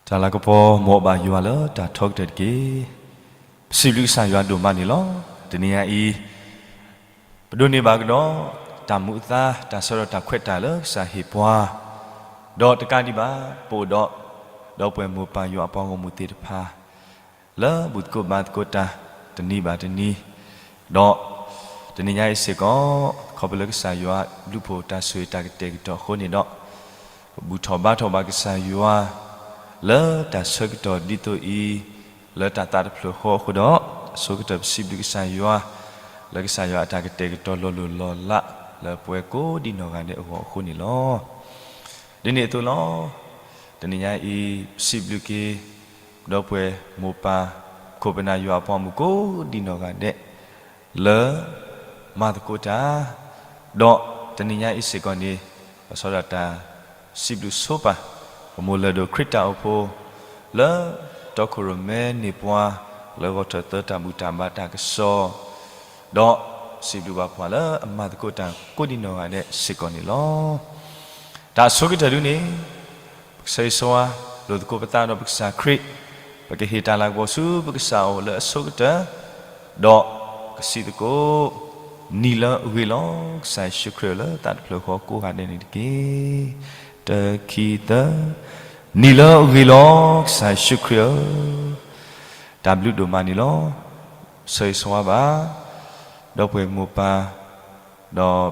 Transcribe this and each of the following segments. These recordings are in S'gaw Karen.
တၢ်လၤကပီၤ မ်အဘၣ်ယွၤလၢတၢ်ထီကတၢၢ်တက့ၢ်. ပစံးဘျုးကစၢ်ယွၤဒိၣ်မးန့ၣ်လီၤ. တနံၤညါအံၤ ပဒိးန့ၢ်ဘၣ်ကဒီး တၢ်မူအသါ တၢ်ဆၢဒီးတၢ်ခွဲးတၢ်ယာ်လၢကစၢ်ဟ့ၣ်ပှၤ, ဒီးတကးဒံးဘၣ် ပအိၣ်ဒီး ဒီပုၢ်ဝဲၢ်မိၢ်ပၢ်ယွၤအပှၤဂီၢ်မုၢ်သ့ၣ်တဖၣ် လၢဘူၣ်သကိးဘါသကိးတၢ် တနံၤဘၣ်တနံၤ, ဒီးတနံၤညါအံၤစ့ၢ်ကီး ခီဖျိလၢကစၢ်ယွၤဘျုးဖှိၣ်တၢ်ဆိၣ်ဂ့ၤတၢ်ကတဲာ်ကတီၤအဃိန့ၣ်ဒီး ပဘူၣ်ထီၣ်ဘါထီၣ်ဘၣ်ကစၢ်ယွၤ လၢတၢ်ဆၢကတီၢ်ဒ်သိးအံၤ လၢတၢ်သးတဖျၢၣ်ဃီအဃိဒီး အဆိကတၢၢ်ပစံးဘျုးကစၢ်ယွၤ လၢကစၢ်ယွၤအတၢ်ကတဲာ်ကတီၤလီၤလိၢ်လီၤလး လၢပဝဲကိးဒံနီၢ်ဂၤဒဲးအဂီၢ်အဃိန့ၣ်လီၤ. ဒ်န့ၣ်အသိးလီၤ. တနံၤညါအံၤ ပစံးဘျုးက့ၤ ဒီပုၢ်ဝဲၢ်မိၢ်ပၢ် ခိၣ်ပနၢ်ယွၤအပှၤမုၣ်ကိးဒံနီၢ်ဂၤဒဲး လၢမၤသကိးတၢ်, ဒီးတနံၤညါအံၤစ့ၢ်ကီးန့ၣ် ပဆၢဒီးတၢ်စံးဘျုးဆိပာ် ပမိၢ်လၢၢ်ဒိၣ်ခရံာ်တၢ်အိၣ်ဖှိၣ် လၢတီခိၣ်ရိၣ်မဲန့ၢ်ပှၤ လၢဂီၤထၢၣ်သၢတၢ်ဘူၣ်တၢ်ဘါတၢ်ကစီၣ် ဒီးစံးဘျုးဘၣ်ပှၤလၢအမၤသကိးတၢ်ကိးဒံနီၢ်ဂၤဒဲးစ့ၢ်ကီးန့ၣ်လီၤ. တၢ်အဆိကတၢၢ်ဒုန့ၣ် ပကဆၢဂ့ၤဆၢဝါလိာ်သကိးပသးဒီးပကစၢ်ခရံာ်, ပကဟ့ၣ်တၢ်လၤကပီၤဆူပကစၢ်အအိၣ်လၢအဆိကတၢၢ်, ဒီးကစံးသကိး နံၤလၢအဂ့ၤလီၤ ကစၢ်ယ့ၣ်ၡူးခရံာ်လၢသးတဖျၢၣ်ဃီကိးဂၤဒဲးန့ၣ်တက့ၢ်. တၢ ခံ သၢ, နံၤလၢအဂ့ၤလီၤ ကစၢ်ယ့ၣ်ၡူးခရံာ်ဧၢ, တၢ်ဘျုးဒိၣ်မးန့ၣ်လီၤ. ဆၢဂ့ၤဆၢဝါဘၣ် ဒီပုၢ်ဝဲၢ်မိၢ်ပၢ် ဒီး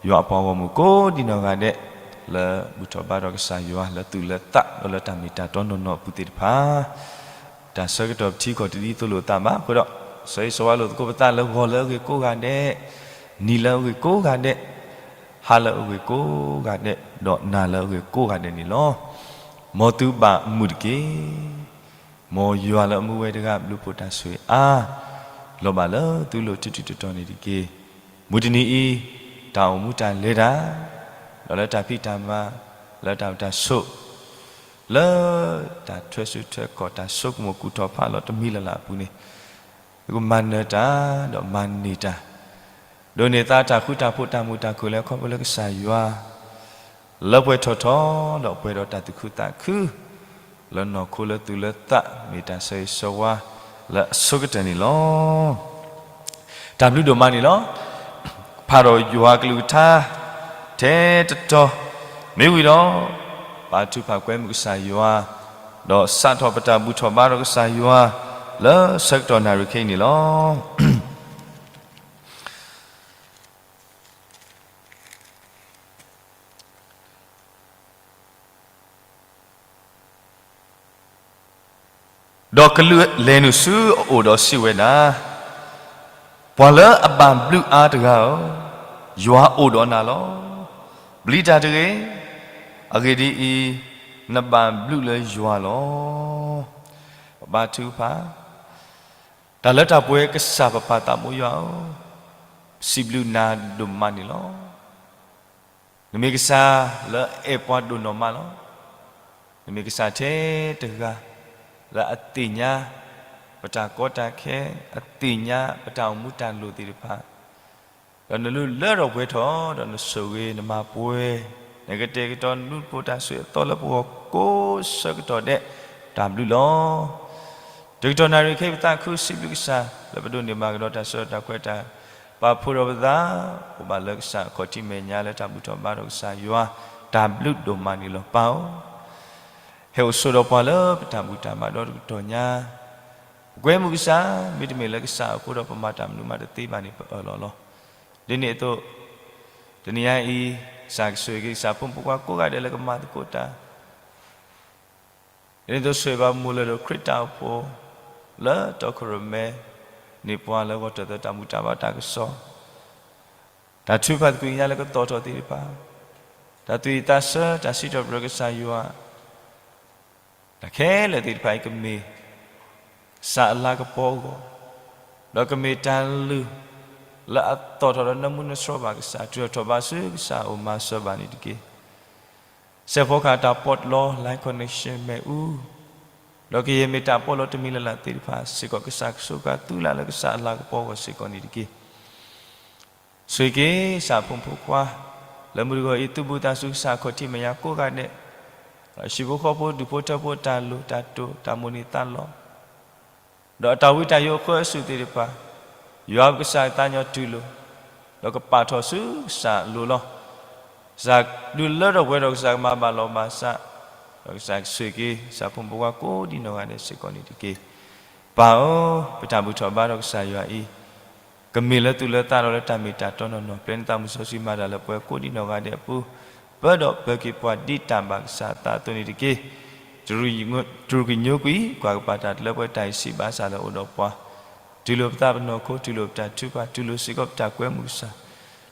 ယွၤအပှၤဂီၢ်မုၢ်ကိးဒံနီၢ်ဂၤဒဲး လၢဘူၣ်ထီၣ်ဘါထီၣ်ကစၢ်ယွၤလၢသူၣ်လၢသး ဒီးလၢတၢ်မ့ၢ်တၢ်တီနီၢ်နီၢ်အပူၤသ့ၣ်တဖၣ်, တၢ်ဆၢကတီၢ်ပထံကီၢ်တဒ်သိးလိာ်သးဘၣ်အဃိဒီး ဆၢဂ့ၤဆၢဝါလိာ်သကိးပသးလၢဂီၤလၢအဂ့ၤကိးဂၤဒဲး, နံၤလၢအဂ့ၤကိးဂၤဒဲး, ဟါလၢအဂ့ၤကိးဂၤဒဲး, ဒီးနၤလၢအဂ့ၤကိးဂၤဒဲးန့ၣ်လီၤ. မ်သုဘၣ်မုာ်တက့ၢ်. မ်ယွၤလၢအမူဝဲတဂၤ ဘျုးဖှိၣ်တၢ်ဆိၣ်ဂ့ၤအါ လီၤဘၣ်လၢသုလိၤတထူၣ်တထူၣ်တီၤန့ၣ်တက့ၢ်. မုၢ်တနံၤအံၤ တၢ်အိၣ်မူတၢ်လဲၤတၢ်, ဒီးလၢတၢ်ဖံးတၢ်မၤ, လၢတၢ်အိၣ်တၢ်ဆိး, လၢတၢ်ထွဲစုထွဲကီၢ် တၢ်ဆိကမိၣ်ကူၣ်ထီၣ်ဖးလီၤတမံၤလၢ်လၢ်အပူၤန့ၣ် သုကမၤနၢၤတၢ် ဒီးမၤန့ၢ်တၢ် ဒိးန့ၢ်သါတၢ်ဃူတၢ်ဖိး တၢ်မုာ်တၢ်ခုၣ်လၢခီဖျိလၢကစၢ်ယွၤ လၢပှဲၤထီၣ်ထီ ဒီးပှဲၤဒီးတၢ်သူၣ်ခုသးခု လၢနီၢ်ခိလၢသူၣ်လၢသး မ့ၢ်တၢ်ဆၢဂ့ၤဆၢဝါလၢအဆိကတၢၢ်န့ၣ်လီၤ. တၢ်ဘျုးဒိၣ်မးန့ၣ်လီၤ. ဖးဒီးယွၤကလုၢ်ကထါ ထဲတတီၤ မ့ၢ်ဝံၤဒီး ပာ်ထုကဖၣ်ကွဲမုာ်ကစၢ်ယွၤ ဒီးစးထီၣ်ပတၢ်ဘူၣ်ထီၣ်ဘါထီၣ်ကစၢ်ယွၤ လၢဆၢကတီၢ်နၣ်ရံၣ်ခဲအံၤန့ၣ်လီၤ. ဒီးကလူးလဲၤနုာ်ဆူအအိၣ်ဒီးစံးဝဲဒၣ်, ပှၤလၢအဘၣ်ဘျုးအါတဂၤဧၢ, ယွၤအိၣ်ဒီးနၤလီၤ. ပျံၤတၢ်တဂ့ၤ, အဂ့ၢ်ဒ်အံၤ, နဘၣ်ဘျုးလၢယွၤလီၤ. ပဘါထုကဖၣ်, တၢ်လၢတၢ်ပှဲၤကစၢ်ပပၢ်သးဘိယွၤဧၢ, ပစံးဘျုးနၤဒိၣ်မးန့ၣ်လီၤ. နမ့ၢ်ကစၢ်လၢအအဲၣ်ပှၤဒိၣ်နီၢ်မးလီၤ. နမ့ၢ်ကစၢ်ထဲတဂၤ လၢအသ့ၣ်ညါ ပတၢ်ကီတၢ်ခဲ, အသ့ၣ်ညါပတၢ်အိၣ်မူတၢ်လိၣ်သ့ၣ်တဖၣ်, ဒီးနလူလၢထီၣ်ပှဲၤထီၣ် ဒီးနဆိၣ်ဂ့ၤနမၤပှဲၤ, နကတဲာ်ကတီၤနဘျုးနဖှိၣ်တၢ်ဆိၣ်ဂ့ၤအသီလၢပဂီၢ်ကိးဆၢကတီၢ်ဒဲး တၢ်ဘျုးလီၤ. တကတီၢ်နၣ်ရံၣ်ခဲအံၤ ပသးခုစံးဘျုးကစၢ် လၢပဒိးန့ၢ်ဘၣ်ကဒီးတၢ်ဆၢတၢ်ခွဲးတၢ် ပာ်ဖှိၣ်ဒီးပသး အိၣ်ဘၣ်လၢကစၢ်အခီၣ်ထံးမဲာ်ညါ လၢတၢ်ဘူၣ်ထီၣ်ဘါထီၣ်ကစၢ်ယွၤ တၢ်ဘျုးဒိၣ်မးန့ၣ်လီၤ ပၢ်ဧၢ. ဟဲအိၣ်ဆိးဒီးပှၤလၢပတၢ်ဘူၣ်တၢ်ဘါဒီတကတီၢ်ညါ, ပကွဲမုာ်ကစၢ် မ့တမ့ၢ်လၢကစၢ်အဃိဒီး ပမၤတၢ်မနုၤမးတသ့ဘၣ်န့ၣ် ပအၢၣ်လီၤလီၤ. ဒ်န့ၣ်အသိး တနံၤညါအံၤ ကစၢ်ကဆိၣ်ဂ့ၤက့ၤ ကစၢ်ဖိမုၣ်ဖိခွါကိးဂၤဒဲးလၢကမၤသကိးတၢ် ဒ်န့ၣ်အသိး ဆိၣ်ဂ့ၤဘၣ်မိၢ်လၢၢ်ဒိၣ်ခရံာ်တၢ်အိၣ်ဖှိၣ် လၢတီခိၣ်ရိၣ်မဲ န့ၢ်ပှၤလၢဂီၤတၢၢ်သၢတၢ်ဘူၣ်တၢ်ဘါတၢ်ကစီၣ်, တၢ်ထုကဖၣ်သကွံာ်ကညးလၢကသီၣ်ထီၣ်သ့ၣ်တဖၣ်, တၢ်သူၣ်ဝံၣ်သးဆၢ တၢ်စံးထီၣ်ပတြၢၤကစၢ်ယွၤ, တၢ်ခဲလၢာ်သ့ၣ်တဖၣ်အံၤ ကမ့ၢ် ကစၢ်အလၤကပီၤအဂီၢ်, ဒီးကမ့ၢ်တၢ်လုၢ် လၢအသီၣ်ထီၣ်ဒီးနၢမူနဆှီဘၣ်ကစၢ် တုၤထီၣ်ထီၣ်ဘးဆူကစၢ်အအိၣ်မၤစၢၤဘၣ်န့ၣ်တက့ၢ်. စဲးဖီကဟၣ်တၢ်ပီးလီ line connection မ့ၣ်အူ, ဒီးကယဲၢ်မ့ၢ်တၢ်ပီးလီတမံၤလၢ်လၢ်သ့ၣ်တဖၣ်စ့ၢ်ကီး ကစၢ်ကဆိးကါသူလၢ်လၢကစၢ်အလၤကပီၤအဂီၢ်စ့ၢ်ကီးန့ၣ်တက့ၢ်. ဆိၣ်ဂ့ၤက့ၤကစၢ်အဖိမုၣ်ဖိခွါ လၢမုၢ်တဂီၤအံၤ သုးဘူးသးဆူကစၢ်အခီၣ်ထံးမဲာ်ညါကိးဂၤဒဲး, ဟံၣ်ဖိဃီဖိဒူၣ်ဖိထၢဖိအတၢ်လိၣ်တၢ်တိာ်တၢ်မိၣ်န့ၢ်သးလီ ဒီးအတၢ်ဝံတၢ်ယိးအဃၢအစူၢ်သ့ၣ်တဖၣ်, ယွၤပကစၢ်အသးညီတူၢ်လိာ်, ဒီးကပာ်ထီၣ်ဆူကစၢ်အလိၤလီၤ. ကစၢ်ဒုးလၢထီၣ်ပှဲၤထီၣ် ကစၢ်ကမၤဘၣ်လီၤဘၣ်စး, ဒီးကစၢ်ကဆိၣ်ဂ့ၤက့ၤ ကစၢ်ဖိမုၣ်ဖိခွါကိးဒံနီၢ်ဂၤဒဲးစ့ၢ်ကီးန့ၣ်တက့ၢ်. ပၢ်ဧၢ, ပတၢ်ဘူၣ်ထီၣ်ဘါထီၣ်ကစၢ်ယွၤအံၤ ကမ့ၢ်လၢသူၣ်လၢသးဒီးလၢတၢ်မ့ၢ်တၢ်တီနီၢ်နီၢ်, ပျဲနသးမုၢ်စီဆှံမၤတၢ်လၢပှၤကိးဒံနီၢ်ဂၤဒဲးအပူၤ, ပၢဒီးပၢၤက့ၤပှၤဒ်တၢ်ဘၣ်ကစၢ်အသးအသိးန့ၣ်တက့ၢ်. တရူးကညိကွံာ် ကွၢ်ကပာ်တၢ်လၢပှဲၤတၢ်အံၤစံးဘၣ်ကစၢ်လၢအအိၣ်ဒီးပှၤ, တူၢ်လိာ်ပသးပနီၢ်ခိ, တူၢ်လိာ်ပတၢ်ထုကဖၣ်, တူၢ်လိာ်စ့ၢ်ကီးပတၢ်ကွဲမုာ်ကစၢ်,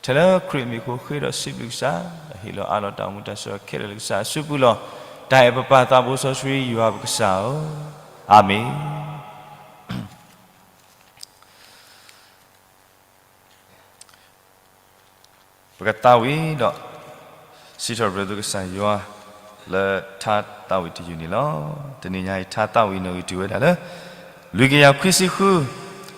ထဲလၢခရံာ်အမံၤအဃိ ဃ့ဒီးစံးဘျုးကစၢ်, ဟ့ၣ်လီၤအးလီၤတၢ်အိၣ်မူတၢ်ဆၢကတီၢ်ခဲလၢာ်လၢကစၢ်အစုပူၤလီၤ. တၢ်အဲၣ်ပပၢ်သးဘိစီဆှံယွၤပကစၢ်ဧၢ, အၤမ့ၣ်. ပကသးဝံၣ်ဒီး စံးထီၣ်ပတြၢၤသုကစၢ်ယွၤ လၢထါသးဝံၣ်တယုၢ်န့ၣ်လီၤ. တနံၤညါအံၤ ထါသးဝံၣ်နီၣ်ဂံၢ်တုၤဝဲဒၣ်လၢ လွံၢ်ကယၤခွံဆံဃု,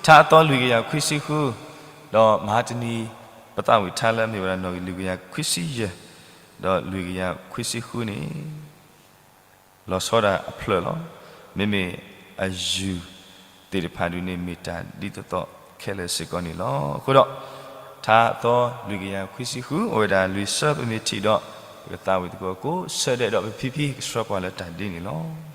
ထါအသီလွံၢ်ကယၤခွံဆံဃု, ဒီးမဟါတနံၤ ပသးဝံၣ်ထါလၢအမ့ၢ်ဝဲဒၣ်နီၣ်ဂံၢ်လွံၢ်ကယၤခွံဆံယဲၢ်, ဒီးလွံၢ်ကယၤခွံဆံဃုန့ၣ် လီၤဆီဒၣ်တၢ်အဖျၢၣ်လီၤ. မ့မ့ၢ်အယုၢ်သ့ၣ်တဖၣ်ဒုးန့ၣ် မ့ၢ်တၢ်ဒ်သိးသိးခဲလၢာ်စ့ၢ်ကီးန့ၣ်လီၤ. အဃိဒီး ထါအသီလွံၢ်ကယၤခွံဆံဃု အိၣ်ဝဲဒၣ်လွံၢ်ဆၢ ပမ့ၢ်ထံၣ်ဒီး ပကသးဝံၣ်သကိးကိးဆၢဒဲးဒီး ပဖံဖံကဆှၢပှၤလၢတၢ်ဒ်န့ၣ်လီၤ.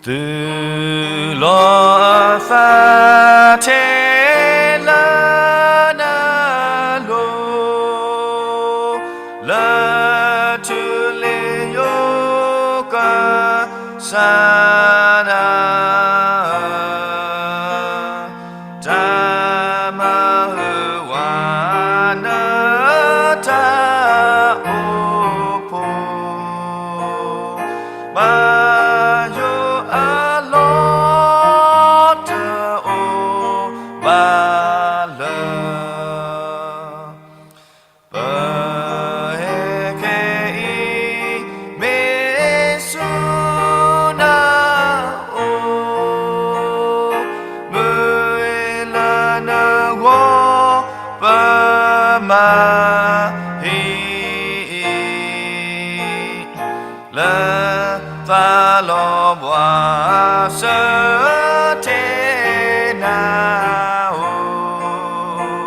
သုးလီၤအသးထဲလၢနလိၤ, လၢထူလ့ၤယိာ်ကစၢ်နၤ, တၢ်မၤဟူးဝးနတၢ်အိၣ်ဖှိၣ် ဘၣ်ယိၣ်အလီၢ်တအိၣ်ဘၣ်လၢ ပဟဲခဲအံၤ မ့ၢ်ဆူနအိၣ်, မုၢ်လၢနဂီၢ်ပမၤဟံၣ်အံၤ လၢသးလီၤဘှါစၢၤထဲနအိၣ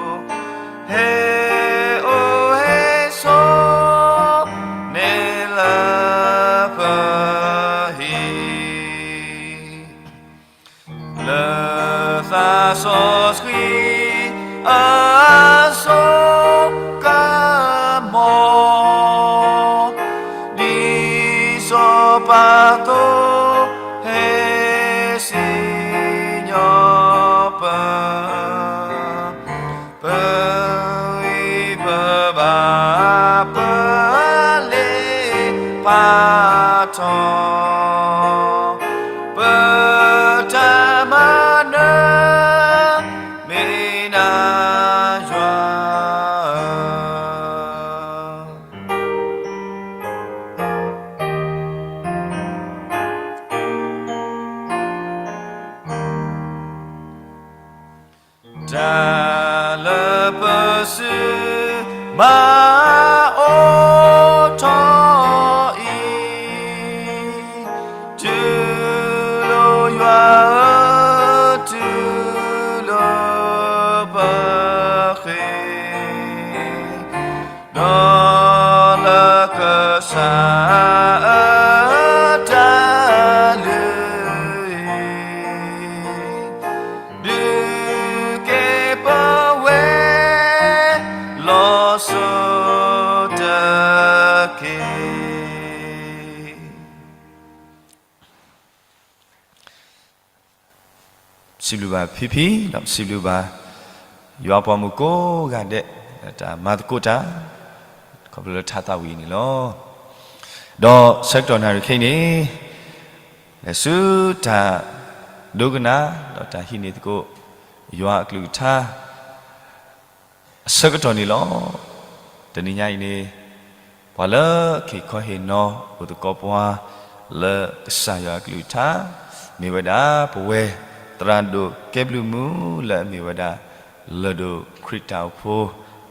်, ဟဲအိၣ်ဟဲဆိးန့ၢ်လၢပဟံၣ် လၢသးစီဆှံအစိကမီၤ, ဒ်စီၤပၤသိဟဲစံၣ်ညီၣ်ပၢၤ ပဂံၢ်ပဘါ ပလ့ပၢ်ထီၣ်, ပတၢ်မၤနၢၤ မ့ၢ်နၤယွၤ တၢ်လၢပစုမၤအိၣ်ထီၣ်အံၤ, တူၢ်လိာ်ယွၤဧၢ, တူၢ်လိာ်ပဃ့ ဒီးလၢကစၢ်အတၢ်လုၢ်အံၤ, ဒုးကဲပဝဲ လီၤစိၤတက့ၢ်. စံးဘျုးဘၣ်ဖံဖံ, ဒီးစံးဘျုးဘၣ် ယွၤပှၤမုၣ်ကိးဂၤဒဲး တၢ်မၤသကိးတၢ် ခီဖျိလၢထါသးဝံၣ်အံၤန့ၣ်လီၤ. ဒီးဆၢကတီၢ်နၣ်ရံၣ်ခဲအံၤန့ၣ် လဲၤဆူတၢ်ဒိကနၣ် ဒီးတၢ်ဟံးန့ၢ်သကိး ယွၤအကလုၢ်ကထါ အဆၢကတီၢ်န့ၣ်လီၤ. တနံၤညါအံၤန့ၣ် ပ ပှၤလၢအဟ့ၣ်ခီဟ့ၣ်နီၤအိၣ်သကိးပှၤ လၢကစၢ်ယွၤအကလုၢ်ကထါ, မ့ၢ်ဝဲဒၣ်ပဝဲသရၣ်ဒိၣ်ကဲဘျုးမုၢ်လၢအမ့ၢ်ဝဲဒၣ် လၢၢ်ဒိၣ်ခရံာ်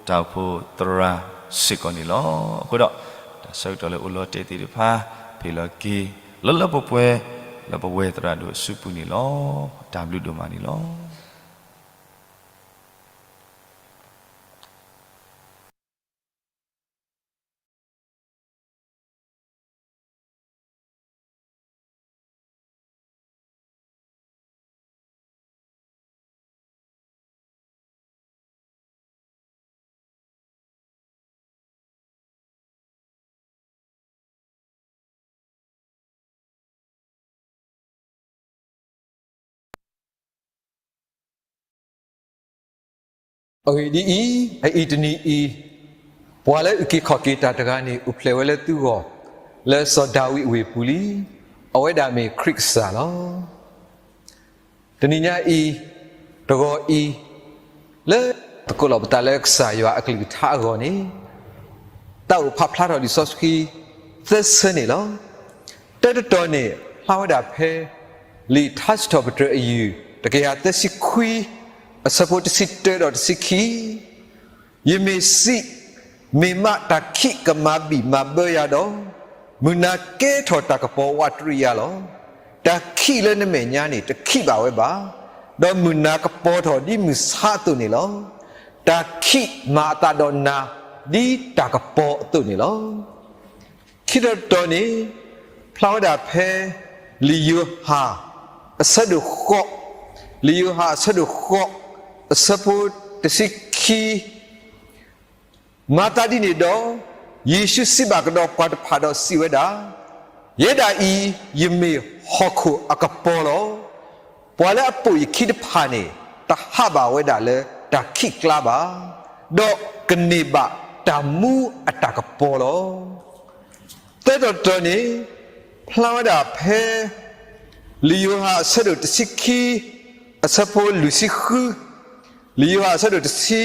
တၢ်အိၣ်ဖှိၣ်, တၢ်အိၣ်ဖှိၣ်သရၣ်စ့ၢ်ကီးန့ၣ်လီၤ. အဃိဒီး တၢ်ဆၢကတီၢ်လၢအိၣ်လီၤတဲာ်သ့ၣ်တဖၣ် ဖဲလီၤက့ၤ လၢလၢပှဲၤပှဲၤ လၢပဝဲသရၣ်ဒိၣ်အစုပူၤန့ၣ်လီၤ. တၢ်ဘျုးဒိၣ်မးန့ၣ်လီၤ. အဂ့ၢ်ဒ်အံၤ, အအံၤတနံၤအံၤ, ပှၤလၢအုၣ်က့ၤခီၣ်က့ၤတၢ်တဂၤန့ၣ် အိၣ်ဖျဲၣ်ဝဲလၢသုဂီၢ်, လၢစီၤဒၤဝံးအဝ့ၢ်ပူၤလံ. အဝဲဒၣ်မ့ၢ်ခရံာ်ကစၢ်လီၤ. တနံၤညါအံၤ, တဂီၤအံၤ, လၢသကိးလီၤပသးလၢကစၢ်ယွၤအကလုၢ်ကထါအဂီၢ်န့ၣ်, တၢ်အိၣ်ဖးဖျါထီၣ်လံာ်စီဆှံသၢဆၢန့ၣ်လီၤ. တၢတတီၤန့ၣ် ဖျါဝဲဒၣ်ဖဲ လံာ်ထါစံးထီၣ်ပတြၢၤအယုၢ် တကယၤသၢဆံခွံ, အဆၢဖိတဆံတၢဒီးတဆံခံ, ယမ့ၢ်စံး, မ့ၢ်မးတၢ်ခံးကမၤဘံၣ်မၤဘၢယၤဒီး, မုၢ်နၤကဲထီၣ်တၢ်ကပီၤဝးတရံးယၤလီၤ. တၢ်ခံးလၢနမဲာ်ညါန့ၣ် တခံးဘၣ်ဝဲဘၣ်, ဒီးမုၢ်နၤကပီၤထီၣ်ဒ်မုၢ်ဆါအသိးန့ၣ်လီၤ. တၢ်ခံးမၤအသးဒီးနၤ ဒ်တၢ်ကပီၤအသိးန့ၣ်လီၤ. ခံထီၣ်တတီၤန့ၣ် ဖျါဝဲဒၣ်ဖဲ လံာ်ယိၤဟၣ် အဆၢဒိၣ်ဃိး, လံာ်ယိၤဟၣ်အဆၢဒိၣ်ဃိး, အဆၢဖိတဆံခံ, မၤသးဒ်န့ၣ်ဒီး, ယ့ၣ်ၡူးစံးဘၣ်ကဒီးပှၤတဖၣ်ဒီးစံးဝဲဒၣ်, ယဲဒၣ်အံၤ ယမ့ၢ်ဟီၣ်ခိၣ်အကပီၤလီၤ. ပှၤလၢအပိာ်ယခံတဖၣ်န့ၣ် တဟးဘၣ်ဝဲဒၣ်လၢတၢ်ခံးကျါဘၣ်, ဒီးကန့ၢ်ဘၣ်တၢ်မူအတၢ်ကပီၤလီၤ. သၢထီၣ်တတီၤန့ၣ် ဖျါဝဲဒၣ်ဖဲ လံာ်ယိၤဟၣ်အဆၢဒိၣ်တဆံခံ အဆၢဖိလွံၢ်ဆံဃု, လံာ်ယိၤဟၣ်အဆၢဒိၣ်တဆံ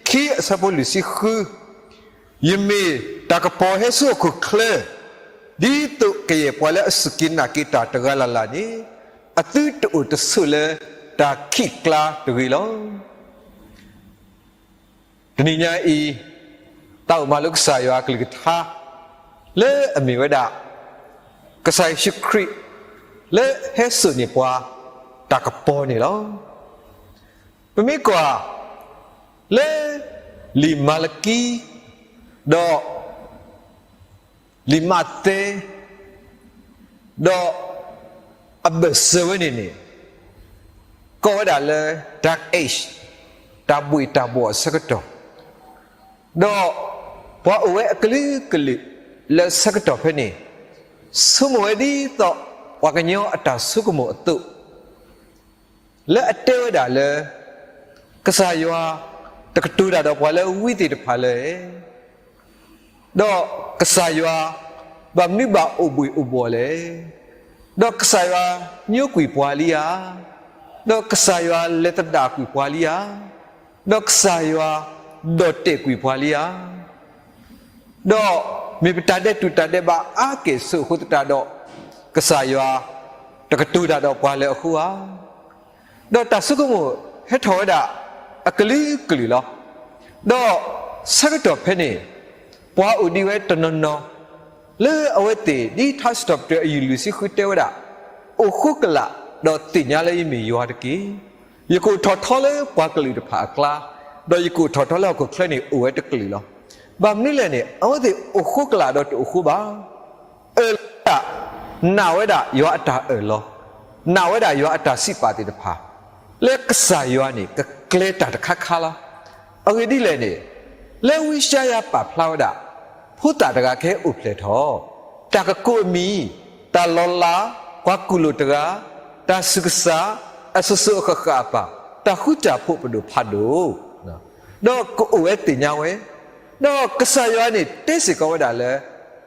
ခံ အဆၢဖိလွံၢ်ဆံဃု, ယမ့ၢ်တၢ်ကပီၤဟဲဆူဟီၣ်ခိၣ်ချၢ, ဒ်သိးကယဲၢ်ပှၤလၢအစူၢ်က့ၤနာ်က့ၤတၢ်တဂၤလၢ်လၢ်န့ၣ်, အသုတအိၣ်တဆိးလၢတၢ်ခံးကျါတဂ့ၤလီၤ. တနံၤညါအံၤ, တၢ်အိၣ်မၤလိကစၢ်ယွၤအကလုၢ်ကထါ လၢအမ့ၢ်ဝဲဒၣ် ကစၢ်ယ့ၣ်ၡူးခရံာ် လၢဟဲစိာ်န့ၢ်ပှၤတၢ်ကပီၤန့ၣ်လီၤ. ပမ့ၢ်ကွၢ် လၢ လံာ်မၤလကံ ဒီး လံာ်မးသဲ ဒီး အဘၢၣ်စၢၤဝဲန့ၣ်န့ၣ် ကိးဝဲဒၣ်လၢ dark age တၢ်ဘှ့ၣ်တၢ်ဘှီၣ်အဆၢကတီၢ်, ဒီး ပှၤအိၣ်ဝဲအကလုာ်ကလုာ်လၢဆၢကတီၢ်ဖဲန့ၣ် ဆိကမိၣ်ဝဲဒ်သိး ပှၤကညီအတၢ်ဆိကမိၣ်အသိး လၢအတဲဝဲဒၣ်လၢ ကစၢ်ယွၤ တကတိၤတၢ်ဒီးပှၤလၢဝံသ့ၣ်တဖၣ်လၢၤ ဒီးကစၢ်ယွၤ ဘၣ်မနုၤဘၣ်အိၣ်ဘှ့ၣ်အိၣ်ဘှီၣ်လဲၣ်. ဒီးကစၢ်ယွၤညိကွံာ်ပှၤလံဧါ. ဒီးကစၢ်ယွၤလဲၤသဒၣ်ကွံာ်ပှၤလံဧါ. ဒီးကစၢ်ယွၤဒီၣ်တဲာ်ကွံာ်ပှၤလံဧါ. ဒီးမ့ၢ်ပတၢ်ဒဲးတူၢ်တၢ်ဒဲးဘးအါက့ၢ်ဆိးအဃိသတးဒီး ကစၢ်ယွၤ တကတိၤတၢ်ဒီးပှၤလၢၤအဃိဧါ. ဒီးတၢ်ဆိကမိၣ်ဟဲထီၣ်ဝဲဒၣ်အကလုာ်ကလုာ်လီၤ. ဒီးဆၢကတီၢ်ဖဲန့ၣ် ပှၤအိၣ်ဒံးဝဲတနီၤနီၤ လၢအဝဲသ့ၣ် ဒ်ထါစံးထီၣ်ပတြၢၤအယုၢ်လွံၢ်ဆံဃုတဲဝဲဒၣ်, အိၣ်ဃိကလာ်ဒီးသ့ၣ်ညါလၢယမ့ၢ်ယွၤတက့ၢ်. ယကအိၣ်ထီၣ်ထီလၢပှၤကလုာ်တဖၣ်အကျါ, ဒီးယကအိၣ်ထီၣ်ထီလၢဟီၣ်ခိၣ်ချၢန့ၣ်အိၣ်ဝဲတကလုာ်လီၤ. ဘၣ်မနုၤလဲၣ်န့ၣ် အဝဲသ့ၣ်အိၣ်ဃိကလာ်ဒီးတအိၣ်ဃိဘၣ်. အၢၣ်လီၤဝဲဒၣ် နာ်ဝဲဒၣ်ယွၤအတၢ်အၢၣ်လီၤ, နာ်ဝဲဒၣ်ယွၤအတၢ်စံးပာ်သ့ၣ်တဖၣ်, လၢကစၢ်ယွၤန့ၣ် ကကျဲၤတၢ်တခါခါလီၤ. အဂ့ၢ်ဒ်လဲၣ်န့ၣ်, လၢဝံယၡါယၤပာ်ဖျါဝဲဒၣ်, ဖိသၣ်တဂၤကဟဲအိၣ်ဖျဲၣ်ထီၣ်, တၢ်ကကိးအမံၤ, တၢ်လီၤလး, ပှၤကူၣ်လိာ်တဂၤ, တၢ်ဆူးကစၢ်, အစိၤစိၤအဃၣ်ဃၣ်အပၢ်, တၢ်ဃုတၢ်ဖိးပဒိၣ်ဖးဒိၣ် ဒီးကအိၣ်ဝဲသ့ၣ်ညါဝဲ, ဒီးကစၢ်ယွၤန့ၣ်တဲစ့ၢ်ကီးဝဲဒၣ်လၢ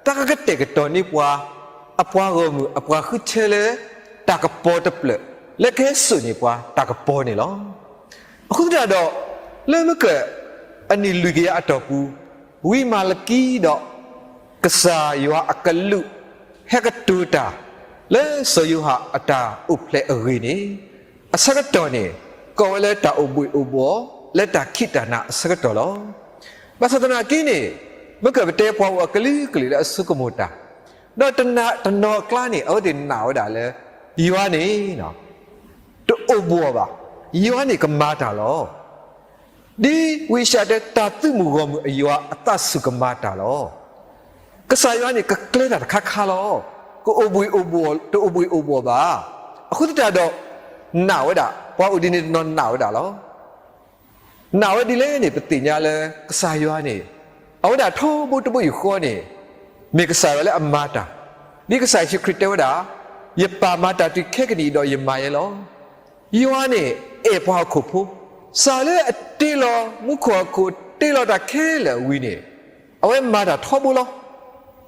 တၢ်ကကတဲာ်ကတီၤန့ၢ်ပှၤ အပှၤဂီၢ်မုၢ်အပှၤဃုထၢလၢ တၢ်ကပီၤတဖျၢၣ် လၢကဟဲစိာ်န့ၢ်ပှၤတၢ်ကပီၤန့ၣ်လီၤ. အဃိသတးဒီး လၢမုၢ်ကၢၢ်အနံၣ်လွံၢ်ကယၤအတီၢ်ပူၤ, ဝံမၤလကံဒီး ကစၢ်ယွၤအကလူး ဟဲကတိၤတၢ် လၢစီၤယိၤဟၣ်အတၢ်အိၣ်ဖျဲၣ်အဂ့ၢ်န့ၣ် အဆၢကတီၢ်န့ၣ် ကိးဝဲလၢတၢ်အိၣ်ဘှံးအိၣ်ဘှီၣ် လၢတၢ်ခံးတၢ်နၤအဆၢကတီၢ်လီၤ. ဘၣ်ဆၣ်သနာ်က့န့ၣ် မ့ၢ်ကပတဲပှၤအိၣ်အကလုာ်ကလုာ်လၢအဆိကမိၣ်တၢ် ဒီးတနီၤအကျါန့ၣ် အဝဲသ့ၣ်နာ်ဝဲဒၣ်လၢ ယွၤန့ၣ် တအိၣ်ဘှီၣ်ဘၣ်, ယွၤန့ၣ်ကမၤတၢ်လီၤ. ဒ်ဝံယၡါယၤတဲ တၢ်သုးမုၢ်ဂီၢ်မုၢ်အယွၤအသးဆူၣ်ကမၤတၢ်လီၤ. ကစၢ်ယွၤန့ၣ်ကကျဲတၢ်တခါခါလီၤ. ကအိၣ်ဘှံးအိၣ်ဘှီၣ် တအိၣ်ဘှံးအိၣ်ဘှီၣ်ဘၣ်. အဃိသတးဒီး နာ်ဝဲဒၣ် ပှၤအိၣ်ဒ်န့ၣ်တနီၤနာ်ဝဲဒၣ်လီၤ. နာ်ဝဲဒ်လဲၣ်န့ၣ် ပသ့ၣ်ညါလၢကစၢ်ယွၤန့ၣ် အဝဲဒၣ်ထီဘိတဘိယူၢ်ဃီန့ၣ် မ့ၢ်ကစၢ်ယွၤလၢအမၤတၢ်, ဒ်ကစၢ်ယ့ၣ်ၡူးခရံာ်တဲဝဲဒၣ်, ယပၢ်မၤတၢ်တုၤခဲကနံၣ်အံၤဒီးယမၤယဲလီၤ. ယွၤန့ၣ်အဲၣ်ပှၤဟီၣ်ခိၣ်ဖိ, စးလၢအတ့လီၤမူခိၣ်ဟီၣ်ခိၣ် တ့လီၤတၢ်ခဲလၢာ်အဝံၤန့ၣ် အဝဲမၤတၢ်ထီဘိလီၤ.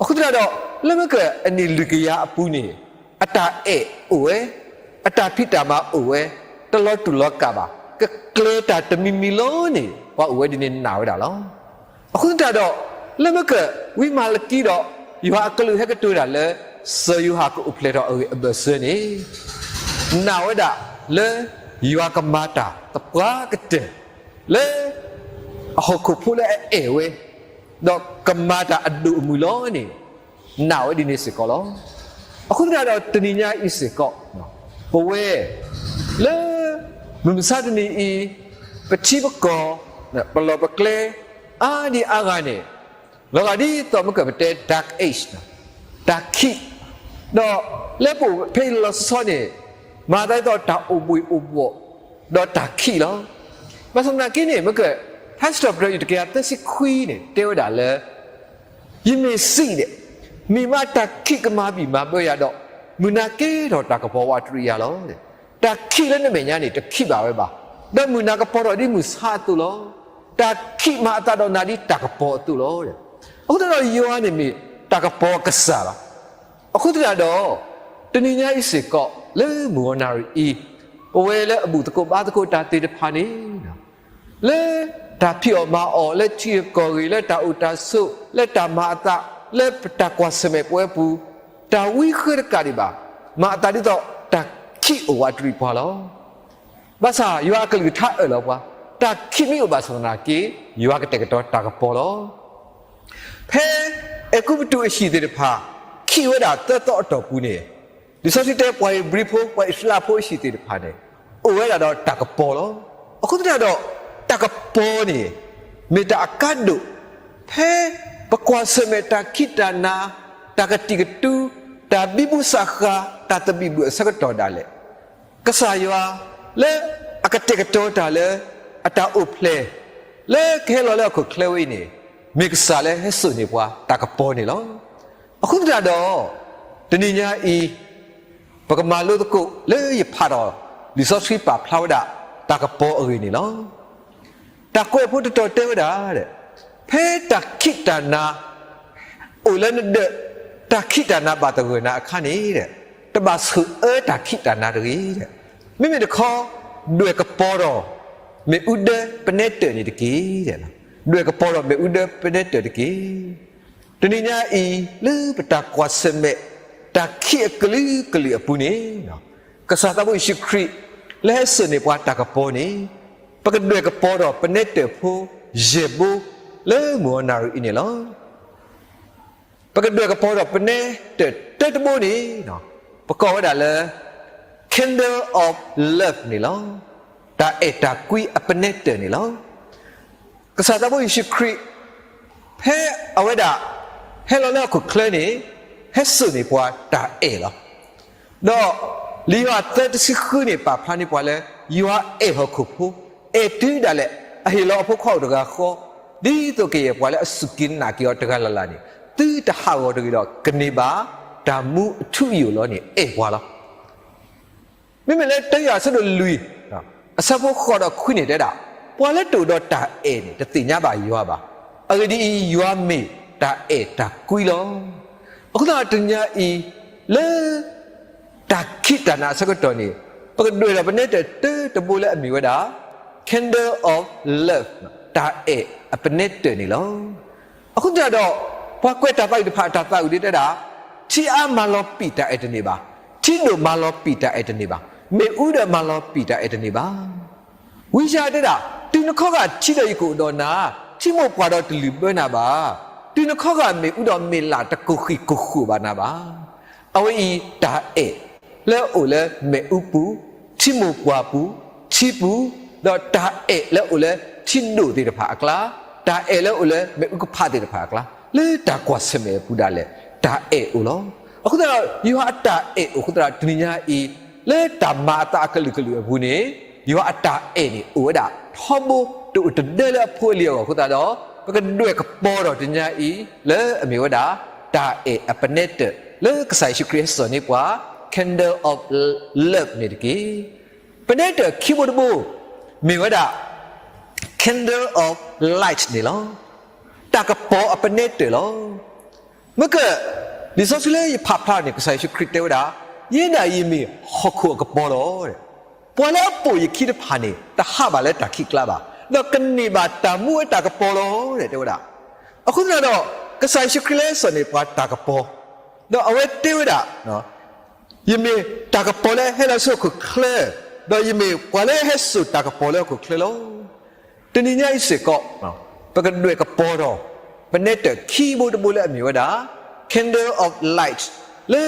အဃိသတးဒီး လၢမ့ၢ်ကအနံၣ်လွံၢ်ကယၤအပူၤန့ၣ် အတၢ်အဲၣ်အိၣ်ဝဲ, အတၢ်ဖံးတၢ်မၤအိၣ်ဝဲ, တလီၤတူာ်လီၤကာ်ဘၣ်, ကကျဲၤတၢ်တမံၤမံၤလီၤန့ၣ် ပှၤအိၣ်ဝဲဒ်န့ၣ်နာ်ဝဲဒၣ်လီၤ. အဃိသတးဒီး လၢမ့ၢ်ကဝံမၤလကံဒီး ယွၤအကလူးဟဲကတိၤတၢ်လၢ စီၤယိၤဟၣ်ကအိၣ်ဖျဲၣ်ထီၣ်အဂ့ၢ်အဘၢၣ်စၢၤန့ၣ် နာ်ဝဲဒၣ်လၢ ယွၤကမၤတၢ်သပှၢ်ကတၢၢ် လၢ အဟီၣ်ခိၣ်ဖိလၢအအဲၣ်ဝဲ ဒီးကမၤတၢ်အဒိၣ်အမုၢ်လီၤန့ၣ် နာ်ဝဲဒ်န့ၣ်စ့ၢ်ကီးလီၤ. အဃိသတးဒီးတနံၤညါအံၤစ့ၢ်ကီး ပဝဲ လၢ မုၢ်မဆါတနံၤအံၤ ပထံပကီၢ် ပလီၢ်ပကျဲ အါဒံအါဂၤန့ၣ် လီၤဂာ်ဒ်သိးမ့ၢ်ကပတဲ dark age တၢ်ခံး ဒီးလၢပအိၣ်ဖဲအံၤလီၤလီၤဆီဆီန့ၣ် မၤသးဒ်သိးတၢ်အိၣ်ဘှံးအိၣ်ဘှီၣ် ဒီးတၢ်ခံးလီၤ. ဘၣ်ဆၣ်သနာ်က့န့ၣ် မ့ၢ်က ထါစံးထီၣ်ပတြၢၤ တကယၤသၢဆံခွံန့ၣ် တဲဝဲဒၣ်လၢ ယမ့ၢ်စံးဒဲး, မ့ၢ်မးတၢ်ခံးကမၤဘံၣ်မၤဘၢယၤဒီး မုၢ်နၤကဲထီၣ်တၢ်ကပီၤဝးတရံးယၤလီၤ. တၢ်ခံးလၢနမဲာ်ညါန့ၣ် တခံးဘၣ်ဝဲဘၣ်, ဒီးမုၢ်နၤကပီၤထီၣ်ဒ်မုၢ်ဆါအသိးလီၤ. တၢ်ခံးမၤအသးဒီးနၤဒ်တၢ်ကပီၤအသိးလီၤ. အဃိသတးဒီးယွၤန့ၣ်မ့ၢ်တၢ်ကပီၤကစၢ်လီၤ. အဃိသတးဒီး တနံၤညါအံၤစ့ၢ်ကီး လၢမုၢ်ဂီၤနၣ်ရံၣ်အံၤ ပဝဲလၢအဘူၣ်သကိးဘါသကိးတၢ်သ့ၣ်တဖၣ်န့ၣ် လၢတၢ်ဖံးအီၣ်မၤအီၣ် လၢထံဂ့ၢ်ကီၢ်ဂ့ၢ် လၢတၢ်အိၣ်တၢ်ဆိး လၢတၢ်မၤအသး လၢပတၢ်ကွၢ်ဆၢၣ်မဲာ်ပဝဲပူၤ တၢ်ဝံဃၢတကးဒံးဘၣ် မၤအသးဒ်သိးတၢ်ခံးအိၣ်ဝးတရံးပှၤလီၤ. ဘၣ်ဆၣ်ယွၤအကလုၢ်ကထါအၢၣ်လီၤပှၤ, တၢ်ခံးမ့ၢ်အိၣ်ဘၣ်ဆၣ်သနာ်က့ ယွၤကတဲာ်ကတီၤတၢ်ကပီၤလီၤ. ဖဲအဲၤကူပတူးအဟံၣ်သ့ၣ်တဖၣ် ခံးဝဲဒၣ်သၢသီအတီၢ်ပူၤန့ၣ် လံာ်စီဆှံတဲ ပှၤဧ့ၤဘြံၤဖိ ပှၤအံၣ်စရ့လးဖိအဟံၣ်သ့ၣ်တဖၣ်န့ၣ် အိၣ်ဝဲဒၣ်ဒီးတၢ်ကပီၤလီၤ. အဃိသတးဒီး တၢ်ကပီၤန့ၣ် မ့ၢ်တၢ်အကါဒိၣ် ဖဲပကွၢ်ဆၢၣ်မဲာ်တၢ်ခံးတၢ်နၤ တၢ်ကတံာ်ကတူာ် တၢ်ဘံဘူစးဃာ် တၢ်သဘံၣ်ဘုၣ်အဆၢကတီၢ်ဒၣ်လဲာ် ကစၢ်ယွၤ လၢအကတဲာ်ကတီၤတၢ်လၢ အတၢ်အိၣ်ဖျဲၣ် လၢကဟဲလီၤလၢဟီၣ်ခိၣ်ချၢဝဲအံၤန့ၣ် မ့ၢ်ကစၢ်လၢဟဲစိာ်န့ၢ်ပှၤတၢ်ကပီၤန့ၣ်လီၤ. အဃိသတးဒီး တနံၤညါအံၤ ပကမၤလိသကိးလၢယဖးဒီး လံာ်စီဆှံပာ်ဖျါဝဲဒၣ် တၢ်ကပီၤအဂ့ၢ်န့ၣ်လီၤ. တၢ်ကွဲးဖိတတီၤတဲဝဲဒၣ် ဖဲတၢ်ခံးတၢ်နၤ အိၣ်လၢနဒၢး တၢ်ခံးတၢ်နၤဘၣ်သဂၢၢ်နၤအခါန့ၣ် တဘၣ်ဆိၣ်အၢတၢ်ခံးတၢ်နၤတဂ့ၤ. မ့မ့ၢ်တခီ ဒွဲၣ်ကပီၤဒီး မ့ၣ်အူဒၢပနဲတၢၢ်န့ၣ်တက့ၢ်. ဒွဲၣ်ကပီၤဒီးမ့ၣ်အူဒၢပနဲတၢၢ်တက့ၢ်. တနံၤညါအံၤ လၢပတၢ်ကွၢ်ဆၢၣ်မဲာ် တၢ်ခံးအကလုာ်ကလုာ်အပူၤန့ၣ် ကစၢ်သးဘိယ့ၣ်ၡူးခရံာ် လၢဟဲစိာ်န့ၢ်ပှၤတၢ်ကပီၤန့ၣ် ပကဒွဲၣ်ကပီၤဒီးပနဲတၢၢ်ဖိ ယဲၢ်ဘိ လၢမုၢ်ဂီၤနၣ်ရံၣ်အံၤန့ၣ်လီၤ. ပကဒွဲၣ်ကပီၤဒီးပနဲတၢၢ်တၢတဘိန့ၣ် ပကိးဝဲဒၣ်လၢ candle of love န့ၣ်လီၤ. တၢ်အဲၣ်တၢ်ကွံအပနဲတၢၢ်န့ၣ်လီၤ. ကစၢ်သးဘိယ့ၣ်ၡူးခရံာ် ဖဲအဝဲဒၣ် ဟဲလီၤလၢဟီၣ်ခိၣ်ချၢန့ၣ် ဟဲစိာ်န့ၢ်ပှၤတၢ်အဲၣ်လီၤ. ဒီးလံာ်ယိၤဟၣ်သၢတဆံဃုန့ၣ် ပာ်ဖျါန့ၢ်ပှၤလၢ ယွၤအဲၣ်ဟီၣ်ခိၣ်ဖိ, အဲၣ်တုၤဒၣ်လဲာ် အဟ့ၣ်လီၤအဖိခွါအိၣ်တဂၤဃီ, ဒ်သိးကယဲၢ်ပှၤလၢအစူၢ်က့ၤနာ်က့ၤအီၤတဂၤလၢ်လၢ်န့ၣ် သုတဟးဂီၤတဂ့ၤဒီးကန့ၢ်ဘၣ် တၢ်မူအထူအယိာ်လီၤန့ၣ် အဲၣ်ပှၤလီၤ. မ့မ့ၢ်လၢတၢယွၤအဆၢဒိၣ်လွံၢ် အဆၢဖိဃိးဒီးခွံန့ၣ်တဲဒၣ်, ပှၤလၢတအိၣ်ဒီးတၢ်အဲၣ်န့ၣ် တသ့ၣ်ညါဘၣ်ယွၤဘၣ်. အဂ့ၢ်ဒ်အံၤ, ယွၤမ့ၢ်တၢ်အဲၣ်တၢ်ကွံလီၤ. အဃိသတးတနံၤညါအံၤ လၢ တၢ်ခံးတၢ်နၤအဆၢကတီၢ်န့ၣ် ပကဒွဲၣ်ဒီးပနဲတၢၢ်တၢတဘိလၢအမ့ၢ်ဝဲဒၣ် candle of love တၢ်အဲၣ်အပနဲတၢၢ်န့ၣ်လီၤ. အဃိသတးဒီး ပှၤကွဲးတၢ်သးဝံၣ်တဖၣ်အတၢ်သးဝံၣ်ဒ်တဲဒၣ်, ထံအါမၤလီၤပံာ်တၢ်အဲၣ်တန့ၢ်ဘၣ်, ထံဒိၣ်မၤလီၤပံာ်တၢ်အဲၣ်တန့ၢ်ဘၣ်, မ့ၣ်အူဒီးမၤလီၤပံာ်တၢ်အဲၣ်တန့ၢ်ဘၣ်. ဝံယၡါယၤတဲဒၣ်, တုၤနခီဂာ်ထံဒီးယကအိၣ်ဒီးနၤ, ထံမိၢ်ပှၢ်ဒီးတလုၢ်ဘၢနၤဘၣ်. တုၤနခီဂာ်မ့ၣ်အူဒီးမ့ၣ်လးတကိၢ်ဃံၣ်ကိၢ်ဃိၣ်ဘၣ်နၤဘၣ်. အဝဲအံၤတၢ်အဲၣ်လၢအအိၣ်လၢမ့ၣ်အူပူၤ, ထံမိၢ်ပှၢ်ပူၤ, ထံပူၤ, ဒီးတၢ်အဲၣ်လၢအအိၣ်လၢထံဒိၣ်သ့ၣ်တဖၣ်အကျါ, တၢ်အဲၣ်လၢအအိၣ်လၢမ့ၣ်အူကဖးသ့ၣ်တဖၣ်အကျါ, လၢတၢ်ကွၢ်ဆၢၣ်မဲာ်အပူၤဒၣ်လဲာ် တၢ်အဲၣ်အိၣ်လီၤ. အဃိသတးဒီး ယွၤအတၢ်အဲၣ်အိၣ်အဃိသတးဒီး တနံၤညါအံၤ လၢတၢ်မၤအသးအကလုာ်ကလုာ်အပူၤန့ၣ် ယွၤအတၢ်အဲၣ်န့ၣ်အိၣ်ဝဲဒၣ်ထီဘိ တအိၣ်တဒၢလၢအဖိအလံၤအဂီၢ်အဃိသတးဒီး ပကဒွဲၣ်ကပီၤဒီးတနံၤညါအံၤ လၢအမ့ၢ်ဝဲဒၣ် တၢ်အဲၣ်အပနဲတၢၢ် လၢကစၢ်ယ့ၣ်ၡူးခရံာ်ဟဲစိာ်န့ၢ်ပှၤ candle of love န့ၣ်တက့ၢ်. ပနဲတၢၢ်ခံဘိတဘိ မ့ၢ်ဝဲဒၣ် candle of light န့ၣ်လီၤ. တၢ်ကပီၤအပနဲတၢၢ်လီၤ. မ့ၢ်က လံာ်စီဆှံလၢယဖးဖျါန့ၣ် ကစၢ်ယ့ၣ်ၡူးခရံာ်တဲဝဲဒၣ်, ယဲဒၣ်ယမ့ၢ်ဟီၣ်ခိၣ်အကပီၤလီၤ. ပှၤလၢအပိာ်ယခံတဖၣ်န့ၣ် တဟးဘၣ်လၢတၢ်ခံးကျါဘၣ်, ဒီးကန့ၢ်ဘၣ်တၢ်မူအတၢ်ကပီၤလီၤ တဲဝဲဒၣ်. အဃိသတးဒီး ကစၢ်ယ့ၣ်ၡူးခရံာ်လၢစိာ်န့ၢ်ပှၤတၢ်ကပီၤ, ဒီးအဝဲတဲဝဲဒၣ် ယမ့ၢ်တၢ်ကပီၤလၢဟဲလီၤဆူဟီၣ်ခိၣ်ချၢ, ဒီးယမ့ၢ်ပှၤလၢဟဲစိာ်တၢ်ကပီၤလၢဟီၣ်ခိၣ်ချၢလီၤ. တနံၤညါအံၤစ့ၢ်ကီး ပကဒွဲၣ်ကပီၤဒီး ပနဲတၢၢ်ခံဘိတဘိလၢအမ့ၢ်ဝဲဒၣ် candle of light လၢ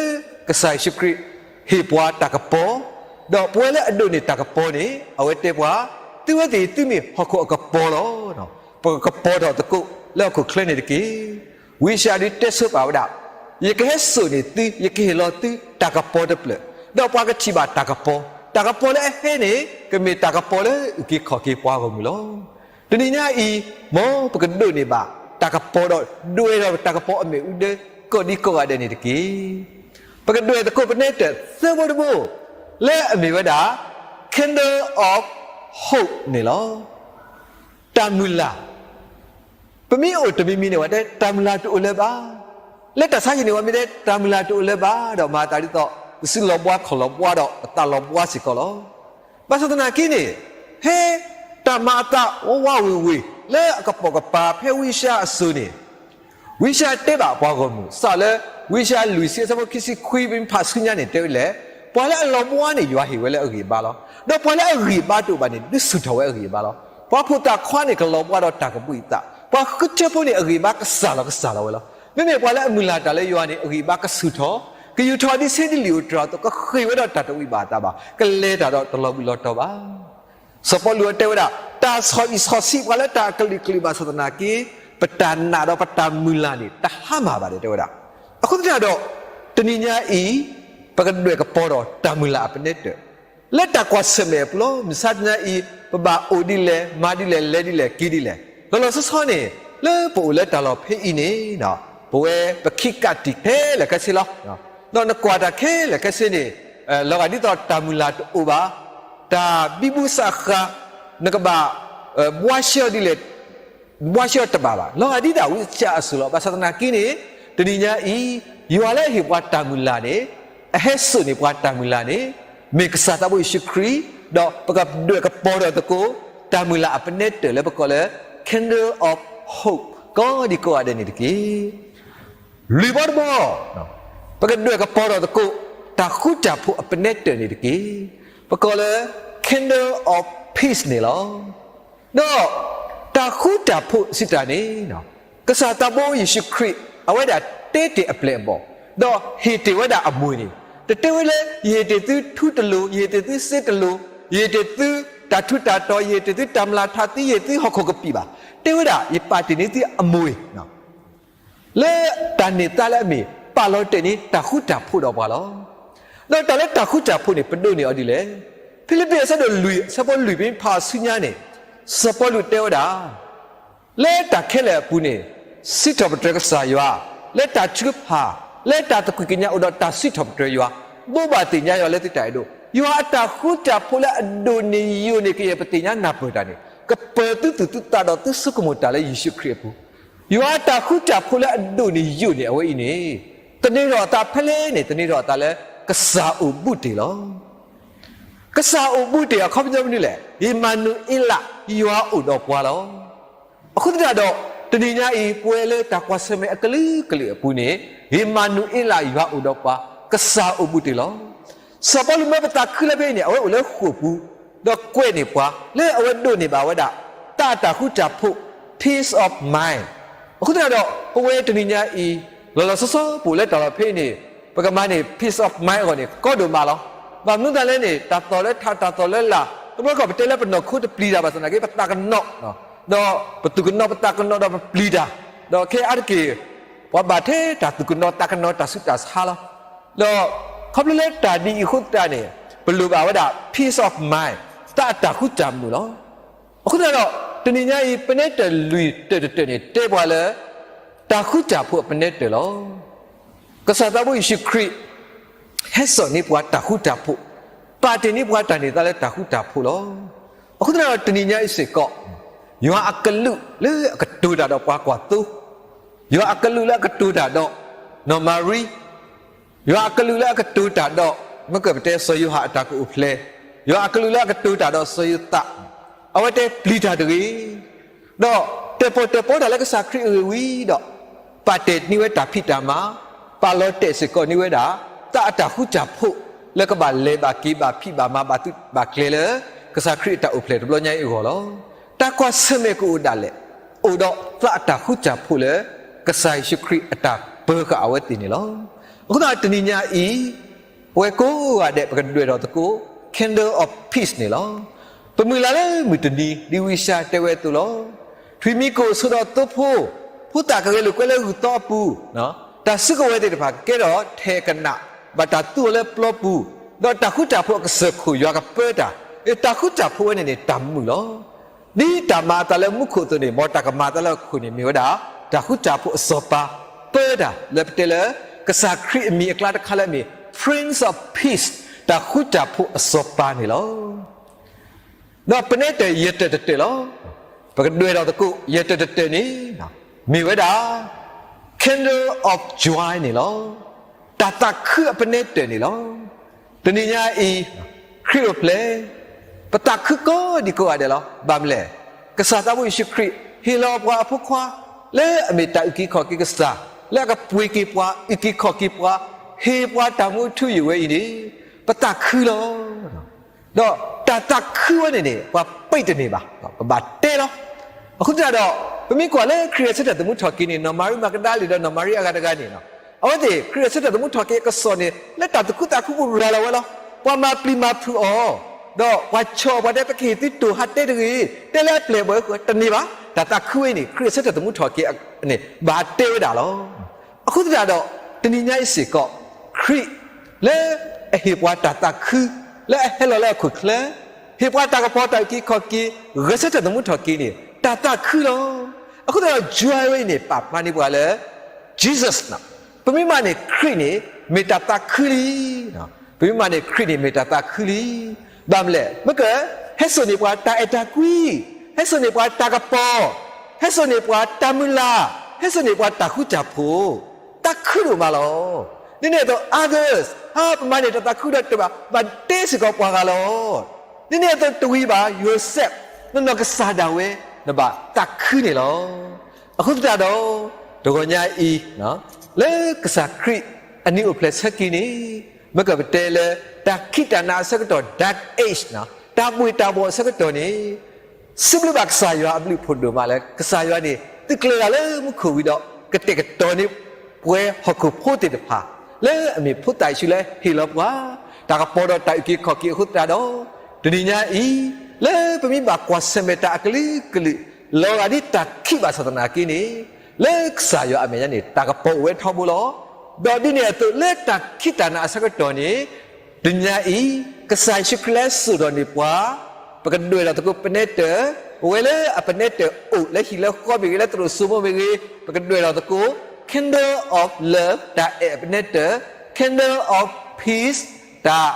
ကစၢ်ယ့ၣ်ၡူးခရံာ်ဟ့ၣ်ပှၤတၢ်ကပီၤ, ဒီးပဝဲလၢအဒိးန့ၢ်တၢ်ကပီၤန့ၣ် အဝဲတဲပှၤ, သုဝဲသ့ၣ်သုမ့ၢ်ဟီၣ်ခိၣ်အကပီၤလီၤ. ပကကပီၤထီၣ်သကိးလၢဟီၣ်ခိၣ်ချၢန့ၣ်တက့ၢ်. ဝံယၡါယၤဒုးတဲဆိပာ်ဝဲဒၣ်, ယကဟဲစိာ်န့ၢ်သု, ယကဟ့ၣ်လီၤသု တၢ်ကပီၤတဖျၢၣ်, ဒီးပှၤကထံၣ်ဘၣ်တၢ်ကပီၤ, တၢ်ကပီၤလၢအဟဲန့ၣ် ကမ့ၢ်တၢ်ကပီၤလၢအုၣ်က့ၤခီၣ်က့ၤပှၤဂီၢ်မုၢ်လီၤ. တနံၤညါအံၤ မ်ပကဒိးန့ၢ်ဘၣ်တၢ်ကပီၤဒီး ဒွဲၣ်ဒီးတၢ်ကပီၤအမ့ၣ်အူဒၢ ကိးဒံကိးဂၤဒဲးန့ၣ်တက့ၢ်. ပကဒွဲၣ်သကိးပနဲတၢၢ်သၢဘိတဘိ လၢအမ့ၢ်ဝဲဒၣ် candle of hope န့ၣ်လီၤ. တၢ်မုၢ်လၢ် ပမ့ၢ်အိၣ်တမံၤမံၤန့ၣ် ပှၤတဲတၢ်မုၢ်လၢ်တအိၣ်လၢၤဘၣ်. လၢတၢ်ဆါဟံၣ်န့ၣ် ပှၤမ့ၢ်တဲတၢ်မုၢ်လၢ်တအိၣ်လၢၤဘၣ်ဒီး မၤအသးဒ်သိး ပစုလီၤဘှါခီၣ်လီၤဘှါဒီး ပသးလီၤဘှါစ့ၢ်ကီးလီၤ. ဘၣ်ဆၣ်သနာ်က့န့ၣ် ဖဲတၢ်မၤအသးဝးဝးဝ့ၤဝ့ၤ လၢအကပိာ်ကပၤဖဲဝံယၡါယၤအစိၤန့ၣ် ဝံယၡါယၤတဲဘၣ်ပှၤဂီၢ်မုၢ် စးလၢ ဝံယၡါယၤလွံၢ်ဆံ အဆၢဖိခံဆံခွံ ဖးဆူညါန့ၣ် တဲဝဲလဲၣ်, ပှၤလၢအလီၤဘှါန့ၣ် ယွၤဟ့ၣ်ဝဲလၢအဂံၢ်အဘါလီၤ. ဒီးပှၤလၢအဂံၢ်အဘါတအိၣ်ဘၣ်န့ၣ် ဒုးဆူၣ်ထီၣ်ဝဲအဂံၢ်အဘါလီၤ. ပှၤဖိသၣ်ခွါန့ၣ် ကလီၤဘှါဒီးတၢ်ကဘှံးအသး, ပှၤဃုထၢဖိန့ၣ် အဂံၢ်အဘါကစၢ်လီၤကစၢ်လီၤဝဲလီၤ. မ့မ့ၢ်ပှၤလၢအမုၢ်လၢ်တၢ်လၢယွၤန့ၣ် အဂံၢ်အဘါကဆူၣ်ထီၣ်, ကယူၤထီၣ်ဒ်ဆ့ဒ်လံာ်ဧိၤတြၤအသိး ကဃ့ၢ်ဝဲဒီးတၢ်တဝံၣ်ဘၣ်အသးဘၣ်, ကလဲၤတၢ်ဒီးတလီၤဘှံးလီၤတီၤဘၣ်. စီၤပီလူးတဲဝဲဒၣ်, တၢ်ဆီၣ်ဘံၣ်ဆီၣ်ဆံးပှၤလၢတၢ်အကလုာ်ကလုာ်ဘၣ်ဆၣ်သနာ်က့ ပတၢ်နာ်ဒီးပတၢ်မုၢ်လၢ်န့ၣ် တဟါမၢ်ဘၣ်ဒီး တဲဝဲဒၣ်. အဃိသတးဒီး တနံၤညါအံၤ ပကဒွဲၣ်ကပီၤဒီးတၢ်မုၢ်လၢ်အပနဲတၢၢ် လၢတၢ်ကွၢ်ဆၢၣ်မဲာ်အပူၤလီၤ. မုၢ်ဆါတနံၤညါအံၤ ပဘၣ်အိၣ်ဒ်လဲၣ် မၤဒ်လဲၣ် လဲၤဒ်လဲၣ် က့ၤဒ်လဲၣ်. လီၤလီၤဆီဆီန့ၣ် လၢပအိၣ်လၢတၢ်လီၢ်ဖဲအံၤန့ၣ် ပဝဲပခံကးတံာ်ခဲလၢာ်ခဲဆ့လီၤ. ဒီးနကွၢ်တၢ်ခဲလၢာ်ခဲဆ့န့ၣ် လီၤဂာ်ဒ်သိးတၢ်မုၢ်လၢ်တအိၣ်ဘၣ်, တၢ်ဘံဘူစးဃာ် နကဘၣ် ဘှါရှဲအီၤဒ်လဲၣ် ဘှါရှဲအီၤတဘၣ်ဘၣ်. လီၤဂာ်ဒ်တၢ်ဝံစၢ်အစိၤလီၤ. ဘၣ်ဆၣ်သနာ်က့န့ၣ် တနံၤညါအံၤ ယွၤလၢအဟ့ၣ်ပှၤတၢ်မုၢ်လၢ်န့ၣ် အဟဲစိာ်န့ၢ်ပှၤတၢ်မုၢ်လၢ်န့ၣ် မ့ၢ်ကစၢ်သးဘိယ့ၣ်ၡူးခရံာ်, ဒီးပကဒွဲၣ်ကပီၤဒီးသကိး တၢ်မုၢ်လၢ်အပနဲတၢၢ်လၢပကိးလၢ candle of hope ကိးဒံကိးဂၤဒဲးန့ၣ်တက့ၢ်. လွံၢ်ဘီတဘီ ပကဒွဲၣ်ကပီၤဒီးသကိး တၢ်ဃူတၢ်ဖိးအပနဲတၢၢ်န့ၣ်တက့ၢ်. ပကိးလၢ candle of peace န့ၣ်လီၤ. ဒီးတၢ်ဃူတၢ်ဖိးစံးတၢ်န့ၣ် ကစၢ်သးဘိယ့ၣ်ၡူးခရံာ် အဝဲဒၣ်တဲတ့ၢ်အပျဲၢ်အဘီၣ်, ဒီးဟ့ၣ်တ့ၢ်ဝဲဒၣ်အမှံၤန့ၣ် တတဲဝဲလၢ ယဟ့ၣ်တ့ၢ်သုထူတလိၤ, ယဟ့ၣ်တ့ၢ်သုစ့တလိၤ, ယဟ့ၣ်တ့ၢ်သုတၢ်ထူးတၢ်တီၤ, ယဟ့ၣ်တ့ၢ်သုတၢ်မျၢ်ထါသံ, ယဟ့ၣ်သုဟီၣ်ခိၣ်ကပံာ်ဘၣ်. တဲဝဲဒၣ် ယပာ်တ့ၢ်န့ၢ်သုအမှံၤ လၢတၢ်န့ၢ်သါလၢအမ့ၢ် ပာ်လီၤတဲာ်န့ၢ်တၢ်ဃူတၢ်ဖိးဒီးပှၤလီၤ. ဒီးတၢ်လၢတၢ်ဃူတၢ်ဖိးန့ၣ် ပဒိးန့ၢ်အီၤဒ်လဲၣ်. ဖံလံးပံးအဆၢဒိၣ်လွံၢ် အဆၢဖိလွံၢ် ဖဲဖးဆူညါန့ၣ် စီၤပီလူးတဲဝဲဒၣ် လၢတၢ်ခဲလၢာ်အပူၤန့ၣ် စံးထီၣ်ပတြၢၤကစၢ်ယွၤ, လၢတၢ်ထုကဖၣ်, လၢတၢ်သကွံာ်ကညးအိၣ်ဒီးတၢ်စံးထီၣ်ပတြၢၤယွၤ, ဘိးဘၣ်သ့ၣ်ညါယွၤလၢသုတၢ်အဲၣ်ဒိး, ယွၤအတၢ်ဃူတၢ်ဖိးလၢအဒိၣ်န့ၢ်ယိာ်န့ၢ်ကယဲၢ်ပသ့ၣ်ညါနၢ်ပၢၢ်တၢ်န့ၣ် ကပၢၤသုသူၣ်သုသးဒီးသုဆိကမိၣ်တၢ်လၢယ့ၣ်ၡူးခရံာ်အပူၤ, ယွၤအတၢ်ဃူတၢ်ဖိးလၢအဒိၣ်န့ၢ်ယိာ်န့ၢ်အဝဲအံၤန့ၣ် သန့ၤထီၣ်အသးဖဲလဲၣ်န့ၣ် သန့ၤထီၣ်အသးလၢ ကစၢ်အိၣ်ဘူးတ့ၢ်လီၤ. ကစၢ်အိၣ်ဘူးတ့ၢ်အခီပညီမနုၤလဲၣ်. အၤမနူၤအ့လး, ယွၤအိၣ်ဒီးပှၤလီၤ. အဃိသတးဒီး တနံၤညါအံၤ ပဝဲလၢတၢ်ကွၢ်ဆၢၣ်မဲာ်အကလုာ်ကလုာ်အပူၤန့ၣ် ဧ့မၤနူၤအ့လး ယွၤအိၣ်ဒီးပှၤ, ကစၢ်အိၣ်ဘူးတ့ၢ်လီၤ. စီၤပီလူးမၢပသးခုလၢဖဲအံၤန့ၣ် အဝဲအိၣ်လၢဃိာ်ပူၤ, ဒီးကွဲးန့ၢ်ပှၤ လၢအဝဲဒိးန့ၢ်ဘၣ်ဝဲဒၣ် သးအတၢ်ဃူတၢ်ဖိး, peace of mind. အဃိသတးဒီး ပဝဲတနံၤညါအံၤ လီၤလီၤဆီဆီပအိၣ်လၢတၢ်လီၢ်ဖဲအံၤန့ၣ် ပကမၤန့ၢ် peace of mind အဂီၢ်န့ၣ် ကီဒိၣ်မးလီၤ. ဘၣ်မနုၤသတးလဲၣ်န့ၣ် တၢ်သီၣ်လၢထး တၢ်သီၣ်လၢလာ် တဘျီခီၣ် ပတဲလၢပနီၢ်ခိတပျံၤတၢ်ဘၣ်ဆၣ်သနာ်က့ ပသးကနီၤ, ဒီးပသူၣ်ကနီၤပသးကနီၤဒီးပပျံၤတၢ်, ဒီးခဲအံၤအါတက့ၢ် ပှၤဘၣ်ထဲတၢ်သူၣ်ကနီၤသးကနီၤတၢ်ဆူးတၢ်ဆါလီၤ. ဒီးခီဖျိလၢတၢ်ဒ်အံၤအဃိသတးန့ၣ် ပလိၣ်ဘၣ်ဝဲဒၣ် peace of mind, သးအတၢ်ဃူတၢ်မုာ်လီၤ. အဃိသတးဒီး တနံၤညါအံၤ ပနဲတၢၢ်လွံၢ်တၢၢ်တတၢၢ်န့ၣ် တဲပှၤလၢ တၢ်ဃူတၢ်ဖိးအပနဲတၢၢ်လီၤ. ကစၢ်သးဘိယ့ၣ်ၡူးခရံာ် ဟဲစိာ်န့ၢ်ပှၤတၢ်ဃူတၢ်ဖိး, ပာ်တ့ၢ်န့ၢ်ပှၤတၢ်န့ၢ်သါလၢတၢ်ဃူတၢ်ဖိးလီၤ. အဃိသတးဒီးတနံၤညါအံၤစ့ၢ်ကီး ယွၤအကလူးလၢအကတိၤတၢ်ဒီးပှၤကွၢ်သိ, ယွၤအကလူးလၢအကတိၤတၢ်ဒီး နီၢ်မၤရံ, ယွၤအကလူးလၢအကတိၤတၢ်ဒီး မ့ၢ်ကပတဲစီၤယိၤဟၣ်အတၢ်ကအိၣ်ဖျဲၣ်, ယွၤအကလူးလၢအကတိၤတၢ်ဒီးစီၤယိၤသး, အဝဲတဲပျံၤတၢ်တဂ့ၤ ဒီးတၢၣ်ပီၣ်တၢၣ်ပီတၢ်လၢကစၢ်ခရံာ်အဂ့ၢ်ဝံၤဒီး ပာ်တ့ၢ်န့ၢ်ဝဲတၢ်ဖံးတၢ်မၤ, ပာ်လီၤတဲာ်စ့ၢ်ကီးန့ၢ်ဝဲဒၣ် သးအတၢ်ဃူတၢ်ဖိး လၢကဘၣ်လဲၤဘၣ်က့ၤဘၣ်ဖံးဘၣ်မၤဘၣ်သုးဘၣ်ကျဲၤလၢ ကစၢ်ခရံာ်အတၢ်အိၣ်ဖျဲၣ်တဘျီညါအံၤအဂီၢ်လီၤ. တၢ်ကွၢ်ဆၢၣ်မဲာ်ကအိၣ်ဒၣ်လဲာ် အိၣ်ဒီးသးအတၢ်ဃူတၢ်ဖိးလၢ ကစၢ်ယ့ၣ်ၡူးခရံာ်အတၢ်ပၢၤဃာ်အဝဲသ့ၣ်န့ၣ်လီၤ. အဃိသတးတနံၤညါအံၤ ပဝဲကိးဂၤဒဲး ပကဒွဲၣ်ထီၣ်သကိး candle of peace န့ၣ်လီၤ. ပမုၢ်လၢ်လၢမုၢ်တနံၤ ဒ်ဝံယၡါယၤတဲဝဲအသိးလီၤ. ထွံၣ်မံၤကိၣ်အစိၤဒီးသိဖိ, ဖိသၣ်ကရၢလိာ်ကွဲလၢဂုၢ်သီအပူၤ, တၢ်စုကဝဲၤသ့ၣ်တဖၣ်ကကဲထီၣ်ထဲၣ်ကနး, ဘၣ်တၢ်သူအီၤလၢပျီပူၤ, ဒီးတၢ်ဃူတၢ်ဖိးအကစၢၢ်ခိၣ်ယွၤကပၢတၢ်, တၢ်ဃူတၢ်ဖိးဝဲန့ၣ်န့ၣ် တၢ်မုာ်လီၤ. ဒ်တၢ်မၤအသးလၢမူခိၣ်အသိးန့ၣ် မ်တၢ်ကမၤအသးလၢအခိၣ်န့ၣ် မ့ၢ်ဝဲဒၣ် တၢ်ဃူတၢ်ဖိးအစီၤပၤ, ပၢတၢ်လၢပတဲလၢ ကစၢ်ခရံာ်အမံၤအကျါတခါလၢအမ့ၢ် Prince of Peace, တၢ်ဃူတၢ်ဖိးအစီၤပၤန့ၣ်လီၤ. ဒီးပနဲတၢၢ်ယဲၢ်တၢၢ်တတၢၢ်လီၤ. ပကဒွဲၣ်ထီၣ်သကိး ယဲၢ်တၢၢ်တတၢၢ်န့ၣ် မ့ၢ်ဝဲဒၣ် candle of joy န့ၣ်လီၤ. တၢ်သးခုအပနဲတၢၢ်န့ၣ်လီၤ. တနံၤညါအံၤ ခရံာ်အိၣ်ဖျဲၣ် ပသးခုကိးဒံကိးဂၤဒဲးလီၤ. ဘၣ်မနုၤလဲၣ်, ကစၢ်သးဘိယ့ၣ်ၡူးခရံာ် ဟ့ၣ်လီၤပှၤအဖိခွါ လၢအမ့ၢ်တၢ်အုၣ်က့ၤခီၣ်က့ၤကစၢ်, လၢအကပှ့ၤက့ၤပှၤ အုၣ်က့ၤခီၣ်က့ၤပှၤ, ဟ့ၣ်ပှၤတၢ်မူအထူအယိာ်ဝဲအံၤန့ၣ် ပသးခုလီၤ. ဒီးတၢ်သးခုဝဲန့ၣ်န့ၣ် ပှၤပံးတန့ၢ်ဘၣ်, ပဘၣ်တဲလီၤ. အဃိသတးဒီး ပမ့ၢ်ကွၢ်လၢခရံာ်ဂဲၤဆၢထၢၣ်သမူထီၣ်က့ၤန့ၣ် နီၢ်မၤရံမၤကဒၤလ့ၣ်ဒီးနီၢ်မၤရံအဂၤတဂၤန့ၣ်လီၤ. အဝဲသ့ၣ် ခရံာ်ဂဲၤဆၢထၢၣ်သမူထီၣ်က့ၤအကစီၣ်န့ၣ် လၢတၢ်သူၣ်ခုသးခုပူၤရၤလီၤဝဲလီၤ. ပှၤမၤပျံၤမၤဖုးအီၤ, ဒီးပှၤဆီၣ်အီၤ ပှၤတဲပကဟ့ၣ်သုတိၢ်ဟးတဲတဂ့ၤ, တဲလၢအပျဲၢ်အဘီၣ်အဃိ တန့ၢ်ဘၣ်. တၢ်သးခုဝဲအံၤန့ၣ် ခရံာ်ဂဲၤဆၢထၢၣ်သမူထီၣ်က့ၤန့ၣ် ဘၣ်တဲဝဲဒၣ်လီၤ. အဃိသတးဒီး တနံၤညါအံၤစ့ၢ်ကီး ခရံာ်လၢအဟ့ၣ်ပှၤတၢ်သးခု လၢအဟဲလီၤလၢအခိၣ်ချၢ, ဟ့ၣ်ပှၤတၢ်ကပီၤတၢ်အုၣ်က့ၤခီၣ်က့ၤ, ဂဲၤဆၢထၢၣ်သမူထီၣ်က့ၤန့ၣ် တၢ်သးခုလီၤ. အဃိသတးဒီး joy ဝဲအံၤန့ၣ် ပာ်ဖျါန့ၢ်ပှၤလၢ Jesus န့ၣ်, ပမ့ၢ်မၤန့ၢ်ခရံာ်န့ၣ် မ့ၢ်တၢ်သးခုလံ. ပမ့ၢ်မၤန့ၢ်ခရံာ်န့ၣ် မ့ၢ်တၢ်သးခုလံ. ဘၣ်မနုၤလဲၣ်, မ့ၢ်က ဟဲစိာ်န့ၢ်ပှၤတၢ်အဲၣ်တၢ်ကွံ, ဟဲစိာ်န့ၢ်ပှၤတၢ်ကပီၤ, ဟဲစိာ်န့ၢ်ပှၤတၢ်မုၢ်လၢ်, ဟဲစိာ်န့ၢ်ပှၤတၢ်ဃူတၢ်ဖိး, သးခုဒိၣ်မးလီၤ. ဒ်န့ၣ်အသိး others, ဟါ ပမၤန့ၢ်တၢ်သးခုဒီးတဘၣ်, ဘၣ်တဲစ့ၢ်ကီးပှၤဂၤလီၤ. ဒ်န့ၣ်အသိးတဝံၤဘၣ် yourself, နနီၢ်ကစၢ်ဒၣ်ဝဲ နဘၣ်သးခုန့ၣ်လီၤ. အဃိသတးဒီး တဂီၤညါအံၤ လၢကစၢ်ခရံာ်အနံၤအိၣ်ဖျဲၣ်ဆၢက့ၤန့ၣ် မ့ၢ်ကပတဲလၢ တၢ်ခံးတၢ်နးအဆၢကတီၢ် dark age, တၢ်ဘှ့ၣ်တၢ်ဘှီၣ်အဆၢကတီၢ်န့ၣ် စံးဘျုးဘၣ်ကစၢ်ယွၤအဘျုးအဖှိၣ်ဒိၣ်မးလၢ ကစၢ်ယွၤန့ၣ် သုးကျဲၤတၢ်လၢမူခိၣ်ဝံၤဒီး ကတဲာ်ကတီၤန့ၢ်ပှၤဟီၣ်ခိၣ်ဖိသ့ၣ်တဖၣ် လၢအမ့ၢ်ဖိသၣ်ယ့ၣ်ၡူးလၢဟ့ၣ်လီၤပှၤ တၢ်ကပီၤဒီးတၢ်အုၣ်က့ၤခီၣ်က့ၤအဃိသတးဒီး တနံၤညါအံၤ လၢပမ့ၢ်ဘၣ်ကွၢ်ဆၢၣ်မဲာ်တၢ်အကလုာ်ကလုာ် လီၤဂာ်ဒ်တၢ်ခံးဘၣ်ဆၣ်သနာ်က့န့ၣ် လၢကစၢ်ယွၤအမဲာ်ညါန့ၣ် တၢ်ကပီၤအိၣ်ဝဲထီဘိလီၤ. ဒီးဒ်န့ၣ်အသိးလၢတၢ်ခံးတၢ်နးအဆၢကတီၢ်န့ၣ် တနံၤညါအံၤ ကစၢ်ယ့ၣ်ၡူးခရံာ်လၢစိာ်ထီၣ်န့ၢ်ပှၤ ပကဒွဲၣ်ထီၣ်သကိးပနဲတၢၢ်, ပဝဲလၢအပနဲတၢၢ်အိၣ်လၢဟံၣ်လၢဃီမ့ၢ်ဂ့ၤ လၢသရိာ်စိမိမ့ၢ်ဂ့ၤ ပကဒွဲၣ်ထီၣ်သကိး candle of love တၢ်အဲၣ်အပနဲတၢၢ်, candle of peace တၢ်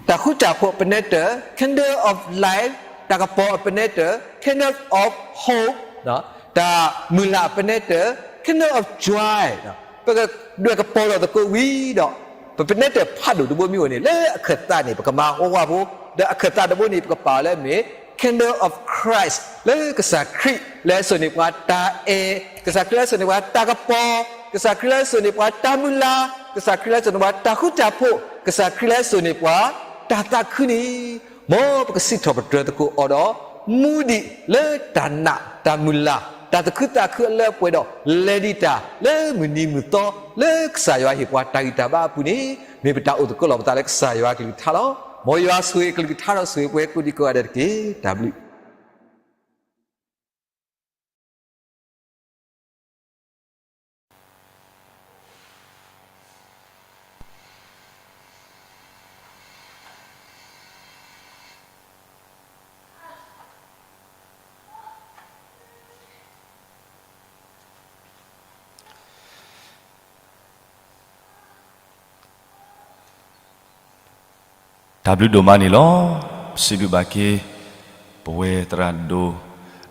တၢ်ဃူတၢ်ဖိးအပနဲတၢၢ်, candle of life တၢ်ကပီၤအပနဲတၢၢ်, candle of hope တၢ်မုၢ်လၢ်အပနဲတၢၢ်, candle of joy ပကဒွဲၣ်ကပီၤထီၣ်သကိးဝံၤဒီး ပပနဲတၢၢ်ဖးဒိၣ်တဘိမ့ၢ်အိၣ်န့ၣ် လၢအခၢၣ်သးန့ၣ် ပကမၤဝါဝါဖိ, ဒီးအခၢၣ်သးတဘိန့ၣ် ပကပာ်အီၤလၢအမ့ၢ် candle of Christ လၢကစၢ်ခရံာ်လၢအစိာ်န့ၢ်ပှၤတၢ်အဲၣ်, ကစၢ်ခရံာ်လၢအစိာ်န့ၢ်ပှၤတၢ်ကပီၤ, ကစၢ်ခရံာ်လၢအစိာ်န့ၢ်ပှၤတၢ်မုၢ်လၢ်, ကစၢ်ခရံာ်လၢအစိာ်န့ၢ်ပှၤတၢ်ဃူတၢ်ဖိး, ကစၢ်ခရံာ်လၢအစိာ်န့ၢ်ပှၤတၢ်သးခုန့ၣ်, မ်ပကစံးထီၣ်ပတြၢၤသကိးအီၤဒီး မူဒံးလၢတၢ်နာ်တၢ်မုၢ်လၢ် တၢ်သးခုသးခုအလၢအပှဲၤဒီး လဲၤဒံးတၢ်လၢမုၢ်နံၤမုၢ်သီ လၢကစၢ်ယွၤဟ့ၣ်ပှၤတၢ်ဂံၢ်တၢ်ဘါအပူၤန့ၣ် မ့ၢ်ပတၢ်အိၣ်သကိးလီၤပသးလၢကစၢ်ယွၤအကလုၢ်ကထါလီၤ. မ်ယွၤဆိၣ်ဂ့ၤကလုၢ်ကထါဒီးဆိၣ်ဂ့ၤပှၤကိးဒံကိးဂၤဒဲးတက့ၢ်. တၢ်ဘျုးတၢ်ဘျုးဒိၣ်မးန့ၣ်လီၤ. ပစံးဘျုးဘၣ်က့ၤ ပဝဲသရၣ်ဒိၣ်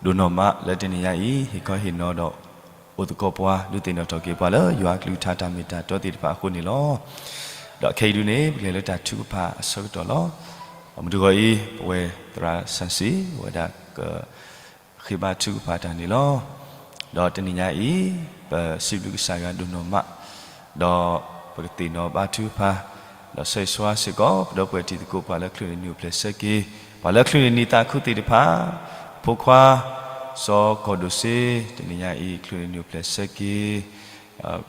ဒိၣ်နီၢ်မးလၢတနံၤညါအံၤ ဟ့ၣ်ခီဟ့ၣ်နီၤဒီး အိၣ်သကိးပှၤ ဒုးသ့ၣ်နီၣ်ထီၣ်က့ၤပှၤလၢယွၤအကလုၢ်ကထါတၢ်မ့ၢ်တၢ်တီသ့ၣ်တဖၣ်အဃိန့ၣ်လီၤ. ဒီးခဲအံၤဒုန့ၣ် ပကလဲၤလၢတၢ်ထုကဖၣ်အဆၢကတီၢ်လီၤ. အမုၢ်တဂီၤအံၤ ပဝဲသရၣ်စၣ်စံး ဝဲဒၣ်က ဃ့ဘါထုကဖၣ်တၢ်န့ၣ်လီၤ. ဒီးတနံၤညါအံၤ ပစံးဘျုးကစၢ်ယွၤဒိၣ်နီၢ်မး, ဒီးပကသ့ၣ်နီၣ်ဘါထုကဖၣ်, ဒီးဆၢဂ့ၤဆၢဝါစ့ၢ်ကီး ပဒီပုၢ်ဝဲၢ်တံၤသကိး ပှၤလၢချုးန့ၢ်နံၣ်အိၣ်ဖျဲၣ်ဆၢက့ၤ, ပှၤလၢချုးန့ၢ်နံၣ်သးခုသ့ၣ်တဖၣ်, ဖိခွါ စီၤကီၢ်ဒိၣ်စ့ တနံၤညါအံၤ ချုးန့ၢ်နံၣ်အိၣ်ဖျဲၣ်ဆၢက့ၤ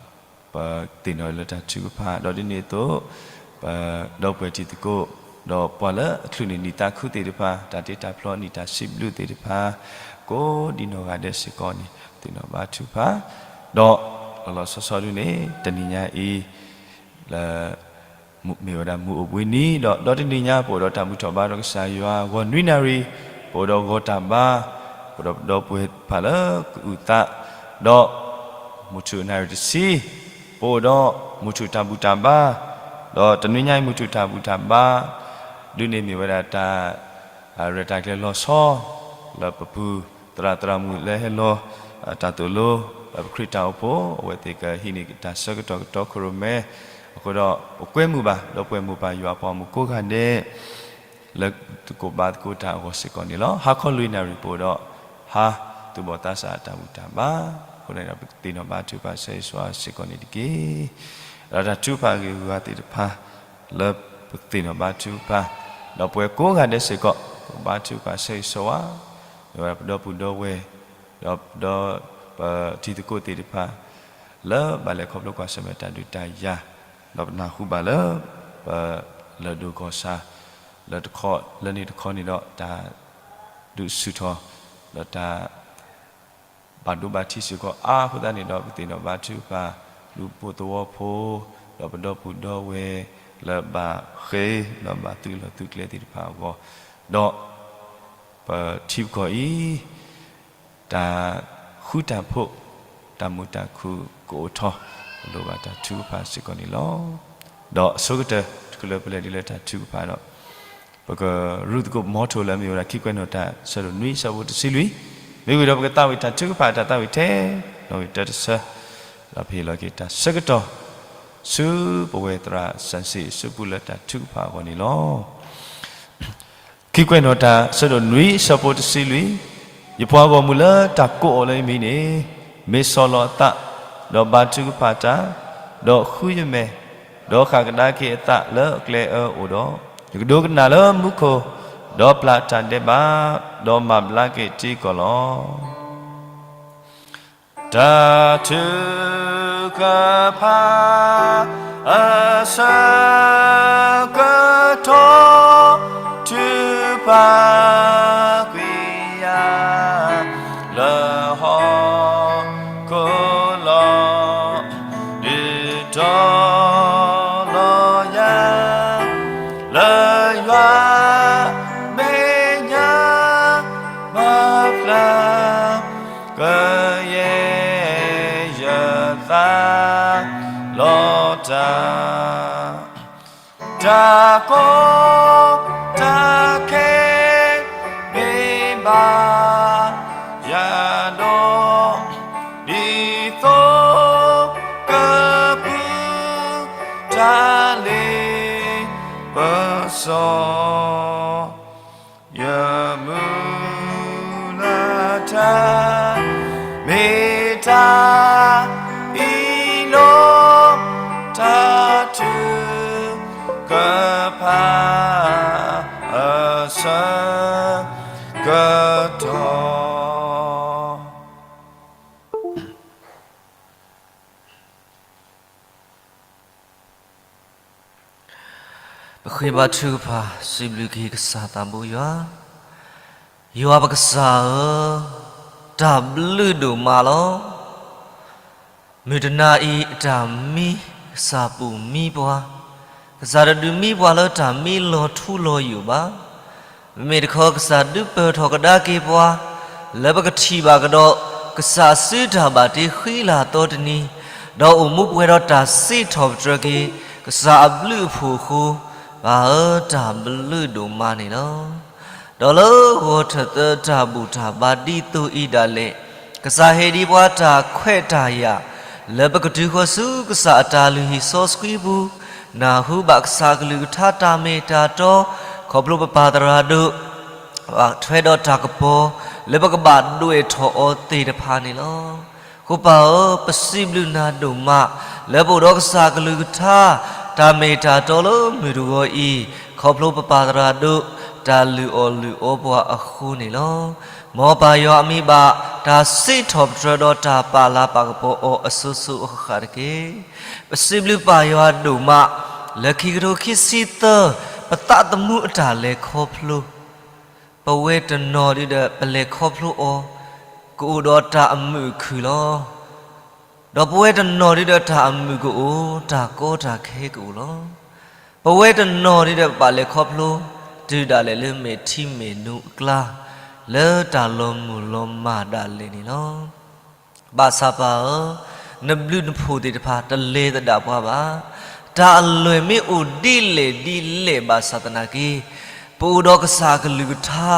ပသ့ၣ်နီၣ်လၢတၢ်ထုကဖၣ် ဒီးဒ်န့ၣ်အသိး ပဒီပုၢ်ဝဲၢ်တံၤသကိး ဒီးပှၤလၢအချုးန့ၢ်နံၣ်သးခုသ့ၣ်တဖၣ် တၢ်တ့တၢ်ဖျီနံၣ်တၢ်စံးဘျုးသ့ၣ်တဖၣ် ကိးဒံနီၢ်ဂၤဒဲးစ့ၢ်ကီးန့ၣ် ပသ့ၣ်နီၣ်ဘါထုကဖၣ်, ဒီးလီၤလီၤဆီဆီဒုန့ၣ် တနံၤညါအံၤ လၢ မ့ၢ်ဝဲဒၣ်မုၢ်အိၣ်ဘှံးနံၤ ဒီးဒီတနံၤညါ ပအိၣ်ဒီးတၢ်ဘူၣ်ထီၣ်ဘါထီၣ်ကစၢ်ယွၤ ဂီၤနွံနၣ်ရံၣ် ပအိၣ်ဒီးဂီၤတၢ်ဘါ, ပအိၣ်ဒီးပဒီပုၢ်ဝဲၢ်တဖၣ်လၢကအုၣ်သး, ဒီးမုၢ်ထူၣ်နၣ်ရံၣ်တဆံ ပအိၣ်ဒီးမုၢ်ထူၣ်တၢ်ဘူၣ်တၢ်ဘါ, ဒီးတနွံညါအံၤမုၢ်ထူၣ်တၢ်ဘူၣ်တၢ်ဘါ ဒုန့ၣ်မ့ၢ်ဝဲဒၣ်တၢ် ရဲၣ်တၢ်ကျဲၤလီၤဆီ လၢပပူၤ သရၣ်သရၣ်မုၣ်လၢဟဲလီၤ တၢ်သိၣ်လိ လၢပခရံာ်တၢ်အိၣ်ဖှိၣ် အဝဲသ့ၣ်ကဟံးန့ၢ်တၢ်ဆၢကတီၢ်ကတီခိၣ်ရိၣ်မဲ အဃိဒီး ပကွဲမုာ်ဘၣ် ဒီပုၢ်ဝဲၢ်မိၢ်ပၢ်ယွၤအပှၤဂီၢ်မုၢ်ကိးဂၤဒဲး လၢသကိးဘါသကိးတၢ်အဂီၢ်စ့ၢ်ကီးန့ၣ်လီၤ. ဟါခီလွံၢ်နၣ်ရံၣ်ပအိၣ်ဒီး ဟါသူၣ်ဘီၣ်သးစၢ်တၢ်ဘူၣ်တၢ်ဘါ အဃိဒီးပသ့ၣ်နီၣ်ဘါထုကဖၣ်ဆၢဂ့ၤဆၢဝါစ့ၢ်ကီးန့ၣ်တက့ၢ်. ဒီးတၢ်ထုကဖၣ်ဂ့ၢ်ဂူၤဂၤသ့ၣ်တဖၣ် လၢပသ့ၣ်နီၣ်ဘါထုကဖၣ် ဒီးပဝဲကိးဂၤဒဲးစ့ၢ်ကီး ပဘါထုကဖၣ်ဆၢဂ့ၤဆၢဝါ မ့ၢ်ဝဲဒၣ်ပဒီပုၢ်ဒီဝဲၢ် ဒီးပဒီပုၢ်ဝဲၢ်တံၤသကိးသ့ၣ်တဖၣ် လၢဘၣ်လဲၤခီဖျိကွၢ်ဆၢၣ်မဲာ်တၢ်ဒုးတၢ်ယၤ ဒီးပနၢ်ဟူဘၣ်လၢ ပလၢၢ်ဒိၣ်ကီၢ်ဆၣ် လၢတခီ လၢန့ၣ်တခီန့ၣ်ဒီး တၢ်ဒုးဆူၣ်ထီၣ် ဒီးတၢ် ဘၣ်ဒိဘၣ်ထံးစ့ၢ်ကီးအါအဃိသတးန့ၣ်ဒီး ပသ့ၣ်နီၣ်ဘါထုကဖၣ် ဒူဖိသဝီဖိ ဒီးပဒီပုၢ်ဒီဝဲၢ် လၢဘၣ်ဃ့ ဒီးဘၣ်သုးလီၢ်သုးကျဲသ့ၣ်တဖၣ်အဂီၢ် ဒီး ပထံပကီၢ်အံၤ တၢ်ဃူတၢ်ဖိး တၢ်မုာ်တၢ်ခုၣ်ကအိၣ်ထီၣ် ပလိၣ်ဘၣ်တၢ်ထုကဖၣ်စ့ၢ်ကီးန့ၣ်လီၤ. ဒီးအဆိကတၢၢ် တချုးလၢပလဲၤဒ်လၢတၢ်ထုကဖၣ်ဒီး ပကရူၢ်သကိးမီထိလၢအမ့ၢ်ဝဲဒၣ် ခံကွဲးနီၣ်တၢ် ဆၢဒိၣ်နွံ ဆၢဖိတဆံလွံၢ်, မ့ၢ်ဝံၤဒီးပကသးဝံၣ်တၢ်ထုကဖၣ် တၢ်သးဝံၣ်ထဲ နီၣ်ဂံၢ်တၢတဆၢ, ဒီးပဟ့ၣ်လီၤက့ၤတၢ်ဆၢကတီၢ် ဆူပဝဲသရၣ်စၣ်စံး ဆူပူၤလၢတၢ်ထုကဖၣ်အဂီၢ်န့ၣ်လီၤ. ခံကွဲးနီၣ်တၢ် ဆၢဒိၣ်နွံ ဆၢဖိတဆံလွံၢ်, ယပှၤဂီၢ်မုၢ်လၢတၢ်ကိးအီၤလၢယမံၤန့ၣ် မ့ၢ်ဆီၣ်လီၤအသး, ဒီးဘါထုကဖၣ်တၢ်, ဒီးဃုယမဲာ်, ဒီးဃၣ်ကဒါက့ၤအသးလၢအကျဲအၢအိၣ်ဒီး, ယကဒိကနၣ်လၢမူခိၣ်, ဒီးပျၢ်တၢ်ဒဲးဘး, ဒီးမၤဘျါက့ၤထံကီၢ်လီၤ. တၢ်ထုကဖၣ် အဆၢကတီၢ် ထုကဖၣ်ကွံာ်ယၤ လၢဟီၣ်ခိၣ်လီၢ် ဒုးတီၤလီၤယၤ လၢယွၤမဲာ်ညါ မၤဖျါ ကယဲၢ်ယသးလီၤတၢ် တၢ်ကီတၢ်ခဲ မ့ၢ်ဘၣ်ယၤဒီး ဒ်သိးကပူၤ တၢ်လ့ပစီ ယမုၢ် တၢ်ဖးအဆၢကတီၢ် ပဃ့ဘါထုကဖၣ် စံးဘျုးက့ၤကစၢ်သးဘိယွၤ, ယွၤပကစၢ်ဧၢ, တၢ်ဘျုးဒိၣ်မးလီၤ. မုၢ်တနၤအံၤအတၢ်မံ ကစၢ်ပူၤမံပှၤ, ကစၢ်တဒုးမံပှၤလၢတၢ်မံလီၤထူလီၤယိာ်ဘၣ်. မ့မ့ၢ်တခီ ကစၢ်ဒုးပၢၢ်ထီၣ်ကဒါက့ၤပှၤ လၢပကထံၣ်ဘၣ်ကဒီး ကစၢ်အစုတၢ်ဘၣ်တ့ဃံလၤသီတနံၤ, ဒီးအိၣ်မူပှဲၤဒီးတၢ်စံးထီၣ်ပတြၢၤက့ၤ ကစၢ်အဘျုးအဖှိၣ်အဃိ, ပၢ်ဧၢ တၢ်ဘျုးဒိၣ်မးန့ၣ်လီၤ. ဒီးလၢဂီၤထၢၣ်သၢတၢ်ဘူၣ်တၢ်ဘါဒ်သိးအံၤဒၣ်လဲာ်, ကစၢ်ဟ့ၣ်ဒံးပှၤတၢ်ခွဲးတၢ်ယာ် လၢပကတုၤဃီၤဆူကစၢ်အတၢ်လုၢ်ဟံၣ်စီဆှံပူၤ, နၢ်ဟူဘၣ်ကစၢ်အကလုၢ်ကထါတၢ်မ့ၢ်တၢ်တီ, ခီဖျိပပၢ်သရၣ်ဒိၣ် ဘၣ်ထွဲဒီးတၢ်ကပီၤ လၢပကဘၣ်ဒွဲၣ်ထီၣ်အီၤသ့ၣ်တဖၣ်န့ၣ်လီၤ. အဃိပၢ်ဧၢ, ပစံးဘျုးနၤဒိၣ်မး လၢပအိၣ်ဒီးကစၢ်အကလုၢ်ကထါ တၢ်မ့ၢ်တၢ်တီလၢမုၢ်တဂီၤအံၤ, ခီဖျိပပၢ်သရၣ်ဒိၣ် တၢ်လုၢ်အီၣ်လုၢ်အီပှၤအဃိန့ၣ်လီၤ. မ်ပၢ်ယွၤအမံၤဘၣ် တၢ်စံးထီၣ်ပတြၢၤဒီးတၢ်ပာ်လၤပာ်ကပီၤအီၤအစိၤစိၤအဃၣ်ဃၣ်တက့ၢ်. ပစံးဘျုးပၢ်ယွၤဒိၣ်မး လၢခံကထိခံဆံသၢ ပသးသမူအတၢ်လဲၤခီဖျိ ပဝဲတနီၤဒုဒီး ပလဲၤခီဖျိအီၤ ကအိၣ်ဒီးတၢ်အမုာ်အခုၣ်လီၤ. ဒီးပဝဲတနီၤဒုဒီး တၢ်အမုာ်ကအိၣ်, တၢ်ကီတၢ်ခဲကအိၣ်လီၤ. ပဝဲတနီၤဒုဒီး ပဘၣ်လဲၤခီဖျိ တုၤဒၣ်လဲာ်လၢမဲာ်ထံမဲာ်နိအကျါ လၢတၢ်လီၤမုၢ်လီၤမၢ်ဒၣ်လဲာ်န့ၣ်လီၤ. ဘၣ်ဆၣ်ပၢ်ဧၢ, နဘျုးနဖှိၣ်သ့ၣ်တဖၣ် တလဲၤသဒၣ်ပှၤဘၣ်. တၢ်အလွဲၢ်မ့ၢ်အိၣ်ဒ်လဲၣ်ဒ်လဲၣ်ဘၣ်ဆၣ်သနာ်က့, ပအိၣ်ဒီးကစၢ်အကလုၢ်ကထါ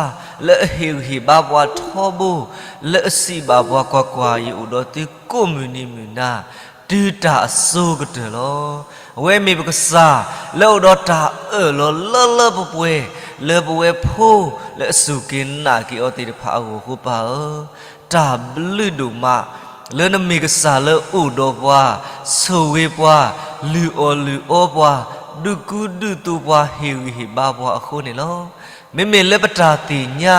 လၢအဟ့ၣ်ဂံၢ်ဟ့ၣ်ဘါပှၤထီဘိ, လၢအစံးဘၣ်ပှၤ ကွၢ်ကွၢ်, ယအိၣ်ဒီးသုကိးမုၢ်နံၤမုၢ်နၤ တုၤတၢ်အစိၤကတၢၢ်လီၤ. အဝဲမ့ၢ်ပကစၢ် လၢအအိၣ်ဒီးတၢ်အၢၣ်လီၤလၢလၢပှဲၤပှဲၤ လၢပဝဲဖိ လၢအစူၢ်က့ၤနာ်က့ၤအီၤသ့ၣ်တဖၣ်အဂီၢ်အဃိပၢ်ဧၢ, တၢ်ဘျုးဒိၣ်မး လၢနမ့ၢ်ကစၢ်လၢအိၣ်ဒီးပှၤ, ဆိၣ်ဂ့ၤပှၤ, လုၢ်အီၣ်လုၢ်အီပှၤ, ဒုးကူဒုးသိးပှၤ, ဟ့ၣ်ဂံၢ်ဟ့ၣ်ဘါပှၤအဃိန့ၣ်လီၤ. မ့မ့ၢ်လၢပတၢ်သ့ၣ်ညါ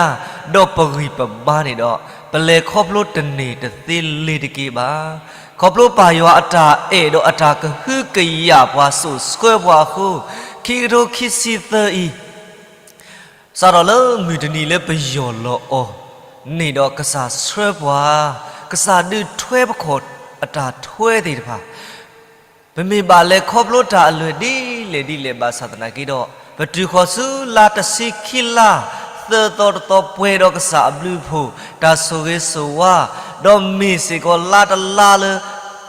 ဒီးပဂံၢ်ပဘါန့ၣ်ဒီး, ပလဲၤခီဖျိတန့ၢ်တသ့လ့ၤတက့ၢ်ဘၣ်. ခီဖျိပၢ်ယွၤအတၢ်အဲၣ်ဒီးအတၢ်ကဟုကယာ်ပှၤစိာ်ဆှၢပှၤအဃိ, ခံကထိခံဆံသၢအံၤ စးထီၣ်လၢမုၢ်တနံၤလၢပယီၢ်လီၤအီၤန့ၣ်ဒီး ကစၢ်ဆှၢပှၤ, ကစၢ်ဒုးထွဲပခီၣ်အတၢ်ထွဲသ့ၣ်တဖၣ် ပမ့ၢ်ဘၣ်လဲၤခီဖျိတၢ်အလွဲၢ်ဒ်လဲၣ်ဒ်လဲၣ်ဘၣ်ဆၣ်သနာ်က့ဒီး, ပတုၤဃီၤဆူလါတဆံခံလါ, သၢသီတသီပှဲၤဒီးကစၢ်အဘျုးအဖှိၣ်, တၢ်ဆိၣ်ဂ့ၤဆိၣ်ဝါ, ဒီးမ့ၢ်စ့ၢ်ကီးလါတလါလၢ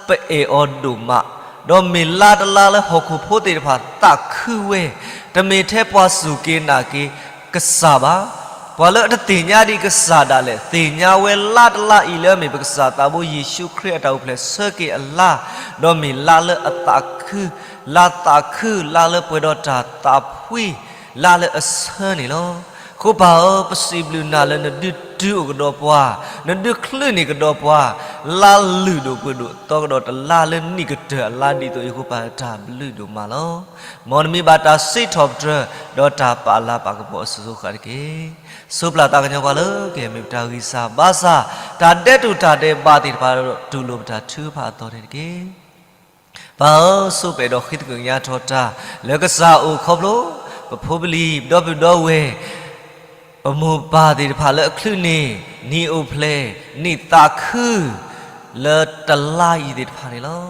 ပအဲၣ်အီၤဒိၣ်မး, ဒီးမ့ၢ်လါတလါလၢဟီၣ်ခိၣ်ဖိသ့ၣ်တဖၣ်သးခုဝဲ, တမ့ၢ်ထဲပှၤစူၢ်က့ၤနာ်က့ၤကစၢ်ဘၣ်. ပှၤလၢအတသ့ၣ်ညါဒံးကစၢ်ဒၣ်လဲာ် သ့ၣ်ညါဝဲလါတလါအံၤလၢအမ့ၢ်ပကစၢ်သးဘိယ့ၣ်ၡူးခရံာ်အတၢ်အိၣ်ဖျဲၣ်ဆၢက့ၤအလါ, ဒီးမ့ၢ်လါလၢအသးခု, လါသးခု, လါလၢပှဲၤဒီးတၢ်သးဖှံ, လါလၢအဆၢန့ၣ်လီၤ. အဃိပၢ်ဧၢ, ပစံးဘျုးနၤလၢနဒုးတုၤအိၣ်ကဒီးပှၤ, နဒုးချုးန့ၢ်ကဒီးပှၤ, လါလုၢ်ဒိၣ်ပှ့ၤဒိၣ်သီကဒီးတလါလၢနံၣ်ကတၢၢ်အလါဒ်သိးအံၤအဃိပၢ်ဧၢ, တၢ်ဘျုးဒိၣ်မးလီၤ. မ်နမံၤဘၣ်တၢ်စံးထီၣ်ပတြၢၤ, ဒီးတၢ်ပာ်လၤပာ်ကပီၤအစိၤစိၤဃၣ်ဃၣ်တက့ၢ်. ဆိပျၢ်သးကညီၤပှၤလၢကဟဲမ့ၢ်ပတၢ်ဂံၢ်စၢ်ဘါစၢ်, တၢ်ဒဲးတူၢ်တၢ်ဒဲးဘးသ့ၣ်တဖၣ်ဒီး တူၢ်လိာ်ပတၢ်ထုကဖၣ်အသီန့ၣ်တက့ၢ်. ပၢ်ဧၢ, ဆိပအဲၣ်ဒိးဃ့သကွံာ်ကညးထီၣ်တၢ် လၢကစၢ်အိၣ်ခီဖျိ ပဖိပလံၤ ပဒီပုၢ်ဒီဝဲၢ် ပမိၢ်ပၢ်သ့ၣ်တဖၣ်လၢအချုးန့ၢ် နံၣ်အိၣ်ဖျဲၣ် နံၣ်သးခု လၢတလါအံၤသ့ၣ်တဖၣ်န့ၣ်လီၤ.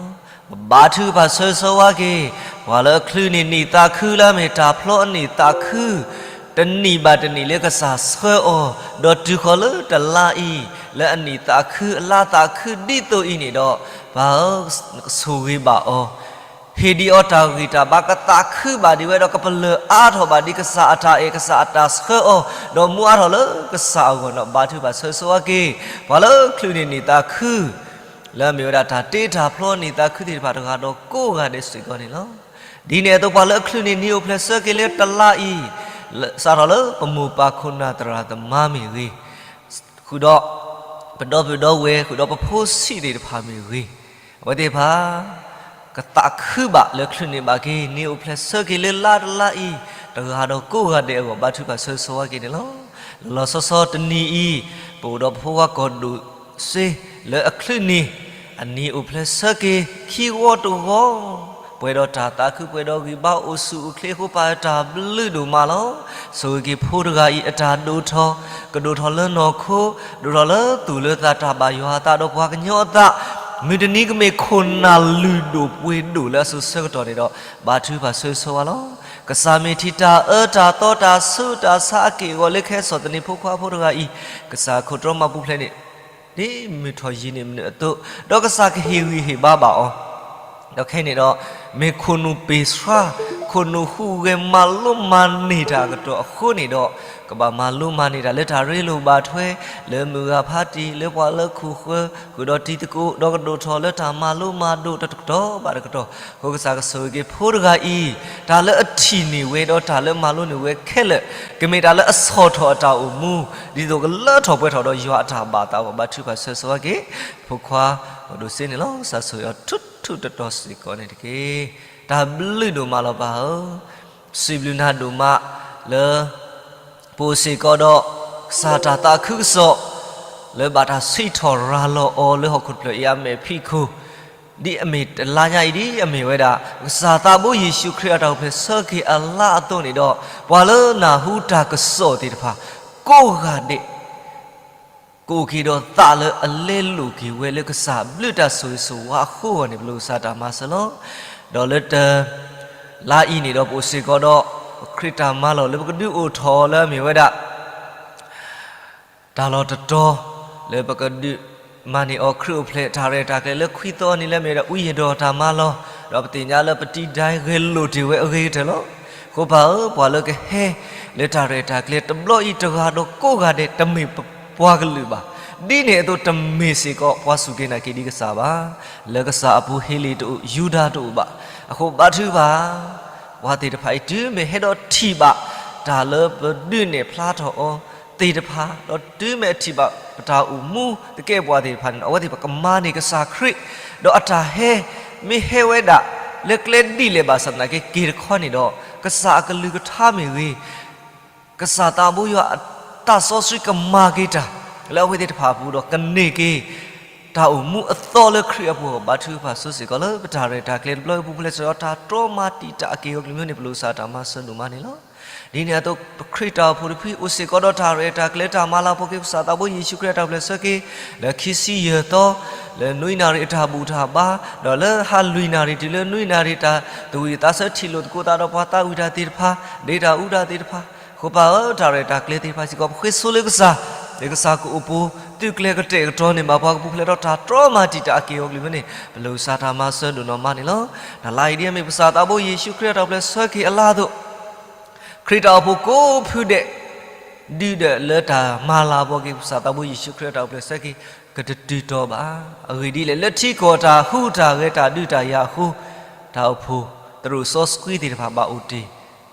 ပဘါထုကဖၣ်ဆၢဂ့ၤဆၢဝါက့ၤ ပှၤလၢအချုးန့ၢ်နံၣ်သးခုလၢအမ့ၢ်တၢ်ဖျီအနံၣ်သးခု တနံၣ်ဘၣ်တနံၣ်လၢကစၢ်ဆှၢအီၤ ဒီးတုၤဃီၤလၢတလါအံၤ လၢအနံၣ်သးခုအလါသးခုဒ်သိးအံၤန့ၣ်ဒီး ပၢ်ဧၢ, ကဆိၣ်ဂ့ၤဘၣ်အီၤ ဟ့ၣ်ဒံးအီၤတၢ်ဂံၢ်တၢ်ဘါ ကသးခုဘၣ်ဒံးဝဲဒီး ကပလၢၢ်အါထီၣ်ဘၣ်ဒံးကစၢ်အတၢ်အဲၣ် ကစၢ်အတၢ်ဆှၢအီၤ ဒီးမူအါထီၣ်လၢကစၢ်အဂီၢ်ဒီး ဘါထုကဖၣ်ဆၢဂ့ၤဆၢဝါက့ၤ ပှၤလၢချုးန့ၢ်နံၣ်သးခု လၢအမ့ၢ်ဝဲဒၣ်တၢ်တ့တၢ်ဖျီနံၣ်သးခုသ့ၣ်တဖၣ်တဂၤဒီးကိးဂၤဒဲးစ့ၢ်ကီးန့ၣ်လီၤ. ဒ်န့ၣ်အသိးပှၤလၢအချုးန့ၢ်နံၣ်အိၣ်ဖျဲၣ်ဆၢက့ၤလၢတလါအံၤ စးထီၣ်လၢပမိၢ်ပၢ်ခိၣ်နၢ်သရၣ်သမါမ့ၢ်ဂ့ၤ ဃုာ်ဒီး ပဒီပုၢ်ဒီဝဲၢ် ဃုာ်ဒီးပဖိဆံးသ့ၣ်တဖၣ်မ့ၢ်ဂ့ၤ အဝဲသ့ၣ်တဖၣ် ကသးခုဘၣ်လၢချုးန့ၢ်ဘၣ်က့ၤ နံၤအိၣ်ဖျဲၣ်ဆၢက့ၤလၢလါတလါအံၤ တဂၤဒီးကိးဂၤဒဲးအဂီၢ် ဘါထုကဖၣ်ဆၢဂ့ၤဆၢဝါက့ၤန့ၣ်လီၤ. လီၤလီၤဆီဆီတနံၤအံၤ ပအိၣ်ဒီးပဖိခွါကီၢ်ဒိၣ်စ့ လၢအချုးန့ၢ် အနံၤအိၣ်ဖျဲၣ်ဆၢက့ၤ ခံဝီတဝီ ပှဲၤဒီးတၢ်သးခု ပှဲၤဒီးဂံၢ်ဘါအိၣ်ဆူၣ်အိၣ်ချ့အဃိ ပာ်တၢ်ဘျုးဒိၣ်မးလီၤ. ဆိၣ်ဂ့ၤက့ၤဖိတဂၤအံၤ အတၢ်ဒိၣ်ထီၣ် ကဒိၣ်ထီၣ်လၢနီၢ်ခိ ဒိၣ်ထီၣ်လၢသူၣ်လၢသး တၢ်ဘၣ်ယွၤအသးဒီးပှၤကညီအသး မုၢ်တနံၤကမ့ၢ်ခိၣ်နၢ်လုၢ်ဒိၣ်ပှ့ၤဒိၣ်လၢအစိၤဆၢကတီၢ်န့ၣ်ဒီး ဘါထုကဖၣ်ဆၢဂ့ၤဆၢဝါလီၤ. ကစၢ်မ့ၢ်ထံၣ်တၢ်အၢတၢ်သီတၢ်ဆူးတၢ်ဆါအက့ၢ်အဂီၤလၢခဲစီၣ်သန့ၤဖိခွါဖိတဂၤအံၤ ကစၢ်ခိၣ်တြီမၤပူၤဖျဲးန့ၣ် ဒ်မုၢ်ထီၣ်ယံာ်န့ၢ်မနုၤအသိး ဒီးကစၢ်ကဟ့ၣ်ဂံၢ်ဟ့ၣ်ဘါဘၣ်အီၤ ဒီးခဲအံၤန့ၣ်ဒီး မ့ၢ်ခိၣ်နူာ်ပ့ၢ်ဆှါ ခိၣ်နူာ်ဟူးဂဲၤမၤလိမၤန့ၢ်တၢ်အကတီၢ်အဃိန့ၣ်ဒီး ကဘၣ်မၤလိမၤန့ၢ်တၢ်လၢတၢ်ရ့လိာ်ဘၣ်ထွဲ လၢမုၢ်ဂၤဖးတံၢ် လၢပှၤလၢခိၣ်ဃၢၤ ဃုာ်ဒီးတံၤသကိး ဒီးကဒိၣ်ထီၣ်လၢတၢ်မၤလိမၤဒိးတကတီၢ်ဘၣ်တကတီၢ် အဃိကစၢ်ကဆိၣ်ဂ့ၤက့ၤဖိတဂၤအံၤ တၢ်လၢအထံၣ်န့ၢ်ဝဲဒီးတၢ်လၢမၤလိန့ၢ်ဝဲခဲလၢာ် ကမ့ၢ်တၢ်လၢအဆီၣ်ထီၣ်အတၢ်အိၣ်မူ ဒ်သိးကလၢထီၣ်ပှဲၤထီၣ်ဒီးယွၤအတၢ်ဘၣ်သးအဂီၢ် ဘါထုကဖၣ်ဆၢဂ့ၤဆၢဝါက့ၤ ဖိခွါ ကီၢ်ဒိၣ်စ့န့ၣ်လီၤ. ကစၢ်ဆိၣ်ဂ့ၤအီၤထူထူတီတီစ့ၢ်ကီးန့ၣ်တက့ၢ်. တၢ်ဘျုးဒိၣ်မးလီၤပၢ်ဧၢ, စံးဘျုးနၤဒိၣ်မးလၢ ပအိၣ်စ့ၢ်ကီးဒီး ကစၢ်တၢ်သးခုကစီၣ် လၢဘၣ်တၢ်ဆံးထီၣ်ရၤလီၤအီၤလၢဟီၣ်ခိၣ်တဖျၢၣ်အံၤအမဲာ်ဖံးခိၣ် ဒ်အမ့ၢ်တလါညါအံၤ ဒ်အမ့ၢ်ဝဲဒၣ် ကစၢ်သးဘိယ့ၣ်ၡူးခရံာ်အတၢ်အိၣ်ဖျဲၣ်ဆၢက့ၤအလါအသိးန့ၣ်ဒီး ပှၤလၢနၢ်ဟူတၢ်ကစီၣ်သ့ၣ်တဖၣ် ကိးဂၤဒဲး ကအိၣ်က့ၤဒီးသးလၢအလဲလိာ်က့ၤဝဲလၢကစၢ်ဘျုးတၢ်ဆိၣ်ဂ့ၤဆိၣ်ဝါအဃိအဂီၢ်န့ၣ် ပလိၣ်ကစၢ်တၢ်မၤစၢၤလီၤ. ဒီးလၢတ လါအံၤန့ၣ်ဒီး ပအိၣ်စ့ၢ်ကီးဒီး ပခရံာ်တၢ်မၤလီၢ်လၢပကဒုးအိၣ်ထီၣ်အီၤလၢအမ့ၢ်ဝဲဒၣ် တၢ်လီၢ်တတီၤ လၢပကဒုးမၤန့ၢ်အီၤခရံာ်အိၣ်ဖျဲၣ်တၢ်ရဲၣ်တၢ်ကျဲၤလၢခွံသီအနံၤလၢအမ့ၢ်ဝဲဒၣ် ဝံယဒိၣ်တၢ်မၤလီၢ်, ဒီးပသ့ၣ်ညါလၢပတံၤဒၢဂဲၤလိာ်တ့ၢ်ဝဲအဂ့ၤကတၢၢ်လီၤ. အဃိပၢ်ဧၢ, ပှၤလၢကဟဲလၢတၢ်ရဲၣ်တၢ်ကျဲၤတဘျီအံၤတဂၤဒီးကိးဂၤဒဲး တမ့ၢ်ပှၤကလုာ်ဘၣ်. ဒ်န့ၣ်အသိးတမ့ၢ်စ့ၢ်ကီးပှၤစူၢ်က့ၤနာ်က့ၤဒံးကစၢ်ဘၣ်. လၢကစၢ်အပူၤဟ့လ့ၣ်တအိၣ် ယူဒၤတအိၣ်ဘၣ်. အဃိဘါထုကဖၣ် ပှၤသ့ၣ်တဖၣ်အံၤ တုၤမ့ၢ်ဟဲဒီးထံၣ်ဘၣ် တၢ်လၢပဒုးနဲၣ်ဖျါထီၣ်အီၤသ့ၣ်တဖၣ်, ဒီးတုၤမ့ၢ်အထံၣ်ဘၣ်ပတၢ်အိၣ်မူသကဲးပဝးသ့ၣ်တဖၣ်န့ၣ် အဝဲသ့ၣ်တဖၣ်ကမၤန့ၢ်ကစၢ်ခရံာ်, ဒီးအတၢ်ဟဲ မ့ၢ်ဟဲဝဲဒၣ် လၢကျဲဒ်လဲၣ်ဘၣ်ဆၣ်သနာ်က့ က့ၤတခီန့ၣ်ဒီး ကစၢ်အကလုၢ်ကထါမ့ၢ်ဂ့ၤ ကစၢ်သးဘိယွၤအတၢ်စီဆှံကမၤက့ၤတၢ် လၢအဝဲသ့ၣ်တဖၣ်အပူၤဒီးကန့ၢ်က့ၤ တၢ်အိၣ်မူအသီလၢခရံာ်အပူၤအဂီၢ် ဘါထုကဖၣ်ဆိစ့ၢ်ကီးလၢပတၢ်ရဲၣ်တၢ်ကျဲၤတဘျီအံၤပူၤဖဲလဲၣ်စ့ၢ်ကီး တၢ်တြီမၤတံာ်တာ်အက့ၢ်အဂီၤကလုာ်မ့ၢ်န့ၣ် ပလိၣ်ကစၢ်တၢ်မၤစၢၤဒိၣ်မးန့ၣ်လီၤ. ဒ်န့ၣ်အသိး ပခရံာ်တၢ်အိၣ်ဖှိၣ်တဖုအိၣ်စ့ၢ်ကီးဒီးတၢ်ရဲၣ်တၢ်ကျဲၤတၢ်မၤလၤကပီၤက့ၤ ကစၢ်သးဘိယ့ၣ်ၡူးခရံာ်အတၢ်အိၣ်ဖျဲၣ်ဆၢက့ၤ လၢခံဆံယဲၢ်သီ လၢနွံနၣ်ရံၣ်အတၢ်ဘူၣ်တၢ်ဘါ ဒီးလၢဟါလွံၢ်နၣ်ရံၣ်တုၤလၢနွံနၣ်ရံၣ် တၢ်သးဝံၣ်သးဆၢထံၣ်လိာ်သကိးသးဒီးပှၤသးဝံၣ်တၢ်သ့ၣ်တဖၣ် ဒ့တၢ်အူတၢ်သ့ၣ်တဖၣ် အဃိပၢ်ဧၢ တၢ်ရဲၣ်တၢ်ကျဲၤသ့ၣ်တဖၣ်စ့ၢ်ကီး ပဃ့ဆိလၢကစၢ် လၢကစၢ်ကအိၣ်ပူၤ သုးကျဲၤကတဲာ်ကတီၤန့ၢ်ဘၣ်ပှၤကပူၤဖဲလဲၣ်ဒီး တၢ်တြီမၤတံာ်တာ်အက့ၢ်အဂီၤကလုာ်မ့ၢ်န့ၣ် ပလိၣ်ကစၢ်တၢ်မၤစၢၤဒိၣ်နီၢ်မးန့ၣ်လီၤ. တၢ်လါအံၤဒ်အမ့ၢ်ကစၢ်သးဘိယ့ၣ်ၡူးခရံာ်အတၢ်အိၣ်ဖျဲၣ်ဆၢက့ၤအလါအသိး ခရံာ်တၢ်အိၣ်ဖှိၣ်ကိးဖုဒဲး ဒုးဒၢးလၢတၢ်မၤလၤကပီၤက့ၤ ကစၢ်သးဘိယ့ၣ်ၡူးခရံာ်အတၢ်အိၣ်ဖျဲၣ်ဆၢက့ၤ ကတတုၤတီၤဘၣ်. အဂ့ၢ်ဒ်လဲၣ် လၢထံကီၢ်တၢ်ဟူးတၢ်ဂဲၤတၢ်ဒုးတၢ်ယၤအဃိ တၢ်အိၣ်ဖှိၣ်သရိာ်စီဆှံသ့ၣ်တဖၣ်ဘၣ်အိၣ်တ့ၢ်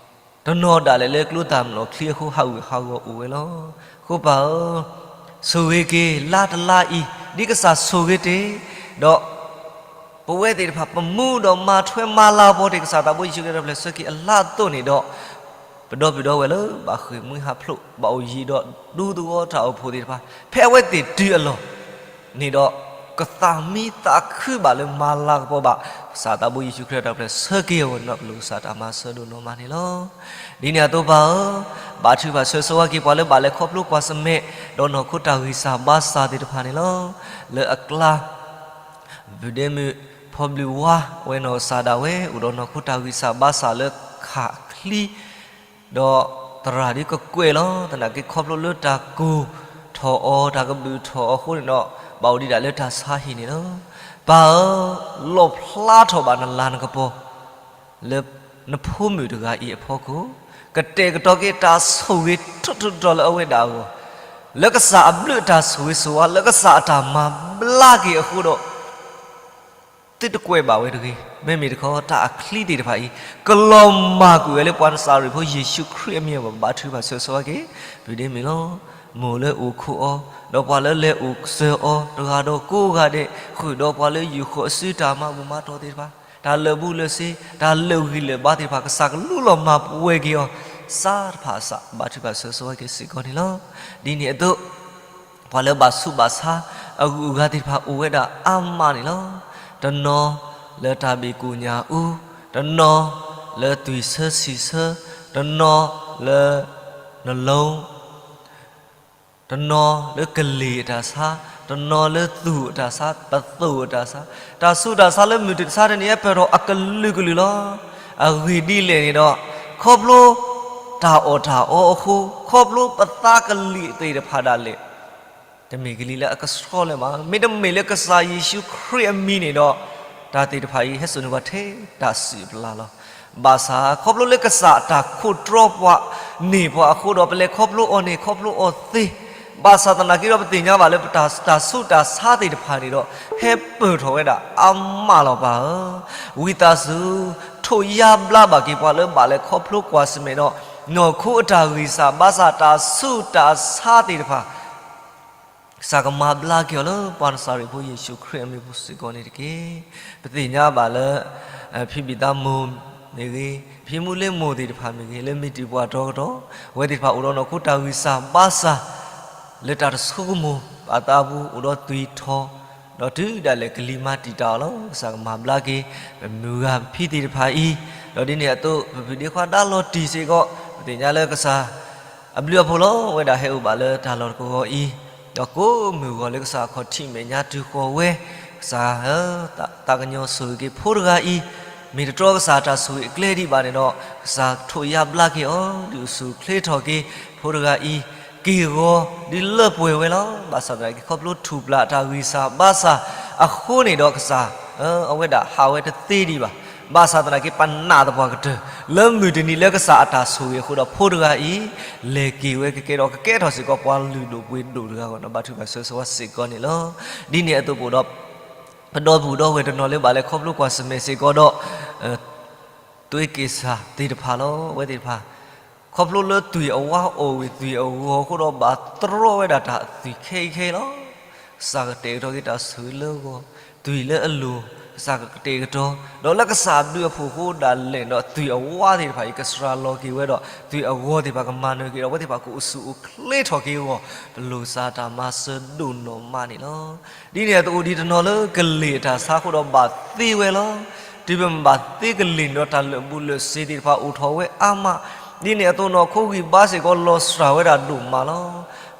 တနီၤဒၣ်လဲာ်လၢကျိသၣ်မုၣ်လီၢ်ချံအဃိ ဟးဂူာ်ဟးဂီၤအိၣ်ဝဲလီၤ. အဃိပၢ်ဧၢ, ဆိၣ်ဂ့ၤက့ၤ လါတလါအံၤ ဒ်ကစၢ်ဆိၣ်ဂ့ၤတ့ၢ်, ဒီး ပဝဲသ့ၣ်တဖၣ် ပမူဒီးမၤထွဲမၤလၤကပီၤတ့ၢ် ကစၢ်သးဘိယ့ၣ်ၡူးခရံာ်အတၢ်အိၣ်ဖျဲၣ်ဆၢက့ၤအလါအသိးန့ၣ်ဒီး ပဒီပုၢ်ဒီဝဲၢ်လၢဘၣ်ဃ့ၢ်မှံဟးဖျိး ဘၣ်အိၣ်ယံၤဒီးဒူသဝီတၢ်အိၣ်ဖှိၣ်သ့ၣ်တဖၣ် ဖဲအဝဲသ့ၣ်တုၤအလီၢ်န့ၣ်ဒီး ကသးမံသးခုဘၣ်လၢမၤလၤကပီၤဘၣ် ကစၢ်သးဘိယ့ၣ်ၡူးခရံာ်အတၢ်အိၣ်ဖျဲၣ်ဆၢက့ၤအဂီၢ်န့ၣ်ဒီး ပလိၣ်ကစၢ်တၢ်မၤစၢၤဒိၣ်နီၢ်မးန့ၣ်လီၤ. ဒ်န့ၣ်အသိးပၢ်ဧၢ, ဘါထုကဖၣ်ဆၢဂ့ၤဆၢဝါက့ၤ ပှၤလၢဘၣ်လဲၤခီဖျိကွၢ်ဆၢၣ်မဲာ် ဒီးနီၢ်ခိတၢ်ဂံၢ်စၢ်ဘါစၢ်သ့ၣ်တဖၣ်န့ၣ်လီၤ. လၢအကျါ ပဒဲမုၣ်ဖီဘျုးဝါ အဝဲနီၢ်ကစၢ်ဒၣ်ဝဲ အိၣ်ဒီးနီၢ်ခိတၢ်ဂံၢ်စၢ်ဘါစၢ်လၢခးချံ ဒီးသရၣ်ဒ်ကကွဲၢ်လီၤ. သနာ်က့ခီဖျိလၢတၢ်ကိၢ်ထီၣ်အီၤ တၢ်ကဘုၣ်ထီၣ်အီၤအဃိန့ၣ်ဒီး ဘၣ်အိၣ်ဒံးဒၣ်လၢတၢ်ဆါဟံၣ်န့ၣ်လီၤ. ပၢ်ဧၢ, လီၣ်ဖျါထီၣ်ဘၣ်နလၤနကပီၤ လၢနဖိမုၣ်တဂၤအံၤအဖီခိၣ်, ကတဲာ်ကတီၤက့ၤတၢ်ဆိၣ်ဂ့ၤထူထူတီတီလၢအဝဲဒၣ်အဂီၢ်, လၢကစၢ်အဘျုးအတၢ်ဆိၣ်ဂ့ၤဆိၣ်ဝါ လၢကစၢ်အတၢ်မၤဘျါက့ၤအဃိဒီး သုတကွဲးဘၣ်ဝဲတဂ့ၤ. မ့မ့ၢ်တခီ တၢ်အချံသ့ၣ်တဖၣ်အံၤ ကလီၤမၢ်ကွံာ်ဝဲလၢပှၤနစၤရ့းဖိယ့ၣ်ၡူးခရံာ်အမံၤအဂီၢ် ဘါထုကဖၣ်ဆၢဂ့ၤဆၢဝါက့ၤ ပဒဲမုၣ်လီၤ. မိၢ်လၢအိၣ်ခိးအီၤ ဒီးပှၤလၢလဲၤအိၣ်ကစၢၢ်အီၤ တဂၤဒီးကိးဂၤဒဲး ဃုာ်ဒီးပှၤလၢယူာ်ဃီၤအစုတၢ်မၤဘူၣ်မၤတီၢ်သ့ၣ်တဖၣ် တၢ်လၢာ်ဘူၣ်လၢာ်စ့, တၢ်လၢာ်ဂံၢ်လၢာ်ဘါသ့ၣ်တဖၣ် ကစၢ်ကလူလီၤမၤပှဲၤက့ၤအီၤ, စးတဖၣ်အစး ဘါထုကဖၣ်ဆၢဂ့ၤဆၢဝါက့ၤစ့ၢ်ကီးန့ၣ်လီၤ. ဒ်န့ၣ်အသိး ပှၤလၢဘၣ်ဆူးဘၣ်ဆါ အဂုၤအဂၤသ့ၣ်တဖၣ်အိၣ်ဝဲဒၣ်အါမးန့ၣ်လီၤ. တနီၤလၢတၢ်ဘ့ၣ်ကိၣ်ညၣ်အူ, တနီၤလၢသွံၣ်ဆၢဆံၣ်ဆၢ, တနီၤလၢ နလိ တနီၤလၢကလံၤအတၢ်ဆါ, တနီၤလၢသူၣ်အတၢ်ဆါ, ပသိၣ်အတၢ်ဆါ, တၢ်ဆူးတၢ်ဆါလၢမုၢ်တ့ၢ်တဆါတနံၤအပၢၢ်ထီၣ်အကလုာ်ကလုာ်လီၤ. အဂ့ၢ်ဒ်လဲၣ်န့ၣ်ဒီး ခီဖျိတၢ်အီၣ်တၢ်အီအဃိ, ခီဖျိပသးကလံၤသ့ၣ်တဖၣ်ဒၣ်လဲာ် တမ့ၢ်ကလံၤလၢအကဆှီလၢၤဘၣ်. မ့တမ့ၢ်လၢကစၢ်ယ့ၣ်ၡူးခရံာ်အမံၤန့ၣ်ဒီး တၢ်သ့ၣ်တဖၣ်အံၤ ဟဲစိာ်န့ၢ်ပှၤထဲတၢ်စံးပျၢ်လီၤ. ဘၣ်ဆၣ်ခီဖျိလၢကစၢ်အတၢ်ခိးတြီပှၤန့ၢ်ပှၤအဃိဒီး ပလဲၤခီဖျိအီၤန့ၣ် ခီဖျိအီၤသ့, ဘၣ်ဆၣ်သနာ်က့ဒီး ပသ့ၣ်ညါဘၣ်လၢပတၢ် တၢ်ဆူးတၢ်ဆါသ့ၣ်တဖၣ်န့ၣ်ဒီး ဟဲပၢၢ်ထီၣ်ဝဲဒၣ်အါမးလီၤပၢ်ဧၢ. ဝံသးစူၤ ထိးယါဘျါဘၣ်က့ၤပှၤလၢဘၣ်လဲၤခီဖျိကွၢ်ဆၢၣ်မဲာ်ဒီး နီၢ်ခိအတၢ်ဂံၢ်စၢ်ဘါစၢ် တၢ်ဆူးတၢ်ဆါသ့ၣ်တဖၣ် ကစၢ်ကမၤဘျါက့ၤအီၤလၢပှၤနစၤရ့းဖိယ့ၣ်ၡူးခရံာ်အမံၤပူၤစ့ၢ်ကီးန့ၣ်တက့ၢ်. ပသ့ၣ်ညါဘၣ်လၢ ဖံဘံၣ်သးမိၢ်မ့ၢ်ဂ့ၤ, ဖံမူလ့မိၢ်သ့ၣ်တဖၣ်မ့ၢ်ဂ့ၤ, လၢမ့ၢ်တံၤပှၢ်တီကတီၢ် အဝဲသ့ၣ်တဖၣ်အိၣ်ဒီးနီၢ်ခိတၢ်ဂံၢ်စၢ်ဘါစၢ် လၢတၢ်တဆိကမိၣ်ဘၣ်သးအပူၤ အိၣ်ဒီးသွံၣ်ထီၣ်, ဒီးတုၤဒၣ်လဲာ်ကလံၤမၤတံာ်တာ်အီၤလီၤ. ကစၢ်ကမၤဘျါက့ၤ ပမုၢ်ဂၤပဖံသ့ၣ်တဖၣ်အံၤ, ဒီးဒ်န့ၣ်အသိး ပဖုဒ့ခွါဒါလီၤတံၢ်စ့ၢ်ကီး ပသ့ၣ်ညါလၢကစၢ် အဘျုးအဖှိၣ်လီၤ. အဝဲဒၣ်ဟဲအိၣ်ဘၣ်လၢတၢ်လီၢ်တကဝီၤအံၤ, ဒီးကိးမုၢ်ဂီၤလၢကစၢ်အခီၣ်ထံးမဲာ်ညါတုၤဃီၤဝဲ, ကစၢ်ဧၢ, သးကညီၤဆိၣ်ဂ့ၤက့ၤဖိတဂၤအံၤ, မ့ၢ်တတြီကစၢ်တၢ်ဆိၣ်ဂ့ၤအကျဲဒံးဘၣ်န့ၣ်ဒီး ကစၢ်ထိးယါဘျါက့ၤအီၤ ဒုးအိၣ်ဆူၣ်အိၣ်ချ့ထီၣ်က့ၤ ဖိတဂၤအံၤ, က့ၢ်ဂီၤဒုးလၢပှဲၤဝဲလီၤ. ဘၣ်ဆၣ်သနာ်က့ ခီဖျိထူၣ်ပျၢ်အတၢ်ဂံၢ်စၢ်ဘါစၢ်အဃိန့ၣ်ဒီး ကစၢ် အဝဲဒၣ်ဟးဝဲတသ့ဒံးဘၣ်. ဘၣ်ဆၣ်သနာ်က့ ပနာ်သပှၢ်ကတၢၢ် လၢမုၢ်တနံၤလၢကစၢ်အတၢ်ဆိၣ်ဂ့ၤအဃိဒီး ဖိတဂၤအံၤ လဲၤက့ၤဝဲကကဲထီၣ် ကကဲထီၣ်စ့ၢ်ကီးပှၤလုၢ်ဒိၣ်ပှ့ၤဒိၣ်တဂၤဂီၢ်န့ၣ် ဘါထုကဖၣ်ဆၢဂ့ၤဆၢဝါစ့ၢ်ကီးန့ၣ်လီၤ. ဒ်န့ၣ်အသိးပအိၣ်ဒီး ပဒီပုၢ်ဒီဝဲၢ်တနီၤလၢဘၣ်လဲၤခီဖျိကွၢ်ဆၢၣ်မဲာ်စ့ၢ်ကီးဒီး သွ့က့ၣ်စၢ်သ့ၣ်တဖၣ်လီၤ. အဝဲသ့ၣ်တဖၣ် ခီဖျိလၢသွံၣ်အဝါအိၣ်ဝံၤ သွံၣ်အဂီၤအဃိဒီး ဘၣ်တြီဝဲဒၣ်တၢ်အသွံၣ်ခဲအံၤခဲအံၤလီၤ. ကစၢ်ကတဲာ်ကတီၤက့ၤတၢ်ဆိၣ်ဂ့ၤလၢအဂီၢ်, သွံၣ်လၢအလိၤ ကစၢ်ကကတဲာ်ကတီၤ, ဒီးလၢကစၢ်အဘျုးအဖှိၣ်အဃိဒၣ်လဲာ်ဒီး သွံၣ်အဝါသ့ၣ်တဖၣ်အံၤ ကစှၤလီၤက့ၤဝဲဒီး သွံၣ်အဂီၤသ့ၣ်တဖၣ်ကမၤနၢၤက့ၤဒီး အဝဲသ့ၣ်တဖၣ်ကအိၣ်ဆူၣ်အိၣ်ချ့ထီၣ်က့ၤအဂီၢ် ပလိၣ်စၢ်တၢ်မၤစၢၤဒိၣ်နီၢ်မးန့ၣ်လီၤ. ဒ်န့ၣ်အသိးအိၣ်ဒံးတနီၤလၢကလံၤအတၢ်ဆါအဃိဒီးဘၣ်သ့ဝဲလီၤ. တုၤပမ့ၢ်ဘၣ်သ့ကလံၤန့ၣ်ဒီး တၢ်လၢာ်ဘူၣ်လၢာ်စ့သ့ၣ်တဖၣ်အိၣ်ထီၣ်ဝဲအါမး, ဒ်န့ၣ်အသိးနီၢ်ခိဂံၢ်ဘါစ့ၢ်ကီးလီၤစှၤဝဲဒၣ်ဒိၣ်မးလီၤ.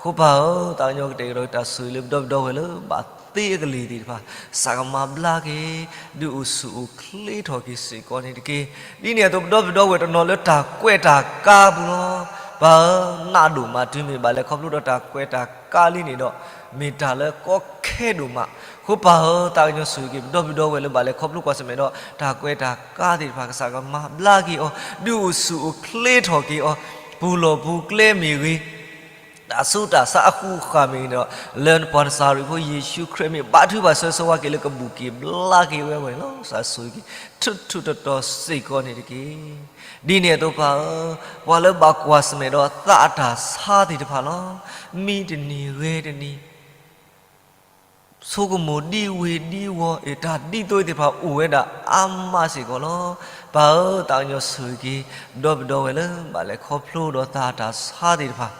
အဃိပၢ်ဧၢ, သးကညီၤကတဲာ်ကတီၤက့ၤတၢ်ဆိၣ်ဂ့ၤလၢပဒီပုၢ်ဒီဝဲၢ်လၢဘၣ်သ့အကလံၤသ့ၣ်တဖၣ်, ကစၢ်ကမၤဘျါက့ၤ ဒုးအိၣ်ဆူၣ်အိၣ်ချ့ထီၣ်က့ၤစ့ၢ်ကီးန့ၣ်တက့ၢ်. ဒ်န့ၣ်အသိးပဒီပုၢ်ဒီဝဲၢ်တနီၤလၢတၢ်ကွဲးတၢ်ကါပူၤလီၤ. ပၢ်ဧၢ, နးဒိၣ်မးတုၤမ့ၢ်ဘၣ်လဲၤခီဖျိဒီးတၢ်ကွဲးတၢ်ကါလံန့ၣ်ဒီး မ့ၢ်တၢ်လၢကီခဲဒိၣ်မး. အဃိပၢ်ဧၢ, သးကညီၤဆိၣ်ဂ့ၤက့ၤပဒီပုၢ်ဒီဝဲၢ်လၢဘၣ်လဲၤခီဖျိကွၢ်ဆၢၣ်မဲာ်ဒီး တၢ်ကွဲးတၢ်ကါသ့ၣ်တဖၣ် ကစၢ်ကမၤဘျါက့ၤအီၤ, ဒုးအိၣ်ဆူၣ်အိၣ်ချ့ထီၣ်က့ၤအီၤ, ပူၤလီၢ်ပူၤကျဲမ့ၢ်ဂ့ၤ တၢ်ဆူးတၢ်ဆါအဃူအဃာ်မ့ၢ်ဂ့ၤန့ၣ်ဒီး လၢပှၤနစၤရ့းဖိယ့ၣ်ၡူးခရံာ်အမံၤ ဘါထုကဖၣ်ဆၢဂ့ၤဆၢဝါက့ၤလၢကဘူၣ်က့ၤဘျါက့ၤဝဲအဂီၢ်န့ၣ်လီၤ. ကစၢ်ဆိၣ်ဂ့ၤက့ၤ ထူးထူးတီၤတီၤစ့ၢ်ကီးန့ၣ်တက့ၢ်. ဒ်န့ၣ်အသိးပၢ်ဧၢ, ပှၤလၢဘၣ်ကွၢ်ဆၢၣ်မဲာ်ဒီးသးအတၢ်ဆါသ့ၣ်တဖၣ်လီၤ. မံတနံၤဂဲၤတနံၤ ဆိကမိၣ်ဒ်ဝ့ၤဒ်ဝီၤ အတၢ်ဒ်သိးသ့ၣ်တဖၣ်အိၣ်ဝဲဒၣ်အါမးစ့ၢ်ကီးလီၤ. ပၢ်ဧၢ, သးကညီၤဆိၣ်ဂ့ၤက့ၤ ဒီပုၢ်ဒီဝဲၢ်လၢဘၣ်လဲၤခီဖျိဒီးသးအတၢ်ဆါသ့ၣ်တဖၣ်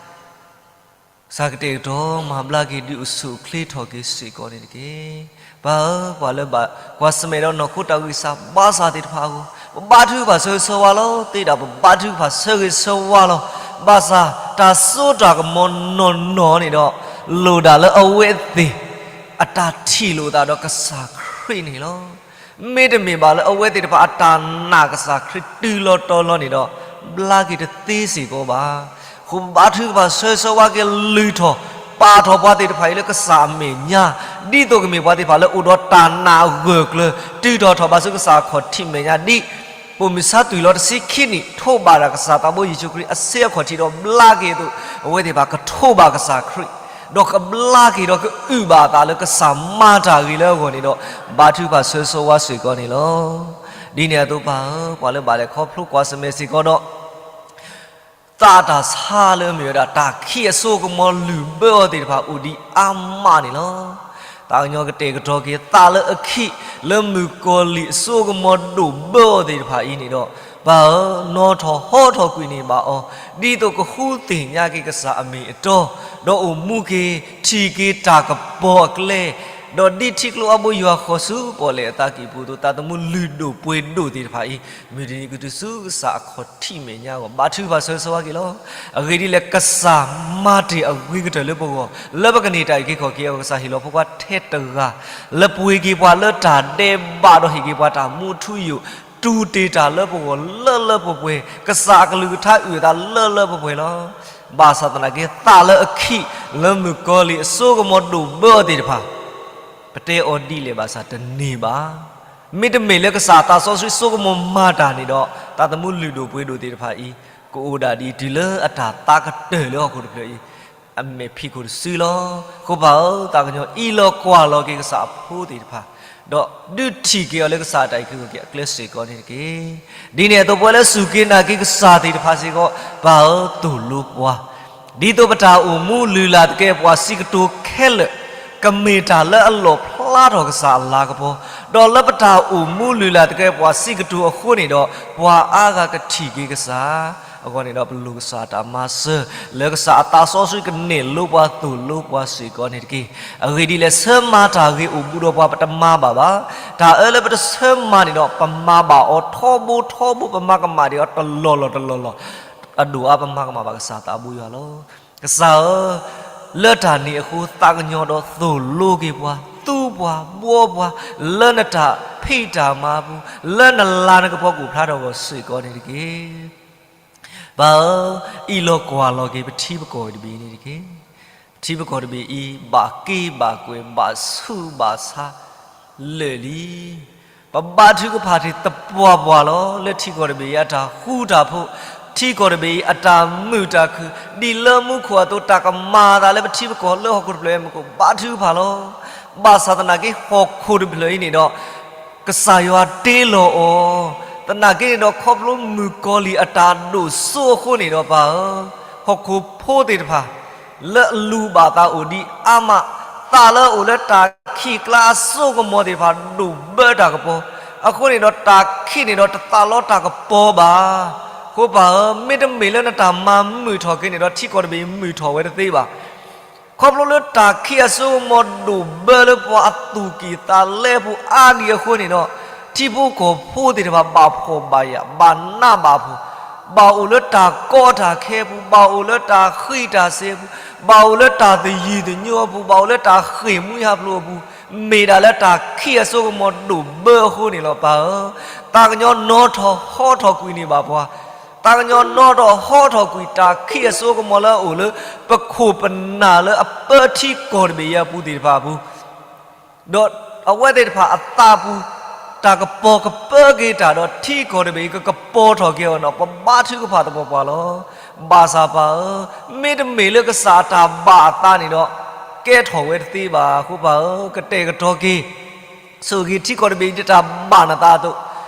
ကစၢ်ကတဲာ်ကတီၤမၤဘျါက့ၤ ဒုးအိၣ်ဆူၣ်အိၣ်ချ့ထီၣ်က့ၤစ့ၢ်ကီးန့ၣ်တက့ၢ်. ပၢ်ဧၢ, ပှၤလၢဘၣ်ကွၢ်ဆၢၣ်မဲာ်ဒီးနီၢ်ခိတၢ်ဂံၢ်စၢ်ဘါစၢ်သ့ၣ်တဖၣ်အဂီၢ် ပဘါထုကဖၣ်ဆၢဂ့ၤဆၢဝါလီၤ. သ့ဒၣ်ပဘါထုကဖၣ်ဆၢဂ့ၤဆၢဝါလီၤ. ဘၣ်ဆၣ်တၢ်စိတၢ်ကမီၤနီၢ်နီၢ်န့ၣ်ဒီး လိၣ်ဒၣ်လၢအဝဲသ့ၣ် အတၢ်ထံၣ်လိာ်သးဒီးကစၢ်ခရံာ်န့ၣ်လီၤ. မ့တမ့ၢ်ဘၣ်လၢအဝဲသ့ၣ်တဖၣ်အတၢ်နာ်ကစၢ်ခရံာ်တုၤလီၤတီၤလီၤန့ၣ်ဒီး ဘျါက့ၤတသ့စ့ၢ်ကီးဘၣ်. အဃိပဘါထုကဖၣ်ဆၢဂ့ၤဆၢဝါက့ၤလုၢ်ထီၣ် ပာ်ထီၣ်ပှၤသ့ၣ်တဖၣ်အံၤလၢကစၢ်အမဲာ်ညါ ဒ်သိးကမ့ၢ်ပှၤသ့ၣ်တဖၣ်လၢအိၣ်ဒီးတၢ်နာ်အဂၢၢ်ကျၢၤ တုၤထီၣ်ထီၣ်ဘးဆူကစၢ်အခီၣ်ထံးမဲာ်ညါဒ် ပိာ်မုၣ်ဆါသွံၣ်လီၤတဆံခံနံၣ် ထိးဘၣ်ဒၣ်ကစၢ်သးဘိယ့ၣ်ၡူးခရံာ်အဆ့အခီၣ်ထံးဒီးဘျါက့ၤအသိး အဝဲသ့ၣ်တဖၣ်ကထိးဘၣ်ကစၢ်ခရံာ် ဒီးကဘျါက့ၤဒီးကအုၣ်ဘၣ်အသးလၢကစၢ်မၤတၢ်ဂ့ၤလၢအဂီၢ်န့ၣ်ဒီး ဘါထုကဖၣ်ဆၢဂ့ၤဆၢဝါစ့ၢ်ကီးန့ၣ်လီၤ. ဒ်န့ၣ်အသိးပၢ်ဧၢ, ပှၤလၢဘၣ်လဲၤခီဖျိကွၢ်ဆၢၣ်မဲာ်စ့ၢ်ကီးဒီး သးတၢ်ဆါလၢအမ့ၢ်ဝဲဒၣ် တၢ်ခံးအစိကမီၤလုၢ်ဘၢအီၤသ့ၣ်တဖၣ်အိၣ်ဒံးအါမးန့ၣ်လီၤ. သးကညီၤကတဲာ်ကတီၤက့ၤ သးလၢအခံး လၢမုၣ်ကီၤလံၢ်အစိကမီၤဒိၣ်ဘၢအီၤသ့ၣ်တဖၣ်အံၤန့ၣ်ဒီး, ပၢ်ဧၢ, နီၣ်ထီၣ်ဟီထီၣ်ကွံာ်န့ၢ်ဘၣ်အီၤ, ဒ်သိးကဃုသ့ၣ်ညါက့ၤကစၢ်အမ့ၢ်အတီ, ဒီးအိၣ်မူက့ၤ ထံၣ်က့ၤတၢ်ကပီၤအကျဲ, ဒီးဒ်ထံကျိအါဘိယွၤဃီၤဆူပီၣ်လဲၣ်အသးကံၢ်ပူၤအသိး သးသမူလုၢ်ဒိၣ်ပှ့ၤဒိၣ်သ့ၣ်တဖၣ်အံၤ မုၢ်တနံၤကတုၤဆူကစၢ်အခီၣ်ထံးမဲာ်ညါအဂီၢ် ဘါထုကဖၣ်ဆၢဂ့ၤဆၢဝါက့ၤလီၤ. အဂ့ၢ်ဒ်လဲၣ်, ကစၢ်မၤတ့ၢ်အဂ့ၤကတၢၢ်လၢပဂီၢ် လၢပကန့ၢ်တၢ်အုၣ်က့ၤခီၣ်က့ၤအဂီၢ် ကစၢ်ဟ့ၣ်လီၤဖိခွါထဲတဂၤ လၢပှ့ၤက့ၤပှၤလၢတၢ်ဒဲးဘး ဒီးဟ့ၣ်က့ၤပှၤတၢ်မူထူယိာ်, တူၢ်တ့ၢ်တၢ်လၢပဂီၢ်လၢလၢပှဲၤပှဲၤ, ကစၢ်အကလုၢ်ကထါအုၣ်အသးလၢလၢပှဲၤပှဲၤလီၤ. ဘၣ်ဆၣ်သနာ်က့ သးလၢအခံး လၢမုၣ်ကီၤလံၢ်အစိကမီၤဒိၣ်ဘၢအီၤသ့ၣ်တဖၣ် ပတဲအီၤဒ်လဲၣ်ဘၣ်ဆၣ်တန့ၢ်ဘၣ်. မ့တမ့ၢ်လၢကစၢ်အသးစီဆှံစိကမီၤမၤတၢ်န့ၣ်ဒီး သးသမူလုၢ်ဒိၣ်ပှ့ၤဒိၣ်သ့ၣ်တဖၣ်အံၤ ကအိၣ်ဒၣ်ဒ်အံၤတုၤလၢအတၢ်သးကတၢၢ်လၢဟီၣ်ခိၣ်တဖျၢၣ်အံၤ အမဲာ်ဖံးခိၣ်တစုလီၤ. အဃိပၢ်ဧၢ, သးကညီၤအံးလီၤကွၢ်လီၤက့ၤကစၢ်အဖိသ့ၣ်တဖၣ်, ဒီးဒုးထံၣ်က့ၤအီၤလၢကစၢ်အတၢ်အုၣ်က့ၤခီၣ်က့ၤအကျဲစ့ၢ်ကီးန့ၣ်တက့ၢ်. ဒ်န့ၣ်အသိးပဝဲလၢစူၢ်က့ၤနာ်က့ၤကစၢ်သ့ၣ်တဖၣ်စ့ၢ်ကီး, ပၢ်ဧၢ, သိၣ်လိပှၤ ဒ်သိးပတၢ်အိၣ်မူလုၢ်လၢ်သကဲးပဝးစံးကတိၤခဲလၢာ် ကမ့ၢ်တၢ်လၢအလီၣ်ဖျါထီၣ်ကစၢ်အလၤကပီၤ, ဒီးလၢပတၢ်အိၣ်မူလုၢ်လၢ်သကဲးပဝးစံးကတိၤအဃိန့ၣ်ဒီး ပှၤအါဂၤကထံၣ်က့ၤကစၢ်အဂီၢ်န့ၣ်ဒီး ပလိၣ်ကစၢ်အတၢ်မၤစၢၤ လၢကစၢ်အသးစီဆှံကနဲၣ်လိပှၤသိၣ်လိပှၤစ့ၢ်ကီးန့ၣ်တက့ၢ်. အဂ့ၢ်ဒ်လဲၣ်, ဆၢမၤတၢ်ဂ့ၤအိၣ်ဘူးဒီးပှၤ ပတမၤဘၣ်ဘၣ်. တၢ်အၢလၢပတဆၢမၤန့ၣ်ဒီး ပမၤဘၣ်အီၤထီဘိထီဘိ, ပမၤကမၣ်ဒံးအီၤတလီၢ်လီၢ်တလီၢ်လီၢ် အဒိၣ်အါပမၤကမၣ်ဘၣ်ကစၢ်သးဘိယွၤလီၤ. ကစၢ်ဧၢ, လၢတၢ်န့ၣ်အဃိ သးကညီၤဒီးသိၣ်လိက့ၤပှၤ, သူပှၤ, ဘှီပှၤ, လၢနတၢ်ဖံးတၢ်မၤအပူၤ, လၢနလၤနကပီၤကအိၣ်ဖျါထီၣ်အဂီၢ်စ့ၢ်ကီးန့ၣ်တက့ၢ်. ပၢ်ဧၢ, အံးလီၤကွၢ်လီၤက့ၤပထံပကီၢ်တဘ့ၣ်န့ၣ်တက့ၢ်. ပထံပကီၢ်တဘ့ၣ်အံၤ ဘၣ်က့ဘၣ်ကွဲၢ် ဘၣ်ဆူးဘၣ်ဆါ လၢာ်လံ. ပဘါထုကဖၣ်တ့ၢ်သပှၢ်ပှၢ်လီၤ. လၢထံကီၢ်တဘ့ၣ်အံၤအတၢ်ဃူတၢ်ဖိး, ထံကီၢ်တဘ့ၣ်အံၤအတၢ်မုာ်တၢ်ခုၣ်, ဒ်လၢမူခိၣ်အသိး တၢ်ကမၤအသးလၢပထံပကီၢ်လၢဟီၣ်ခိၣ်တဖျၢၣ်အံၤ မ့ၢ်ကဘါထုကဖၣ်လီၤ. ဘၣ်ဆၣ်သနာ်က့ ဟီၣ်ခိၣ်တဖျၢၣ်အံၤန့ၣ်ဒီး ကစၢ်ယွၤတ့လီၤအီၤ, သနာ်က့န့ၣ်ဒီး ခီဖျိမုၣ်ကီၤလံၢ်အတၢ်ဒိၣ်စိအဃိန့ၣ်ဒီး ပၢ်ဧၢ, ဟီၣ်ခိၣ်ဖိသ့ၣ်တဖၣ် လၢအလူၤဘၣ်သးအိၣ်ဒံးအါမး, သးလၢအအိၣ်လၢတၢ်ခံးကျါအစိကမီၤသ့ၣ်တဖၣ် ဒိၣ်ဘၢတၢ်ကပီၤ, အဃိန့ၣ်ဒီး တၢ်ခံးန့ၣ်ဒီးတသးလီတၢ်ကပီၤဘၣ်. အဃိပၢ်ဧၢ, မ့တမ့ၢ်လၢနတၢ်မၤမုာ်ထီၣ်က့ၤန့ၣ်ဒီး ထံကီၢ်တဘ့ၣ်အံၤမုာ်ထီၣ်ဝဲတသ့ဘၣ်. ခီဖျိလၢတၢ်ခံးအစိကမီၤဒိၣ်ဘၢလၢပှၤအသူၣ်ကံၢ်သးလဲပူၤအါဒံးအဃိန့ၣ်ဒီး ထံဖိကီၢ်ဖိသ့ၣ်တဖၣ် ဘၣ်ဖှီၣ်ဘၣ်ယာ် ဘၣ်နးဘၣ်ဖှီၣ်, ဘၣ်အိၣ်လၢတၢ်ကီတၢ်ခဲအပူၤ, ဘၣ်အိၣ်လၢတၢ်ဃံးတၢ်စ့ၤအပူၤ, ဘၣ်အိၣ်လၢတၢ်သယုၢ်သညိအပူၤ, ဘၣ်အိၣ်လၢတၢ်ဃ့ၢ်မှံဟးဖျိးအပူၤ, မ့ၢ်ဒၣ်လၢတၢ်ခံးအစိကမီၤဒိၣ်ဘၢအဃိန့ၣ်လီၤ. ပၢ်ဧၢ, သးကညီၤနီၣ်ထီၣ်ဟီထီၣ်ကွံာ်န့ၢ်ဘၣ်ပှၤ, သးကညီၤနီၣ်ထီၣ်ဟီထီၣ်ကွံာ်တၢ်ခံးအစိကမီၤလၢအအိၣ်လၢ ပခိၣ်ပနၢ်လၢအပၢထံကီၢ်တဘ့ၣ်အံၤအပူၤသ့ၣ်တဖၣ်အပူၤ, ဒီးအဝဲသ့ၣ်တဖၣ်အသးအပူၤ တၢ်ကပီၤကပၢက့ၤတၢ်ဒီး ထံကီၢ်တဘ့ၣ်အံၤ ကကပီၤထီၣ်က့ၤအီၤန့ၣ် ပဘါထုကဖၣ်သပှၢ်ပှၢ်လီၤ. ဘၣ်ဆၣ်ပၢ်ဧၢ, မ့တမ့ၢ်လၢကစၢ်အတၢ်ဘၣ်အသးန့ၣ်ဒီး ကဲထီၣ်ဝဲတသ့ဘၣ်. အဃိပၢ်ဧၢ, ကတဲာ်ကတီၤက့ၤ ဆိၣ်ဂ့ၤထံကီၢ်တဘ့ၣ်အံၤ ဒ်တၢ်ဘၣ်နသးအသိး,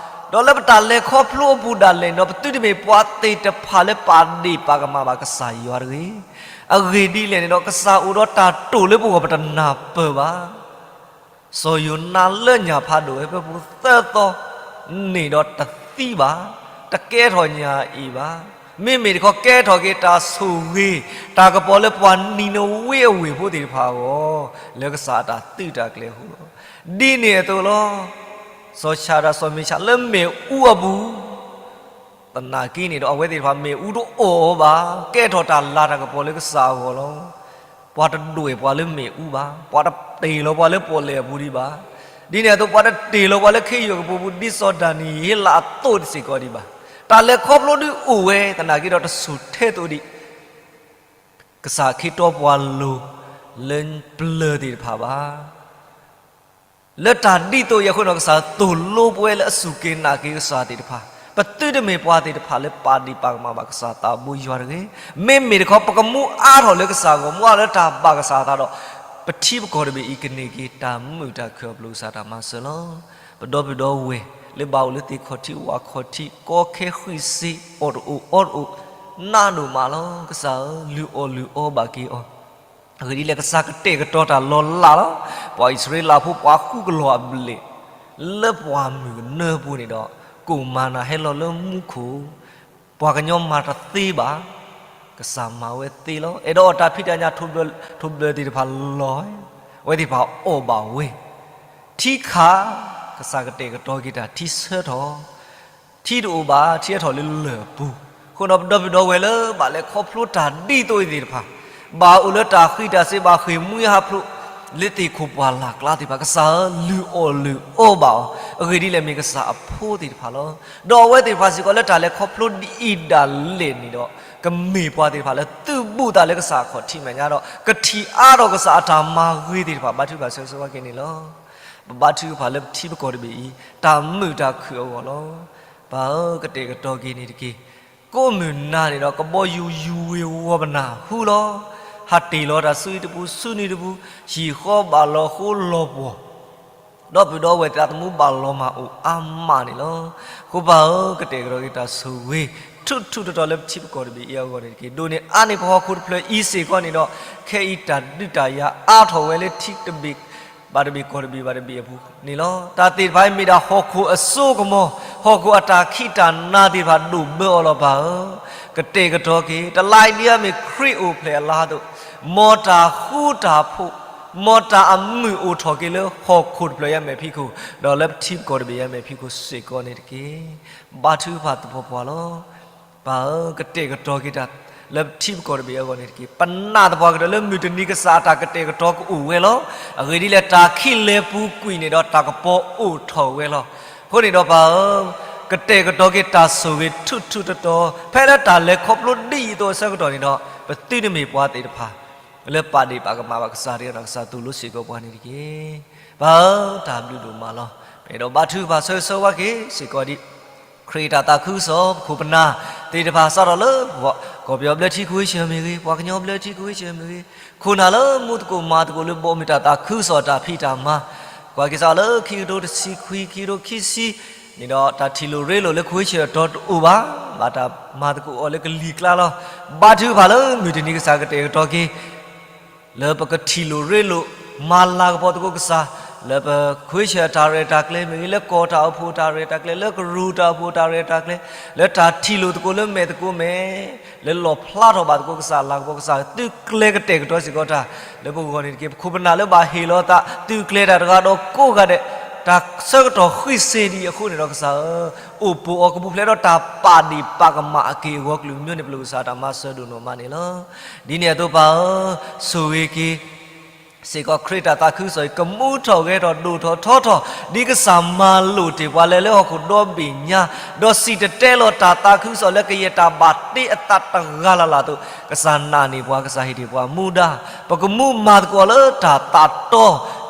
ဒီးလၢပတၢ်လဲၤခီဖျိအပူၤဒၣ်လဲာ်န့ၣ်ဒီး ပသုတမ့ၢ်ပှၤသ့ၣ်တဖၣ်လၢပာ်ဒ့ၣ်ပာ်ကမၣ်ဘၣ်ကစၢ်ယွၤတဂ့ၤ. အဂ့ၢ်ဒ်လဲၣ်န့ၣ်ဒီး ကစၢ်အိၣ်ဒီးတၢ်တိာ်လၢပဂီၢ် ပတနၢ်ပၢၢ်ဘၣ်. စီၤယိၤနါလၢညၣ်ဖးဒိၣ်ဝဲဖဲပူၤသၢသီ န့ၣ်ဒီးတသံဘၣ်, တကဲထီၣ်ညၣ်အ့ၣ်ဘၣ်. မ့မ့ၢ်တခီကဲထီၣ်က့ၤတၢ်ဆိၣ်ဂ့ၤ တၢ်ကပီၤလၢပှၤနံၤနဝ့အဝ့ၢ်ဖိသ့ၣ်တဖၣ်အဂီၢ်, လၢကစၢ်အတၢ်သုးတၢ်ကျဲၤအဃိလီၤ. ဒ်န့ၣ်အသိးလီၤ. စီၤၡၤဒၣ်စီၤမ့ၡးလၢမ့ၣ်အူအပူၤ သနာ်က့န့ၣ်ဒီး အဝဲသ့ၣ်တဖၣ်မ့ၣ်အူတအိၣ်အီၤဘၣ်, ကဲထီၣ်တၢ်လၤတၢ်ကပီၤလၢကစၢ်အဂီၢ်လီၤ. ပှၤတဒွဲၣ်ပှၤလၢမ့ၣ်အူဘၣ်, ပှၤတတ့ၢ်လီၤပှၤလၢပီၣ်လဲၣ်အပူၤဒံးဘၣ်. ဒ်န့ၣ်အသိး ပှၤတတ့ၢ်လီၤပှၤလၢခ့ယုၢ်အကပူၤပူၤ ဒ်စီၤဒၤနံးယ့လးအသိးစ့ၢ်ကီးဒံးဘၣ်. တၢ်လဲၤခီဖျိဒုးအိၣ်ဝဲ သနာ်က့ဒီးတဆူၣ်ထဲသိးဒံး ကစၢ်ခ့တီပှၤလိၤလၢပျၢၤသ့ၣ်တဖၣ်ဘၣ်. လၢတၢ်ဒ်သိးအံၤအဃိန့ၣ် ကစၢ်သိၣ်လိပဝဲလၢအစူၢ်က့ၤနာ်က့ၤကစၢ်သ့ၣ်တဖၣ်, ပသုတမ့ၢ်ပှၤသ့ၣ်တဖၣ်လၢပာ်ဒ့ၣ်ပာ်ကမၣ်ဘၣ်ကစၢ်သးဘိယွၤတဂ့ၤ. မ့မ့ၢ်တခီ ပကမူအါထီၣ်လၢကစၢ်အဂီၢ်, မူအါလၢတၢ်ဘၣ်ကစၢ်အသးဒီး ပထံပကီၢ်တဘ့ၣ်အံၤကန့ၢ်က့ၤတၢ်မုာ်တၢ်ခုၣ်အပျိၢ်ကစၢ်တၢ်မၤစၢၤလီၤ. ပဒီပုၢ်ဒီဝဲၢ် လၢဘၣ်အိၣ်လၢသ့ၣ်ခီၣ်ထံးဝၣ်ခီၣ်ထံး ကီခဲဃံးစ့ အီၣ်တအိၣ်အီတအိၣ် နးဒိၣ်မးလီၤ. ကစၢ်ဧၢ, လုၢ်အီၣ်လုၢ်အီဘၣ်က့ၤအီၤ အဂ့ၢ်ဒ်လဲၣ် ကစၢ်ကတဲာ်ကတီၤတၢ်လီၤလးလီၤ. ပှၤအံၣ်စရ့လးဖိပှၤဃုကလီၤအဘျဲၣ် လၢပှၢ်မုၢ်ကနၢပူၤန့ၣ်ဒီး ကိၣ်မၤနၤဟဲလီၤလၢမူခိၣ်, ပှၤကညီမၤတသ့ဘၣ်, ကစၢ်မၤဝဲသ့လီၤ. အဲၣ်ဒိးအီၣ်တၢ်ဖံးတၢ်ညၣ် ထိၣ်ဘျၢၣ်သ့ၣ်တဖၣ်လီၤ, အဝဲသ့ၣ်တဖၣ်အီၣ်ဘၣ်ဝဲ. ထံခး, ကစၢ်ကတဲာ်ကတီၤက့ၤတၢ်ထံဆၢထီၣ် ထံတအိၣ်ဘၣ်, ထံဟဲထီၣ်လၢလၢၢ်အပူၤ. အဃိဒီး ပဒီပုၢ်ဒီဝဲၢ်လၢဘၣ်လဲၤခီဖျိတၢ်ဒ်သိးအံၤသ့ၣ်တဖၣ်, ဘၣ်အိၣ်လၢတၢ်ဃံးတၢ်စ့း ဘၣ်ဃ့ၢ်မှံဟးဖျိး လၢသ့ၣ်ခိၣ်ပှၢ်လၢ်ကျါသ့ၣ်တဖၣ် ကစၢ်ဧၢ, လုၢ်အီၣ်လုၢ်အီဘၣ်အီၤ, အဂ့ၢ်ဒ်လဲၣ် မ့ၢ်ကစၢ်အဖိသ့ၣ်တဖၣ်လီၤ. ဒီးအဝဲသ့ၣ်တဖၣ်စ့ၢ်ကီးလၢတၢ်လဲၤခီဖျိဒ်အံၤဒၣ်လဲာ်န့ၣ်ဒီး ကမ့ၢ်ပှၤသ့ၣ်တဖၣ်လၢသုးဘူးသးလၢကစၢ်အခီၣ်ထံးမဲာ်ညါဒီး ကထံၣ်အါထီၣ်ကစၢ်အတၢ်မၤဂ့ၤသ့ၣ်တဖၣ် ဘါထုကဖၣ်ဆၢဂ့ၤဆၢဝါက့ၤန့ၣ်လီၤ. ပဘါထုကဖၣ်လၢပထံပကီၢ်တဘ့ၣ်အံၤ တၢ်မုာ်တၢ်ခုၣ်အဂီၢ်လီၤ. ပၢ်ဧၢ, ကတဲာ်ကတီၤက့ၤန့ၣ်တက့ၢ်. ကိးမုၢ်နၤန့ၣ်ဒီး ကဘီယူၤယူၤဝ့ၤဝီၤပနၢ်ဟူလီၤ. ဟးတ့ၢ်လီၤတၢ်ဆူအံၤတပူၤ ဆူနံၤတပူၤ, ဟံၣ်ဃီဘၣ်လီၤဃိလီၤပှီၢ် ဒီပုၢ်ဒီဝဲၢ်သးသမူဘၣ်လီၤမၢ်အိၣ်အါမးန့ၣ်လီၤ. အဃိပၢ်ဧၢ, ကတဲာ်ကတီၤက့ၤတၢ်ဆိၣ်ဂ့ၤ ထူးထူးတီၤတီၤလၢပထံပကီၢ်တဘ့ၣ်အံၤအဂီၢ်န့ၣ်တက့ၢ်. ဒိးန့ၢ်အါန့ၢ်ပဟီၣ်ခိၣ်တဖျၢၣ်အံၤစ့ၢ်ကီးန့ၣ်ဒီး ခဲအံၤတၢ်ဒုးတၢ်ယၤအါထီၣ်ဝဲလၢထံတဘ့ၣ်ဘၣ်တဘ့ၣ်ကီၢ်တဘ့ၣ်ဘၣ်တဘ့ၣ်အပူၤန့ၣ်လီၤ. တၢ်သ့ၣ်တဖၣ်အံၤမ့ၢ်ဒၣ်ဟီၣ်ခိၣ်အစိကမီၤ, ဟီၣ်ခိၣ်အတၢ်ခံးတၢ်နၤသ့ၣ်တဖၣ်ဒိၣ်ဘၢအီၤလီၤပၢ်ဧၢ. ကတဲာ်ကတီၤက့ၤ တလါအံၤဒ်အမ့ၢ်ခရံာ်အိၣ်ဖျဲၣ်အလါအသိး, မ်တၢ်ဃူတၢ်ဖိး, မ်တၢ်အမုာ်အိၣ်ထီၣ်က့ၤလၢဟီၣ်ခိၣ်တဖျၢၣ်အံၤအမဲာ်ဖံးခိၣ်, ဒီးလၢပထံပကီၢ်တဘ့ၣ်အံၤအမဲာ်ဖံးခိၣ်စ့ၢ်ကီးန့ၣ်တက့ၢ်. ဘါထုကဖၣ်သပှၢ်ပှၢ်လီၤ. ပၢ်ဧၢ, ကတဲာ်ကတီၤက့ၤတၢ်လၢပထံပကီၢ်တဘ့ၣ်အဂီၢ်န့ၣ်တက့ၢ်. ပနာ်သပှၢ်ကတၢၢ်လၢမုၢ်တနံၤကစၢ်အတၢ်ကတဲာ်ကတီၤကအိၣ်ဝဲလီၤ. အဂ့ၢ်ဒ်လဲၣ် တၢ်ခံးလဲၤပူၤကွံာ်န့ၣ်ဒီး တၢ်ကပီၤအိၣ်ထီၣ်ဝဲလီၤ. အဃိန့ၣ်ဒီးပၢ်ဧၢ, ကတဲာ်ကတီၤက့ၤတၢ်ဆိၣ်ဂ့ၤထူးထူးတီၤတီၤ ဖဲလၢတၢ်လဲၤခီဖျိဒ်အံၤအသိးအဆၢကတီၢ်န့ၣ်ဒီး ပသုတမ့ၢ်ပှၤသ့ၣ်တဖၣ် လၢပာ်ဒ့ၣ်ပာ်ကမၣ်ဘၣ်ကစၢ်တဂ့ၤဒီး ကစၢ်သိၣ်လိစ့ၢ်ကီးပှၤန့ၣ်တက့ၢ်. ပၢ်ဧၢ, တၢ်ဘျုးဒိၣ်မးလီၤ. ပအဲၣ်ဒိးဘါထုကဖၣ်ဆၢဂ့ၤဆၢဝါက့ၤစ့ၢ်ကီးဒ် ခရံာ်တၢ်သးခုကစီၣ် ပခိၣ်ပနၢ်သ့ၣ်တဖၣ် စးထီၣ်လၢ ကီၢ်ပယီၤဘျၢထံခဝ့ၡၢၣ်မ့ၢ်ဂ့ၤ, ပှၤကညီဘျၢထံခဝ့ၡၢၣ်မ့ၢ်ဂ့ၤ, ခိၣ်နၢ်လၢမူသကိးမၤသကိးလၢဘီမုၢ်တၢ်သးခုကစီၣ်တၢ်ဖံးတၢ်မၤ, ကွၢ်က့ၤစးလၢခံကထိတဆံခွံ ခံကထိခံဆံန့ၣ်ဒီး တၢ်ထံၣ်လိာ်ရ့လိာ်လၢခဝ့ၡၢၣ်အတီၤတအိၣ်ဘၣ်, ဘၣ်တၢ်မၤသကိးအီၤလၢကလံၤကျါလီၤ. ဘါထုကဖၣ်လၢမုၢ်တနံၤကစၢ်ကတဲာ်ကတီၤက့ၤ လၢပကထံၣ်လိာ်ရ့လိာ် မၤလၤကပီၤသကိးကစၢ်, လၢပခဝ့ၡၢၣ်အတၢ်ရဲၣ်တၢ်ကျဲၤမ့ၢ်ဂ့ၤ, လၢကီၢ်တၢ်အိၣ်ဖှိၣ်အတၢ်ရဲၣ်တၢ်ကျဲၤ, လၢကရူၢ်တၢ်အိၣ်ဖှိၣ်အတၢ်ရဲၣ်တၢ်ကျဲၤ, လၢတၢ်ထံၣ်လိာ်သကိးလၢမဲာ်သကိးမဲာ်, လၢလီၣ်ဖျါထီၣ်ဘၣ်သကိးကစၢ်လၤကပီၤကစၢ် သုကျဲၤကတဲာ်ကတီၤစ့ၢ်ကီးတၢ်လၢပဂီၢ်န့ၣ်တက့ၢ်. ပခိၣ်ပနၢ်လၢဘၣ်ဟ့ၣ်လီၤအသး သုကျဲၤတၢ်တဂၤဒီးကိးဂၤဒဲး, တၢ်ဆၢကတီၢ်ဃံးစ့ၢ်ဒံးအဃိန့ၣ်ဒီးကစၢ်ဧၢ, အိၣ်ပိာ်အီၤကပူၤဖျဲးဒီးတၢ်ပာ်ဒ့ၣ်ပာ်ကမၣ်အက့ၢ်အဂီၤ ကလုာ်ကမျၢၢ်န့ၣ် ပလိၣ်ကစၢ်တၢ်မၤစၢၤဒိၣ်နီၢ်မးန့ၣ်လီၤ. ဒ်န့ၣ်အသိးပၢ်ဧၢ, ဆိၣ်ဂ့ၤက့ၤ စ့ၢ်ကီးခရံာ်တၢ်သးခုကစီၣ်အံၤ ကမူထီၣ်ဂဲၤထီၣ်ဒိၣ်ထီၣ်ထီထီၣ် ဒ်ကစၢ်မၤလိာ်တ့ၢ်ပှၤလၢလၢဟီၣ်ခိၣ်ဒီဘ့ၣ်ညါ, ဒီးစံၣ်တဲၤတဲလီၤတၢ်သးခုကစီၣ်လၢကယဲၢ်တၢ်ဘၣ်တ့အသးတဂၤလၢ်လၢ်အသိး, ကစၢ်နာ်န့ၢ်ပှၤ ကစၢ်ဟ့ၣ်တ့ၢ်ပှၤမူဒါ, ပကမူမၤသကိးအီၤလၢတၢ်သးတီ,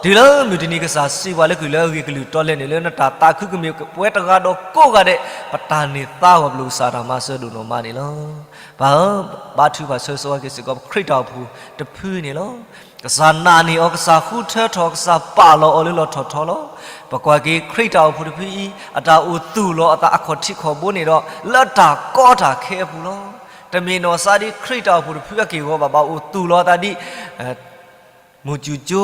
တုၤလၢမုၢ်တနံၤကစၢ်စံးပှၤလၢကုၢ်လၢအဂ့ၤ ကလုၢ်တီလဲန့ၣ်လၢနတၢ်သးခုကမ့ၢ်ပဝဲတဂၤဒီးကိးဂၤဒဲး, ပတၢ်န့ၢ်သါဂီၤ ပလိၣ်ကစၢ်တၢ်မၤစၢၤဒိၣ်နီၢ်မးန့ၣ်လီၤ. ပၢ်ဧၢ, ဘါထုကဖၣ်ဆၢဂ့ၤဆၢဝါက့ၤစ့ၢ်ကီးပခရံာ်တၢ်အိၣ်ဖှိၣ်တဖုန့ၣ်လီၤ. ကစၢ်နာ်န့ၢ်အီၤ ကစၢ်ဃုထၢထီၣ် ကစၢ်ပာ်လီၤအီၤလၢလီၤထီၣ်ထီလီၤ. ပကွၢ်က့ၤခရံာ်တၢ်အိၣ်ဖှိၣ်တဖုအံၤ အတၢ်အိၣ်သူၣ်လီၤအသးအခီၣ်ထံးခီၣ်ဘိန့ၣ်ဒီး လၢတၢ်ကီတၢ်ခဲအပူၤလီၤ. တမ့ၢ်နီၢ်စါဒ်ခရံာ်တၢ်အိၣ်ဖှိၣ်တဖုအက့ၢ်အဂီၤဘၣ် ဘၣ်အိၣ်သူၣ်လီၤအသးဒ် မူၢ်စူၤကၠိ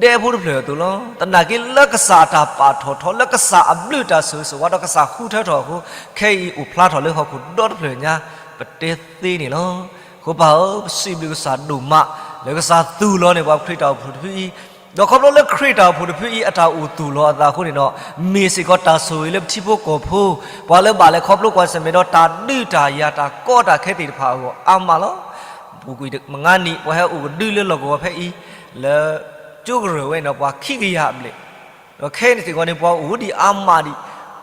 ဒဲဖိတဖျၢၣ်အသိးလီၤ. သနာ်က့လၢကစၢ်အတၢ်ပာ်ထီၣ်ထီ လၢကစၢ်အဘျုးတၢ်ဆိၣ်ဂ့ၤဆိၣ်ဝါဒီးကစၢ်ဃုထၢထီၣ်အဃိ, ခဲအံၤအိၣ်ဖျါထီၣ်လၢဟီၣ်ခိၣ်ဒီတဖျၢၣ်ညါ ပတဲသ့န့ၣ်လီၤ. အဃိပၢ်ဧၢ, ပစံးဘျုးကစၢ်ဒိၣ်မး လၢကစၢ်သူၣ်လီၤန့ၢ်ပှၤခရံာ်တၢ်အိၣ်ဖှိၣ်တဖုအံၤ, ဒီးခီဖျိလၢခရံာ်တၢ်အိၣ်ဖှိၣ်တဖုအံၤ အတၢ်အိၣ်သူၣ်လီၤအသးအဃိန့ၣ်ဒီး မ့ၢ်စ့ၢ်ကီးတၢ်ဆိၣ်ဂ့ၤလၢပထံဖိကီၢ်ဖိ, ပှၤလၢဘၣ်လဲၤခီဖျိကွၢ်ဆၢၣ်မဲာ်ဒီးတၢ်ဒုးတၢ်ယၤတၢ်ကီတၢ်ခဲသ့ၣ်တဖၣ်အဂီၢ်အါမးလီၤ. ပူၤကွံာ်မုၢ်နံၤ ပှၤဟဲအိၣ်ကဒုလၢလီၢ်ကဝီၤဖဲအံၤ လၢကၠိကရၢၢ်ဝဲန့ၣ်ဒီး ပှၤခံကယၤအဘျဲၣ်, ဒီးခဲအံၤန့ၣ်စ့ၢ်ကီးန့ၣ် ပှၤအိၣ်ဒံးအါမးဒံး,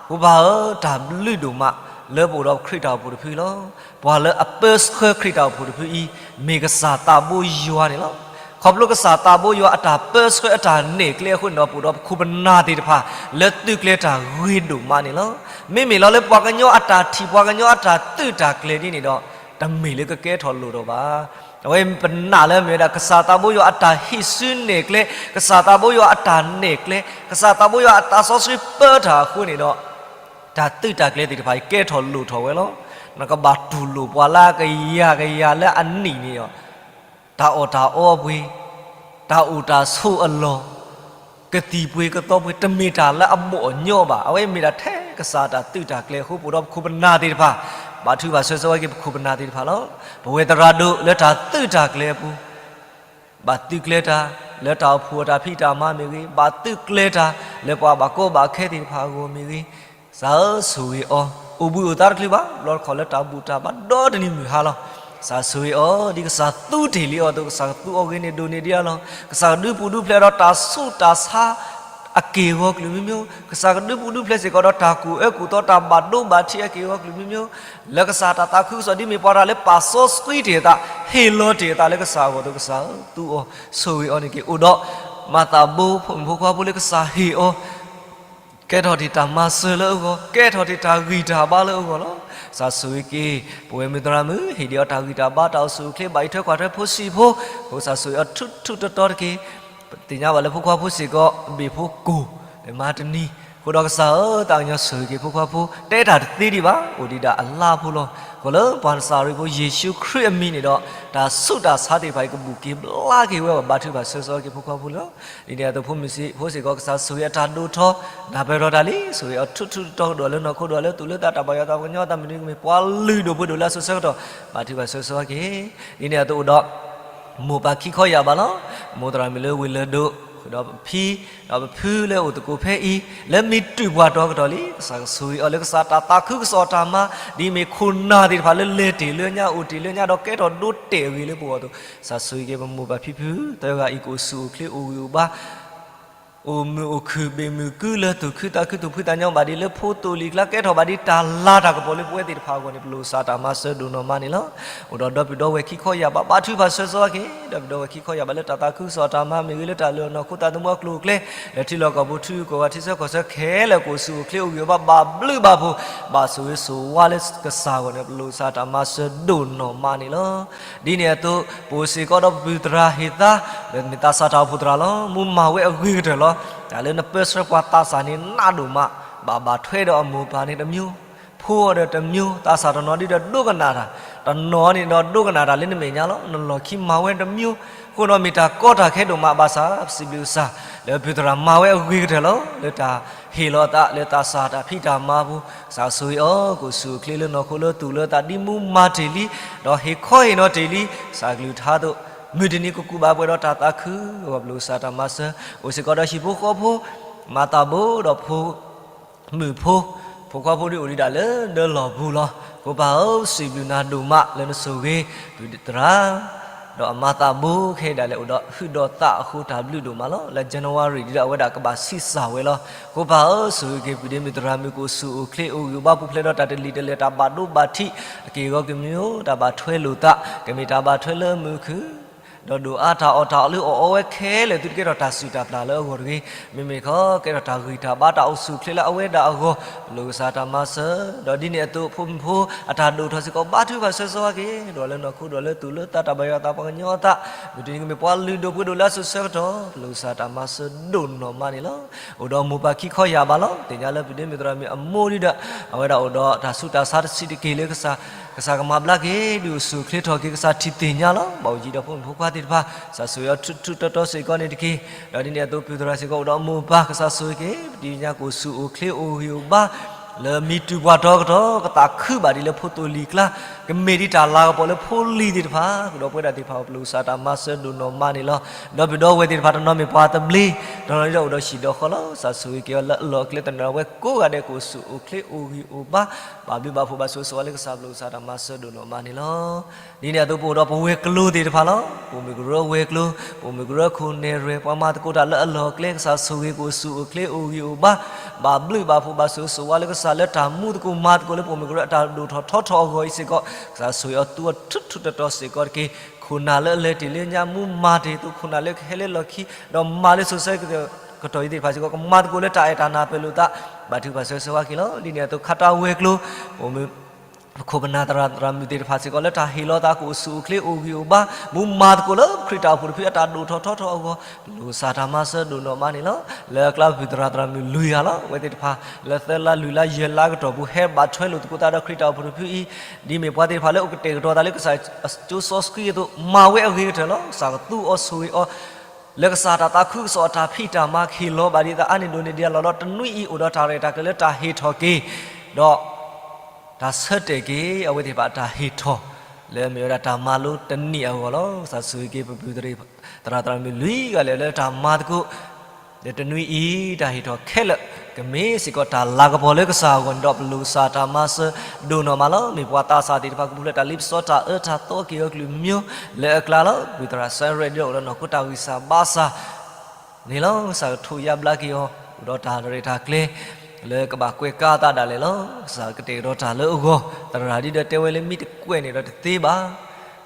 အဃိပၢ်ဧၢ, တၢ်ဘျုးဒိၣ်မး လၢပအိၣ်ဒီးပခရံာ်တၢ်အိၣ်ဖှိၣ်တဖုလီၤ. ပှၤလၢအပၢဆှၢခရံာ်တၢ်အိၣ်ဖှိၣ်တဖုအံၤ မ့ၢ်ကစၢ်သးဘိယွၤန့ၣ်လီၤ. ခီဖျိကစၢ်သးဘိယွၤအတၢ်ပၢဆှၢအတၢ်နဲၣ်ကျဲအဃိန့ၣ်ဒီး ပအိၣ်ဒီးပခိၣ်ပနၢ်သ့ၣ်တဖၣ် လၢသုးကျဲၤတၢ်ဂ့ၤဒိၣ်မးန့ၣ်လီၤ. မ့မ့ၢ်လီၤလၢပှၤကညီအတၢ်ထံၣ် ပှၤကညီအတၢ်သုးတၢ်ကျဲၤဒ်န့ၣ်ဒီး တမ့ၢ်လၢကကဲထီၣ်လိၣ်ထီၣ်ဘၣ်. အဝဲပနာ်လၢမ့ၢ်ဝဲဒၣ် ကစၢ်သးဘိယွၤအတၢ်ဟံးစုနဲၣ်ကျဲ, ကစၢ်သးဘိယွၤအတၢ်နဲၣ်ကျဲ, ကစၢ်သးဘိယွၤအသးစီဆှံပၢတၢ်အဃိန့ၣ်ဒီး တၢ်သုးတၢ်ကျဲၤသ့ၣ်တဖၣ်အံၤ ကဲထီၣ်လိၣ်ထီၣ်ဝဲလီၤ. နကဘၣ်တူၢ်လိာ်ပှၤလၢကယၤကယၤလၢအနံၣ်န့ၣ်ဒီး တၢ်အီၣ်တၢ်အီပှ့ၤ, တၢ်အိၣ်တၢ်ဆိးအလီၢ်, ကသံၣ်ပှ့ၤကသီပှ့ၤ, တမ့ၢ်တၢ်လၢအဘီၣ်အညီဘၣ်. အဝဲမ့ၢ်ဒၣ်ထဲကစၢ်တၢ်သုးတၢ်ကျဲၤအဃိ ပအိၣ်ဒီးပခိၣ်ပနၢ်သ့ၣ်တဖၣ်, ဘၣ်ထုကဖၣ်ဆၢဂ့ၤဆၢဝါက့ၤပခိၣ်ပနၢ်သ့ၣ်တဖၣ်လီၤ. ပဝဲသရၣ်ဒိၣ်လၢတၢ်သုးတၢ်ကျဲၤအပူၤ ဘၣ်သုးကျဲၤတၢ်လၢတၢ်အိၣ်ဖှိၣ်အတၢ်ဖံးတၢ်မၤမ့ၢ်ဂ့ၤ, ဘၣ်သုးကျဲၤတၢ်လၢပှၤဘၣ်ကီဘၣ်ခဲသ့ၣ်တဖၣ်အဂီၢ်မ့ၢ်ဂ့ၤ, ကစၢ်ဧၢဆိၣ်ဂ့ၤအီၤ, အိၣ်ဘှံးအိၣ်သါတချုးဘၣ်, ဘျီတခီၣ်လၢတၢ်ဘူၣ်တၢ်ဘါဒီတနံၤမုၢ်ဟါလီၤ. ကစၢ်ဆိၣ်ဂ့ၤအီၤ ဒ်ကစၢ်သူတ့ၢ်လံအီၤအသိး ကစၢ်ကသူအီၤဂ့ၤန့ၢ်ဒိၣ်န့ၢ်ဒံးအလီၢ်, ကစၢ်ကဒုးပူၤဒုးဖျဲးဒီးတၢ်ဆူးတၢ်ဆါ အက့ၢ်အဂီၤကလုာ်မံၤမံၤ, ကစၢ်ကဒုးပူၤဒုးဖျဲးစ့ၢ်ကီးဒီးတၢ်ကူၣ်အၢကူၣ်သီ တၢ်ဘၣ်ဒိဘၣ်ထံးအက့ၢ်အဂီၤကလုာ်မံၤမံၤ, လၢကစၢ်တၢ်သးခုကစီၣ်ဒ်မ့ၢ်ပှၤတၢ်လၢပာ်စီဆှံတ့ၢ်အသး, ဟ့ၣ်လီၤတ့ၢ်အသးလၢကစၢ်အဂီၢ်အသိး ကစၢ်သူအီၤဆိၣ်ဂ့ၤအီၤန့ၣ်က့ၤ အိၣ်ဒီး မၤသးဘိဖိမုၣ်ဖိခွါဖိလၢကစၢ်ဟ့ၣ်အီၤ ကဲထီၣ်တ့ၢ်တၢ်မၤစၢၤလၢအဂီၢ်, ကဲထီၣ်တ့ၢ်တၢ်ဂံၢ်တၢ်ဘါလၢအဂီၢ်လီၤ. ကစၢ်ဆိၣ်ဂ့ၤက့ၤ ပဝဲမုၢ်သရၣ်မုၣ် ဟ့ၣ်ဒံးအီၤတၢ်ဂံၢ်တၢ်ဘါ တၢ်အိၣ်ဆူၣ်အိၣ်ချ့ ဘၣ်အံးထွဲကွၢ်ထွဲဖိဆံးဖိ, ကစၢ်ဆိၣ်ဂ့ၤအီၤထူထူတီတီတက့ၢ်. ပသ့ၣ်ညါဘၣ်လၢဖိခွါဖိစ့ၢ်ကီး ဘ့ၣ်ဖိကိၢ် မၤတနံၤ, အဃိဒီးကစၢ်ဧၢ သးကညီၤဆိၣ်ဂ့ၤက့ၤဖိခွါဖိ တဲတၢ်တသ့ဒံးဘၣ်, အိၣ်ဒံးဒၣ်အလါဖိလီၤ. အဃိလၢပှၤနစၤရ့းဖိယ့ၣ်ၡူးခရံာ်အမံၤန့ၣ်ဒီး တၢ်ဆူးတၢ်ဆါသ့ၣ်တဖၣ်အံၤ ကဘူၣ်က့ၤဘျါက့ၤဝဲဘၣ်, ဘါထုကဖၣ်ဆၢဂ့ၤဆၢဝါက့ၤဖိခွါဖိလီၤ. ဒ်န့ၣ်အသိးဖိမုၣ်ဖိစ့ၢ်ကီး ကစၢ်ဆိၣ်ဂ့ၤအတၢ်ဒိၣ်ထီၣ် နၢ်ပၢၢ်ထီၣ်တၢ်လံ, ဆိၣ်ဂ့ၤအီၤထူထူတီတီ ကဒိၣ်လၢနီၢ်ခိ ဒိၣ်လၢသူၣ်လၢသး တၢ်ဘၣ်ယွၤသးပှၤကညီအသး မုၢ်တနံၤကမ့ၢ်ပှၤလုၢ်ဒိၣ်ပှ့ၤဒိၣ်လၢအစိၤဆၢကတီၢ်, ဘါထုကဖၣ်ဆၢဂ့ၤဆၢဝါက့ၤ. ဒ်န့ၣ်အသိးအိၣ်ဒီး မိၢ်ပၢ်ခံခီယာ်ဘၣ်လီၤ. မိၢ်သရၣ်မုၣ်လၢဝ့ၢ်လၢၢ်ဒိၣ် ဃုာ်ဒီးပဖံ ဒီးပဖုလၢအိၣ်သကိးဖဲအံၤ လၢမ့ၢ်တုၤပှၤတီၤကတီၢ်လံ, ကစၢ်ကဆိၣ်ဂ့ၤအီၤလၢကစၢ်တၢ်သးခုကစီၣ် တၢ်မၤ ဒ်မ့ၢ်ခိၣ်နၢ်သ့ၣ်တဖၣ်လၢလဲၤတ့ၢ်လၢညါ အိၣ်တ့ၢ်လၢညါ ဒီးကဲထီၣ်ဒိတဲာ်အဂ့ၤလၢပဂီၢ်အသိး, ကစၢ်ဆိၣ်ဂ့ၤက့ၤပမိၢ်ပၢ်ဖံဖုသၢဂၤအံၤ ကအိၣ်ဆူၣ်အိၣ်ချ့အိၣ်ဂံၢ်အိၣ်ဘါ အိၣ်မုာ်အိၣ်ခုၣ်ဘ့ၣ်မုၢ်ကုလၢ သူၣ်ခုသးခု သူၣ်ဖှံသးညီဘၣ်ဒ်လၢဖိသိၣ်လံၤကျါ ကဲထီၣ်ဘၣ်ဒ်တၢ်လၤတၢ်ကပီၤလၢပဝဲသ့ၣ်တဖၣ်အဂီၢ်န့ၣ် ပလိၣ်ကစၢ်တၢ်မၤစၢၤဒိၣ်နီၢ်မးန့ၣ်လီၤ. အိၣ်ဒီးဒီပုၢ်ဒီဝဲၢ်ခံခီယာ်ဘၣ်, ဘါထုကဖၣ်ဆၢဂ့ၤဆၢဝါက့ၤ ဒီပုၢ်ဒီဝဲၢ်ခံခီယာ်ဘၣ် လၢတၢ်သးခုကစီၣ်တၢ်မၤမ့ၢ်ဂ့ၤ လၢတၢ်လၢနီၢ်ခိသးသမူအကျိၤအကျဲ လၢထံလီၢ်ကီၢ်ပူၤ ထံဂုၤကီၢ်ဂၤ ထံဆၢကီၢ်ဆၢခဲလၢာ် ကအိၣ်ဆူၣ်အိၣ်ချ့အိၣ်ဂံၢ်အိၣ်ဘါ ဘၣ်ဘျုးဘၣ်ဖှိၣ် ဘၣ်ဆိၣ်ဂ့ၤဆိၣ်ဝါလၢကစၢ်အဂီၢ်န့ၣ် ပလိၣ်ကစၢ်တၢ်မၤစၢၤဒိၣ်နီၢ်မးန့ၣ်လီၤ. ဒ်န့ၣ်အသိး ပအိၣ်စ့ၢ်ကီးဒီးပပုၢ်သရၣ်ဟ့ၣ်သါ လၢမ့ၢ်သးစၢ်တၢ်အိၣ်ဖှိၣ်သရၣ်လီၤ. မူမၤဝဲအဂ့ၤကတၢၢ်လီၤ. တၢ်လၢနပၢဆှၢပှၤသးစၢ်န့ၣ် နးဒိၣ်မး, ဘၣ်ဘၣ်ထွဲဒီးအမိၢ်ပၢ်န့ၣ်တမျိုး, ဖိအီၤဒီးတမျိုး, သးစၢ်တနီၤဒ်ဒီးဒိကနၣ်တၢ်, တနီၤန့ၣ်ဒီးဒိကနၣ်တၢ်လၢနမဲာ်ညါလီၤ. နလီၢ်ခံမၤဝဲတမျိုး, အဃိဒီးမ့ၢ်တၢ်ကီတၢ်ခဲဒိၣ်မးဘၣ်ဆၣ် ပစံးဘျုးကစၢ် လၢပပုၢ်သရၣ်မၤဝဲအဂ့ၤကတၢၢ်လီၤ. လၢတၢ်ဟ့ၣ်လီၤအသးလၢသးစၢ်တၢ်ဖံးတၢ်မၤအပူၤ, ကစၢ်ဆိၣ်ဂ့ၤအီၤ ကအိၣ်ဆူၣ်အိၣ်ချ့လၢနီၢ်ခိလၢသူၣ်လၢသး ဒ်မူမၤတ့ၢ်လံ, ဒီးဟ့ၣ်ခီဟ့ၣ်နီၤတ့ၢ်လံ, ကစၢ်ကလုၢ်ကထါအသိး မုၢ်တနံၤကကူးဘၣ်ပှဲၤဒီးတၢ်သးခု, ပလိၣ်ကစၢ်တၢ်မၤစၢၤ, အိၣ်စ့ၢ်ကီးဒီးဟံၣ်ဖိဃီဖိ, မၤသးဘိဒီးဖိ မုၣ်ဖိ, ဖိခွါဖိဒ်အိၣ်ဒံးဒၣ်လၢဒၢလီၢ်ပူၤလီၤ. ဖိပၢ်ဧၢ, စံးဘျုးနၤဒိၣ်မးလၢနဆိၣ်ဂ့ၤ ပပုၢ်သရၣ် ဒီးအမၤသးဘိခဲအံၤဒၣ်လဲာ် အိၣ်ဒီးဟုးဒီးသးအဃိ တၢ်ဘျုးဒိၣ်မးလီၤ. လၢ January ဒ်ဒီးအဝဲဒၣ်ကဘၣ်ဆံးစၢ်ဝဲလီၤ. ဖိပၢ်ဧၢ, ဆိၣ်ဂ့ၤက့ၤပဒ့မုၢ်သရၣ်မုၣ် ကအိၣ်ဆူၣ်အိၣ်ချ့အိၣ်ဂံၢ်အိၣ်ဘါ ပူၤဖျဲးဒီးတၢ်တလံာ်တလဲၢ် တၢ်ဘၣ်ဒိဘၣ်ထံး အက့ၢ်အဂီၤကမံၤဧိၤ တၢ်ဘၣ်ထွဲလိာ်သး ကမ့ၢ်တၢ်ဘၣ်ထွဲလၢမုာ်ခုၣ် ဒီးဒိၣ်အါတၢ်အီၣ်တၢ်အီလၢအီၣ်အီဝဲခဲလၢာ် သုတကဲထီၣ်တၢ်စုၣ်တၢ်ပျၢ်လၢအဂီၢ်တဂ့ၤ. မ့မ့ၢ်ခီ ကဲထီၣ်တၢ်ဂံၢ်တၢ်ဘါတၢ်အိၣ်ဆူၣ်အိၣ်ချ့လၢအဝဲဒၣ်အဂီၢ် ပလိၣ်ကစၢ်တၢ်မၤစၢၤ, ဒီးဒ်န့ၣ်အသိး ဖိမုၣ်ဖိအတၢ်ဒိၣ်ထီၣ်စ့ၢ်ကီး ဘါထုကဖၣ်ဆၢဂ့ၤဆၢဝါက့ၤ ဒိၣ်လၢနီၢ်ခိ ဒိၣ်လၢသူၣ်လၢသး တၢ်ဘၣ်ယွၤသးပှၤကညီအသး မုၢ်တနံၤကမ့ၢ်ပှၤလုၢ်ဒိၣ်ပှ့ၤဒိၣ်လၢအစိၤဆၢကတီၢ် ပလိၣ်ကစၢ်တၢ်မၤစၢၤဒိၣ်နီၢ်မးန့ၣ်လီၤ. အိၣ်ဒီးမိၢ်ပၢ်ခံခီယာ်ဘၣ်လီၤ. သ့ၣ်ညါလၢပဒ့မုၢ်သရၣ်မုၣ်အမိၢ်ဒ်ဒီး အဝဲဒၣ်အိၣ်ဒီးတၢ်ဆူးတၢ်ဆါတဆံးတက့ၢ်လၢ ကစၢ်ကမၤဘျါက့ၤ ဒုးအိၣ်ဆူၣ်အိၣ်ချ့ထီၣ်က့ၤ ကစၢ်ထံၣ်သ့ၣ်ညါလီၤ. ဘၣ်အိၣ်ယံၤဒီးဖိမုၣ်ဖိခွါသ့ၣ်တဖၣ် ကစၢ်ဆိၣ်ဂ့ၤအီၤထူထူတီတီစ့ၢ်ကီးန့ၣ်တက့ၢ်. ဒီးဒ်န့ၣ်အသိး ပပုၢ်သရၣ်စ့ၢ်ကီးအိၣ်ဒီးအမိၢ်အပၢ် ကစၢ်ဆိၣ်ဂ့ၤက့ၤ ပတံၤပညါ ကအိၣ်ဆူၣ်အိၣ်ချ့အိၣ်ဂံၢ်အိၣ်ဘါ လၢမ့ၢ်တုၤပှၤတီၤကတီၢ် ကသးခုဘၣ်ဒ်လၢဖိသိၣ်လံၤကျါ ကမ့ၢ်ဒ်တၢ်လၤကပီၤလၢဖိလံၤသ့ၣ်တဖၣ် ဃုာ်ဒီးပဝဲဒၣ်သ့ၣ်တဖၣ် ပလိၣ်ကစၢ်တၢ်မၤစၢၤဒိၣ်နီၢ်မးန့ၣ်လီၤ. ဒီပုၢ်ဒီဝဲၢ်သ့ၣ်တဖၣ် တနီၤမ့ၢ်ပှၤသဘျ့ တနီၤဒ်ဒီးအိၣ်ဒီးဟံၣ်ဒီးဃီလီၤ. ကစၢ်ဆိၣ်ဂ့ၤက့ၤအီၤလၢအလီၢ်အကျဲသနၢၣ်ဝဲကိးဂၤဒဲး ကအိၣ်ဆူၣ်အိၣ်ချ့အိၣ်ဂံၢ်အိၣ်ဘါ ဘၣ်ဘျုးဘၣ်ဖှိၣ်ဘၣ်ဆိၣ်ဂ့ၤဆိၣ်ဝါလၢကစၢ် ပလိၣ်ကစၢ်တၢ်မၤစၢၤဒိၣ်နီၢ်မးန့ၣ်လီၤ. ဒ်န့ၣ်အသိး ပအိၣ်ဒီးပဝဲၤကျိၤသ့ၣ်တဖၣ်လီၤ. ပိာ်မုၣ်ကရၢဝဲၤကျိၤ, ပိာ်မုၣ်ကရၢခိၣ်နဲၣ်ရွဲၣ်, ပှၤမၤသကိးတၢ်လၢအလီၢ်အကျဲ ကစၢ်ဆိၣ်ဂ့ၤ ကအိၣ်ဆူၣ်အိၣ်ချ့အိၣ်ဂံၢ်အိၣ်ဘါ ဘၣ်ဘျုးဘၣ်ဖှိၣ်ဘၣ်ဆိၣ်ဂ့ၤဆိၣ်ဝါလၢကစၢ် လၢတၢ်မူသကိးမၤသကိးလၢပိာ်မုၣ်ကရၢအတၢ်ဒိၣ်ထီၣ်ထီထီၣ်အဂီၢ်အံၤစ့ၢ်ကီး ကစၢ်ဆိၣ်ဂ့ၤအီၤသူအီၤထူထူတီတီစ့ၢ်ကီးတက့ၢ်. ခိၣ်နၢ်လၢအလဲၤတ့ၢ်လၢညါ မူမၤတ့ၢ်အသိး ခိၣ်နၢ်လၢကဟဲလၢလီၢ်ခံ ဒီးမၤလၢစိၤဆၢကတီၢ်အံၤသ့ၣ်တဖၣ်စ့ၢ်ကီး ကမၤသကိးလၢတၢ်အဲၣ်တၢ်နၢ်ပၢၢ်လိာ်သး ဘၣ်ထုကဖၣ်ဆၢဂ့ၤဆၢဝါက့ၤလီၤ. ဒ်န့ၣ်အသိး ခးတၢ်ဝဲၤကျိၤ ပိာ်မုၣ် ပခိၣ်ပနၢ်သရၣ်သရၣ်မုၣ်သ့ၣ်တဖၣ်စ့ၢ်ကီး လၢတၢ်ဟ့ၣ်လီၤသးကအိၣ်ဆူၣ်အိၣ်ချ့အိၣ်ဂံၢ်အိၣ်ဘါ, မူမၤသကိးလၢခရံာ်တၢ်အိၣ်ဖှိၣ်တဖုအတၢ်ဒိၣ်ထီၣ်ထီထီၣ်အဂီၢ်, ပလိၣ်ကစၢ်တၢ်မၤစၢၤဒိၣ်နီၢ်မးန့ၣ်လီၤ. လၢအကျါပပုၢ်သရၣ်သရၣ်မုၣ်လွံၢ်ဂၤလီၤ. အဝဲသ့ၣ်တဖၣ် လၢသၢလါလွံၢ်လါယဲၢ်လါကတီၢ်ပူၤ ဟဲဘၣ်ထွဲလိာ်သကိးသးဒီးခရံာ်တၢ်အိၣ်ဖှိၣ်တဖုအံၤ, ဒ်မ့ၢ်ပှၤသ့ၣ်တဖၣ်လၢအိၣ်ကတဲာ်ကတီၤသးလၢကစၢ်ကၠိစီဆှံအသိး မၤဝဲအဂ့ၤကတၢၢ်လီၤ. ကစၢ်ကသူအီၤဆိၣ်ဂ့ၤအီၤ လၢကစၢ်တၢ်သးခုကစီၣ်အတၢ်ဖံးတၢ်မၤကဟ့ၣ်လီၤဘၣ်ဒံးသးအါန့ၢ်ဒိၣ်န့ၢ်ဒံးအလီၢ်ဒီး တနွံအံၤအိၣ်ဒီးတၢ်ရဲၣ်တၢ်ကျဲၤလၢတၢ်ဟ့ၣ်ထီၣ်က့ၤ ဒီး တၢ်ဆၢတဲာ်က့ၤ အဝဲသ့ၣ်တဖၣ်အတၢ်ဟ့ၣ်ထီၣ် လၢအမ့ၢ်ဝဲဒၣ်တၢ်မၤလိတနံၣ်အဂီၢ်လီၤ. ကစၢ်ဆိၣ်ဂ့ၤက့ၤပပုၢ်သရၣ်သရၣ်မုၣ်လွံၢ်ဂၤလၢာ်လၢတၢ်မၤသကိး လၢတနွံအံၤ တၢ်ဟ့ၣ်ထီၣ်ခဲလၢာ် ကမ့ၢ်စ့ၢ်ကီးတၢ်လၤကပီၤလၢကစၢ်အဂီၢ်န့ၣ်ဒီး ပလိၣ်ကစၢ်တၢ်မၤစၢၤဒိၣ်နီၢ်မးလီၤ. မ့ၢ်ပှၤသးစၢ်သ့ၣ်တဖၣ်ကပူၤဖျဲးတၢ်လ့ပစီတၢ်အၢတၢ်သီက့ၤအီၤကလုာ်မံၤ လၢအကျါလီၤ. ပပုၢ်သရၣ်စဲရဲၣ်ဒီးအိၣ်ဒီးနီၢ်ခိတၢ်ဂံၢ်စၢ်ဘါစၢ် န့ၣ်လီၤ. ကစၢ်ကထိးယါဘျါက့ၤအီၤ အိၣ်ဒီးတၢ်ရဲၣ်တၢ်ကျဲၤ လၢကဘၣ်ကွဲးကါသးဒၣ်လဲာ်လီၤ. ကစၢ်ကတဲာ်ကတီၤတၢ်လၢအဂီၢ် သရၣ်ဒ်ဒီးတဲဝဲလၢမ့ၢ်တကွဲးန့ၣ်ဒီးတသ့ဘၣ်.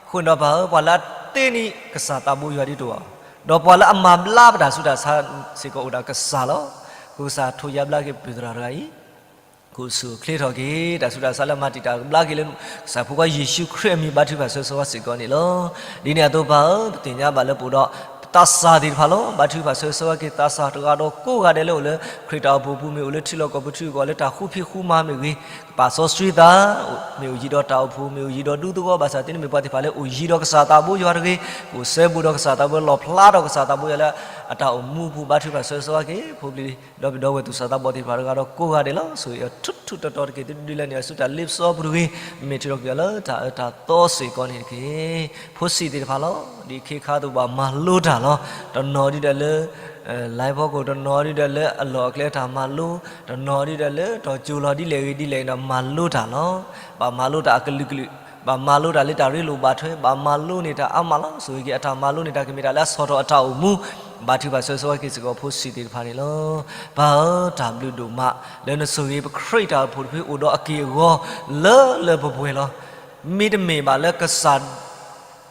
အဃိန့ၣ်ဒီးပၢ်ဧၢ ပှၤလၢအသ့န့ၣ် ကစၢ်သးဘိယွၤဒ်တအိၣ်ဘၣ်, ဒီးပှၤလၢအမၤဘျါပတၢ်ဆူးတၢ်ဆါစ့ၢ်ကီးအိၣ်ဒၣ်ကစၢ်လီၤ. အဃိကစၢ်ထိးယါဘျါက့ၤပပုၢ်သရၣ်တဂၤအံၤ ကအိၣ်ဆူၣ်အိၣ်ချ့ထီၣ်က့ၤ တၢ်ဆူးတၢ်ဆါလၢမၤတံာ်တာ်ကဘျါက့ၤလၢ ကစၢ်ဖိခွါယ့ၣ်ၡူးခရံာ်အမံၤဘါထုကဖၣ်ဆၢဂ့ၤဆၢဝါစ့ၢ်ကီးန့ၣ်လီၤ. ဒ်န့ၣ်အသိးပၢ်ဧၢ ပသ့ၣ်ညါဘၣ်လၢပအိၣ်ဒီး ပသးစၢ်သ့ၣ်တဖၣ်လီၤ. ဘါထုကဖၣ်ဆၢဂ့ၤဆၢဝါက့ၤသးစၢ်တဂၤဒီးကိးဂၤဒဲးလၢအိၣ်လၢ ခရံာ်တၢ်အိၣ်ဖှိၣ်ပူၤမ့ၢ်အိၣ်လၢထံလီၢ်ကီၢ်ပူၤထံကီၢ်လၢတၢ်ဃူဖံးဃူမၤမ့ၢ်ဂ့ၤ, ကပာ်စီဆှံသး မ့ၢ်အိၣ်ယံၤဒီးတၢ်အိၣ်ဖှိၣ် မ့ၢ်အိၣ်ယံၤဒီးဒူသဝီဘၣ်ဆၣ်သနာ်က့မ့ၢ်ပှၤသ့ၣ်တဖၣ်လၢအိၣ်ယံၤဒီးကစၢ်သးဘိယွၤတဂ့ၤ, ကအိၣ်စဲဘူးဒီးကစၢ်သးဘိ လီၣ်ဖျါထီၣ်ကစၢ်သးဘိယွၤလၢ အတၢ်အိၣ်မူအပူၤ ဘါထုကဖၣ်ဆၢဂ့ၤဆၢဝါက့ၤ ဖိပျံၤဒီပုၢ်ဒီဝဲၢ်သူၣ်စၢ်သးဘီၣ်သ့ၣ်တဖၣ်တဂၤဒီးကိးဂၤဒဲးလီၤ. ဆိၣ်ဂ့ၤအီၤထူထူတီတီတက့ၢ် တုၤဒုးလဲၣ်န့ၣ် အစုတၢ်လ့ပစီပူၤတဂ့ၤ, မ့ၢ်ထုးထီၣ်ကွံာ်အီၤလၢတၢ်အၢတၢ်သီစ့ၢ်ကီးန့ၣ်တက့ၢ်. ဖိဆံးသ့ၣ်တဖၣ်လီၤ. ဒ်ခဲခါအသိးဘၣ်မၤလိတၢ်လီၤ. တနီၤဒ်ဒီးလၢ လါဖီခိၣ် တနီၤဒ်ဒီးလၢအလီၢ်အကျဲတၢ်မၤလိ, တနီၤဒ်ဒီးလၢတီၤကၠိလီၤဒ်လဲၣ်ဂ့ၤဒ်လဲၣ်ဒီးမၤလိတၢ်လီၤ. ဘၣ်မၤလိတၢ်အကလုာ်ကလုာ်, ဘၣ်မၤလိတၢ်လၢတၢ်ရ့လိာ်ဘၣ်ထွဲ, ဘၣ်မၤလိန့ၢ်တၢ်အါမးလီၤ. ဆိၣ်ဂ့ၤက့ၤအတၢ်မၤလိန့ၢ်တၢ်ကမ့ၢ်တၢ်လၢအဆီၣ်ထီၣ်အတၢ်အိၣ်မူ, ဘါထုကဖၣ်ဆၢဂ့ၤဆၢဝါက့ၤစ့ၢ်ကီးဖိဆံးသ့ၣ်တဖၣ်န့ၣ်လီၤ. ပၢ်ဧၢ တၢ်ဘျုးဒိၣ်မး လၢနဆိၣ်ဂ့ၤပခရံာ်တၢ်အိၣ်ဖှိၣ်တဖုအိၣ်ဒီးအက့ၢ်အဂီၤ လၢလၢပှဲၤပှဲၤလီၤ. မ့တမ့ၢ်ဘၣ်လၢကစၢ်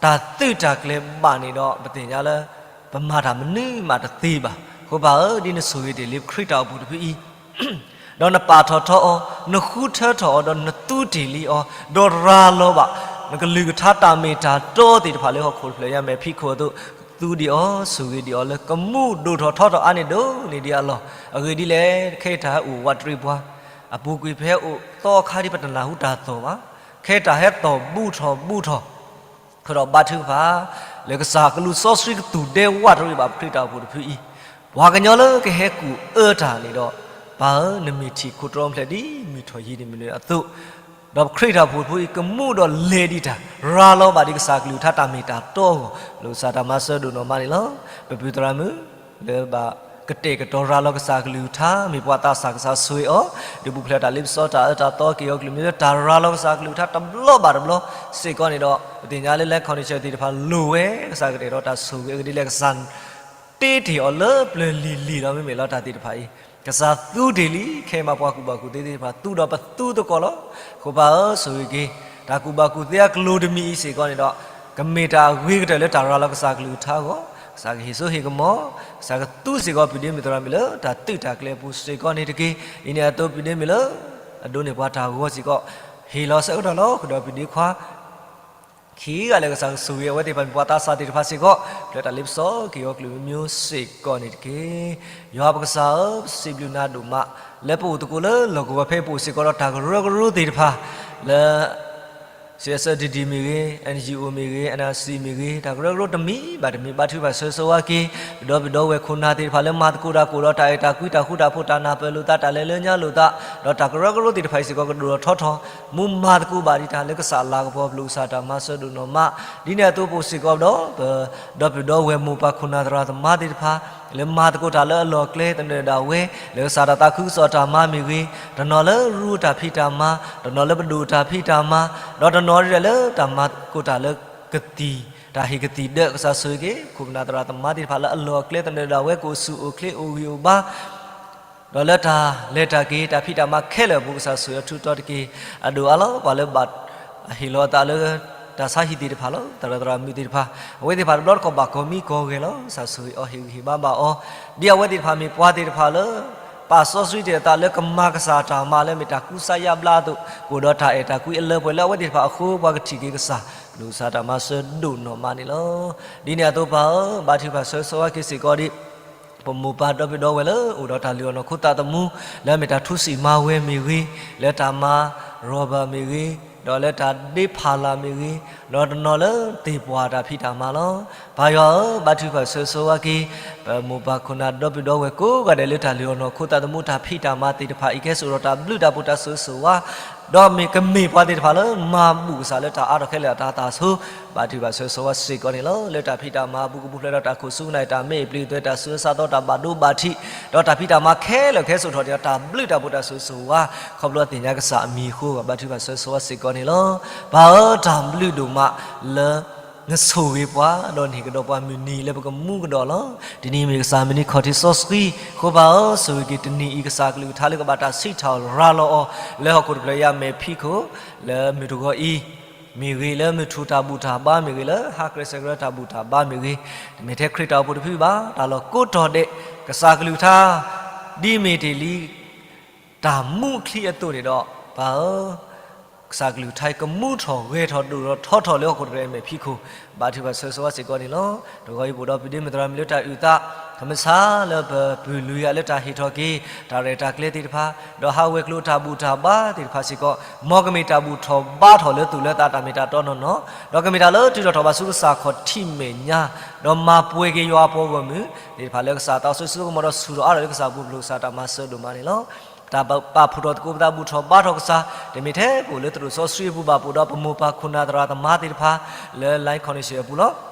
တၢ်သုးတၢ်ကျဲၤဘၣ်န့ၣ်ဒီး ပသ့ၣ်ညါလၢ ပမၤတၢ်မနုၤမးတသ့ဘၣ်. အဃိပၢ်ဧၢ ဒ်နဆိၣ်ဂ့ၤတ့ၢ်လံပခရံာ်တၢ်အိၣ်ဖှိၣ်တဖုအံၤ ဒီးနပာ်ထီၣ်ထီအီၤ, နဃုထၢထီၣ်အီၤ, ဒီးနသူတ့ၢ်လံအီၤ, ဒီးရၤလီၤဘၣ် နကလုၢ်ကထါတၢ်မ့ၢ်တၢ်တီသ့ၣ်တဖၣ်လၢဟီၣ်ခိၣ်တဖျၢၣ်ညါမဲာ်ဖံးခိၣ်အသိး, သူဒံးအီၤ, ဆိၣ်ဂ့ၤဒံးအီၤလၢကမူဒိၣ်ထီၣ်ထီထီၣ်အါန့ၢ်ဒိၣ်န့ၢ်ဒံးအလီၢ်. အဂ့ၢ်ဒ်လဲၣ်, ခဲအံၤတၢ်ဟဲအိၣ်ဝးတရံးပှၤ, အပူၤကွံာ်ဖဲအိၣ်သီအခါဒ်ပတနၢ်ဟူတၢ်သီၣ်ဘၣ်. ခဲအံၤတၢ်ဟဲသီၣ်ဘူးထီၣ်ဘူးထီၣ် အဃိဒီးဘါထုကဖၣ် လၢကစၢ်ကလူးစီဆှံကသူၣ်ဒဲဝးတရံးဘၣ်ပခရံာ်တၢ်အိၣ်ဖှိၣ်တဖုအံၤ, ပှၤကညီလၢကဟဲကူၣ်အၢတၢ်န့ၣ်ဒီး, ပၢ်ဧၢ နမ့ၢ်ထံၣ်ခိၣ်တြီဖျဲးဒ်မုၢ်ထီၣ်ယံၤန့ၣ်မ့ၢ်နၢၤအသိး, ဒီးပခရံာ်တၢ်အိၣ်ဖှိၣ်တဖုအံၤ ကမူဒီးလဲၤဒံးတၢ်, ရၤလီၤဘၣ်ဒံးကစၢ်ကလုၢ်ကထါတၢ်မ့ၢ်တၢ်တီအဂီၢ်, ပလိၣ်ကစၢ်တၢ်မၤစၢၤဒိၣ်နီၢ်မးန့ၣ်လီၤ. ပပုၢ်သရၣ်မုၣ် လၢဘၣ်ကတဲာ်ကတီၤရၤလီၤကစၢ်ကလုၢ်ကထါ, မ့ၢ်ပှၤသးစၢ်ကစၢ်ဆိၣ်ဂ့ၤအီၤ, ဒုးပူၤဖျဲးတၢ်လ့ပစီတၢ်အၢတၢ်သီက့ၤအီၤကလုာ်မံၤလၢတၢ်ရၤလီၤကစၢ်ကလုၢ်ကထါတဘျီဘၣ်တဘျီစ့ၢ်ကီးန့ၣ်ဒီး, ပသ့ၣ်ညါလၢ လၢ condition သ့ၣ်တဖၣ်လိၣ်ဝဲ, ကစၢ်ကတဲာ်ကတီၤတၢ်ဆိၣ်ဂ့ၤအဂ့ၢ်ဒ်လဲၣ်, ကစၢ်တ့တ့ၢ်အီၤလၢပျၢၤလံၤလံၤလီၤ. မ့မ့ၢ်လီၤတၢ်သ့ၣ်တဖၣ်အံၤ, ကစၢ်သူတ့ၢ်လံ, ခဲအံၤမ့ၢ်ပှၤကူၣ်ဘၣ်ကူၣ်သ့သ့ၣ်တဖၣ် သူဒီးပသူသကိးလီၤ. အဃိပၢ်ဧၢ ဆိၣ်ဂ့ၤက့ၤ တၢ်ကူၣ်ဘၣ်ကူၣ်သ့အကလုာ်တမံၤအံၤစ့ၢ်ကီးန့ၣ်ဒီး, ကမ့ၢ်တၢ်အဂ့ၤကတၢၢ်လၢတၢ်ရၤလီၤကစၢ်ကလုၢ်ကထါအဂီၢ်, ကစၢ်ကဟ့ၣ်စိဟ့ၣ်ကမီၤ, ကစၢ်ကသူစ့ၢ်ကီးပုၢ်ဒ့မုၣ်သရၣ်မုၣ်လၢတၢ်သုးတၢ်ကျဲၤအပူၤစ့ၢ်ကီးန့ၣ်တက့ၢ်. ဒ်န့ၣ်အသိးပုၢ်ဒ့မုၣ်လၢ အဒိးန့ၢ်ပှၤတၢ်ဂီၤစ့ၢ်ကီး, ဟ့ၣ်လီၤဆၢကတီၢ်လီၤ. ဃုာ်ဒီးပုၢ်ဒ့ခွါ ခံဂၤလၢကစၢ်ကဆိၣ်ဂ့ၤအဝဲသ့ၣ်တဖၣ် မ့ၢ်ပှၤသးစၢ်သ့ၣ်တဖၣ်စ့ၢ်ကီး, ဖျဲးတၢ်လ့ပစီက့ၤအီၤကလုာ်မံၤစ့ၢ်ကီးန့ၣ်တက့ၢ်. ယွၤပကစၢ်ဧၢ, ပစံးဘျုးနၤဒိၣ်မး လၢပအိၣ်သကိးလၢလီၢ်ကဝီၤဖဲပအိၣ်စ့ၢ်ကီးဒီးတၢ်ကရၢကရိသ့ၣ်တဖၣ် လၢ စီၤအဲၣ်စၢၣ်ဒံၣ်ဒံၣ်မ့ၢ်ဂ့ၤ, အၣ်အၣ်ယူၣ်အိၣ်မ့ၢ်ဂ့ၤ, အၣ်အၣ်စံၣ်မ့ၢ်ဂ့ၤ, တၢ်ကရၢကရိတမံၤဘၣ်တမံၤ ဘါထုကဖၣ်ဆၢဂ့ၤဆၢဝါက့ၤ ပဒီပုၢ်ဒီဝဲၢ်ခိၣ်နၢ်သ့ၣ်တဖၣ်လၢမၤသကိးတၢ်ကိၣ်ဒီးတၢ်အဲၣ်တၢ်ကွံ တၢ်ဃူတၢ်ဖိး တၢ်နၢ်ပၢၢ်လိာ်သး တၢ်လဲၤလၢညါလိာ်သး, ဒီးတၢ်ကရၢကရိသ့ၣ်တဖၣ်အံၤစ့ၢ်ကီးကဒိၣ်ထီၣ်ထီထီၣ်, မူမၤသကိးဘၣ်ဒံးတၢ်လၢကစၢ်အလၤကပီၤ ပလိၣ်ကစၢ်တၢ်မၤစၢၤဒိၣ်နီၢ်မး, ဒ်န့ၣ်အသိးပအိၣ်စ့ၢ်ကီးဒီး ပဒီပုၢ်ဒီဝဲၢ်မိၢ်ပၢ်ခိၣ်နၢ်သရၣ်သမါသ့ၣ်တဖၣ် လၢမၤသကိးတၢ်လၢအလီၢ်အကျဲသနၢၣ်ဒၣ်ဝဲ လၢကစၢ်တၢ်သးခုကစီၣ်တၢ်မၤမ့ၢ်ဂ့ၤ, တနီၤလၢရူတၢ်ဖံးတၢ်မၤ, တနီၤလၢပဒိၣ်တၢ်ဖံးတၢ်မၤ, ဒီးတနီၤဒ်လဲၣ်လၢတၢ်မၤသကိးတၢ်လၢကသံၣ်, တၢ်ဟ့ၣ်ကသံၣ်ဒၢး ကစၢ်ဆိၣ်ဂ့ၤက့ၤ ခိၣ်ပနၢ်သရၣ်သမါသ့ၣ်တဖၣ်လၢအလီၢ်အကျဲသနၢၣ်ဒၣ်ဝဲ ကအိၣ်ဆူၣ်အိၣ်ချ့အိၣ်ဂံၢ်အိၣ်ဘါ ဒီးလၢတၢ်လဲၤတၢ်က့ၤ တၢ်ဖံးတၢ်မၤခဲလၢာ်အပူၤ ကစၢ်ဆိၣ်ဂ့ၤအီၤထူးထီတက့ၢ်. အဒိၣ်အါလီၤ ပှၤလၢဘၣ်ဟ့ၣ်လီၤအသးလၢ တၢ်ဆါဟံၣ်သ့ၣ်တဖၣ်လီၤ. သရၣ်သရၣ်မုၣ်သ့ၣ်တဖၣ် အဝဲသ့ၣ်တဖၣ်တဘျီတခီၣ်ဘၣ်ကီၢ်မံကီၢ်ဂဲၤလီၤ. ကစၢ်ဆိၣ်ဂ့ၤအီၤ ဟ့ၣ်ဂံၢ်ဟ့ၣ်ဘါဘၣ်အီၤ, ဒ်အဝဲသ့ၣ်တဖၣ်မ့ၢ်ပှၤသ့ၣ်တဖၣ်လၢ ပာ်စီဆှံတ့ၢ်အသးလၢကမၤကစၢ်တၢ်မၤလၢအမ့ၢ်တၢ်ကူစါယါဘျါအသိး, ကအိၣ်ဒီးတၢ်အဲၣ်တၢ်ကွံအလၢပှဲၤလၢအဝဲသ့ၣ်တဖၣ်အဃိ ပှၤကထံၣ်က့ၤကစၢ် ပျုၢ်ကစၢ်တၢ်မၤစၢၤဒိၣ်နီၢ်မးန့ၣ်လီၤ. ဒ်န့ၣ်အသိးပၢ်ဧၢ, ဘါထုကဖၣ်ဆၢဂ့ၤဆၢဝါက့ၤစ့ၢ်ကီးဒံး ပမိၢ်ပၢ်ဒီပုၢ်ဒီဝဲၢ်လၢအိၣ်ဒီးတၢ်လုၢ်အီၣ်နီၢ်ခိသးသမူ လၢအမ့ၢ်တၢ်ထူစံၣ်မၤဝဲမ့ၢ်ဂ့ၤ, လၢတၢ်မၤရီၢ်ဘၢၣ်မ့ၢ်ဂ့ၤ, ဒီးလၢတၢ်ဒ့ဖးလၢ်မ့ၢ်ဂ့ၤ, ဒီးတနီၤလၢသ့ၣ်ပှၢ်တၢ်ဖံးတၢ်မၤလီၤ. ပၢ်ယွၤဧၢ, ဘါထုကဖၣ်ဆၢဂ့ၤဆၢဝါက့ၤ ပမိၢ်ပၢ်ခိၣ်နၢ်ဒီပုၢ်ဒီဝဲၢ်ကိးဂၤဒဲးလၢတၢ်လုၢ်အီၣ်နီၢ်ခိသးသမူတၢ်ဖံးတၢ်မၤသ့ၣ်တဖၣ်အံၤ ကဟဲစိာ်ဒီးတၢ်ဘျုးတၢ်ဖှိၣ်တၢ်ဆၢဂ့ၤဆၢဝါ ဒီးမ့ၢ်ကမ့ၢ်ပှၤသ့ၣ်တဖၣ်လၢမၤဘူၣ်ကစၢ်လၢတၢ်အါထီၣ်ခဲလၢာ်အတၤသၣ်ဆိ, ဘါထုကဖၣ်ဆၢဂ့ၤဆၢဝါစ့ၢ်ကီးန့ၣ်လီၤ. လၢတၢ်ဖံးတၢ်မၤအပူၤ ကပူၤဖျဲးဒီးတၢ်ခိၣ်ဆူနၢ်အံၤ တၢ်မ့ၢ်အပျံၤအသွဲ တၢ်ဆူးအစးသီ တၢ်ဘၣ်ဒိဘၣ်ထံး, ဒီးတၢ်ဖံးတၢ်မၤခဲလၢာ်ကဟဲစိာ်ထီၣ်န့ၣ်ဒီး တၢ်ဘျုးတၢ်ဖှိၣ်တၢ်ဆၢဂ့ၤဆၢဝါ ခီဖျိသ့ၣ်ညါကစၢ်အမံၤအဃိ ဘါထုကဖၣ်ဆၢဂ့ၤဆၢဝါစ့ၢ်ကီးန့ၣ်လီၤ. ပၢ်ဧၢ, တၢ်ဘျုးဒိၣ်မးလၢ နဆိၣ်ဂ့ၤပှၤ ဒီးနဟ့ၣ်ကဒီးပှၤမုၢ်နံၤလၢပကမူကဒီးလီၤ. တနံၤမ့ၢ်ကစၢ်မုၢ်နံၤခီၣ်ထံးစီဆှံ, အဃိပၢ်ဧၢ, ဆိၣ်ဂ့ၤက့ၤတနံၤအံၤ ကစၢ်ကလုၢ်ကထါလၢကဘၣ်တၢ်စံးထီၣ်ရၤလီၤအီၤ လၢဟီၣ်ခိၣ်တဖျၢၣ်အံၤအမဲာ်ဖံးခိၣ် လၢမုၢ်တဂီၤအံၤမ့ၢ်ဂ့ၤ, လၢမုၢ်ထူၣ်တၢ်ဘူၣ်တၢ်ဘါမ့ၢ်ဂ့ၤ, လၢဟါကြၢးစၢးကြၢးတၢ်ဘူၣ်တၢ်ဘါမ့ၢ်ဂ့ၤ, တမ့ၢ်ထဲခရံာ်တၢ်အိၣ်ဖှိၣ်တဖုဘၣ်, တၢ်လီၢ်ကိးတီၤဒဲး ကစၢ်ကလုၢ်ကထါ ဒ်မ့ၢ်တ့ၢ်လံ တၢ်မူအချံအသိးန့ၣ်ဒီး ပၢ်ဧၢ, ကစၢ်ကလုၢ်ကထါအံၤ ကမူထီၣ်ဂဲၤထီၣ်ဒိၣ်ထီၣ်ထီထီၣ်လၢဟီၣ်ခိၣ်တဖျၢၣ်အံၤအမဲာ်ဖံးခိၣ်, ဘါထုကဖၣ်ဆၢဂ့ၤဆၢဝါစ့ၢ်ကီးန့ၣ်လီၤ. တဂီၤအံၤပအိၣ်ဒီးပဒ့မုၣ်သရၣ်မုၣ်လၢတၢ်အုၣ်သး, ခမဆါလၢပပုၢ်လွံၢ်ဂၤလၢတၢ်ဟ့ၣ်ထီၣ်က့ၤ တၢ်ရဲၣ်တၢ်ကျဲၤသ့ၣ်တဖၣ်, ဒီးဟးဝဲၤကျိၤတၢ်ဘူၣ်တၢ်ဘါသ့ၣ်တဖၣ်စ့ၢ်ကီး, မ်ကမ့ၢ်တၢ်ဘူၣ်ထီၣ်ဘါထီၣ်လၢသူၣ်လၢသးတၢ်မ့ၢ်တၢ်တီနီၢ်နီၢ်, ဒီးကမ့ၢ်တၢ်လၢတုၤထီၣ်ထီၣ်ဘၣ်ဆူကစၢ်ခီၣ်ထံးမဲာ်ညါ, ဒီးမၤပှဲၤက့ၤယွၤအပှၤဂီၢ်မုၢ်သ့ၣ်တဖၣ်လၢကစၢ်သးစီဆှံကမီၤဒီးဆူၣ်ထီၣ်အါထီၣ်လၢကစၢ်ပူၤ ပျုၢ်ကစၢ်တၢ်မၤစၢၤဒိၣ်မးန့ၣ်လီၤ. တၢ်ပာ်ဖှိၣ်ထီၣ်သကိးပသးဘူၣ်ထီၣ်ဘါထီၣ်ကစၢ်, တမ့ၢ်ထဲပအိၣ်လၢသရိာ်စီဆှံအပူၤဘၣ်, ပအိၣ်ဒီးပမိၢ်ပၢ်ခိၣ်နၢ်သရၣ်သမါသ့ၣ်တဖၣ် လၢ Live Connection အပူၤလီၤ.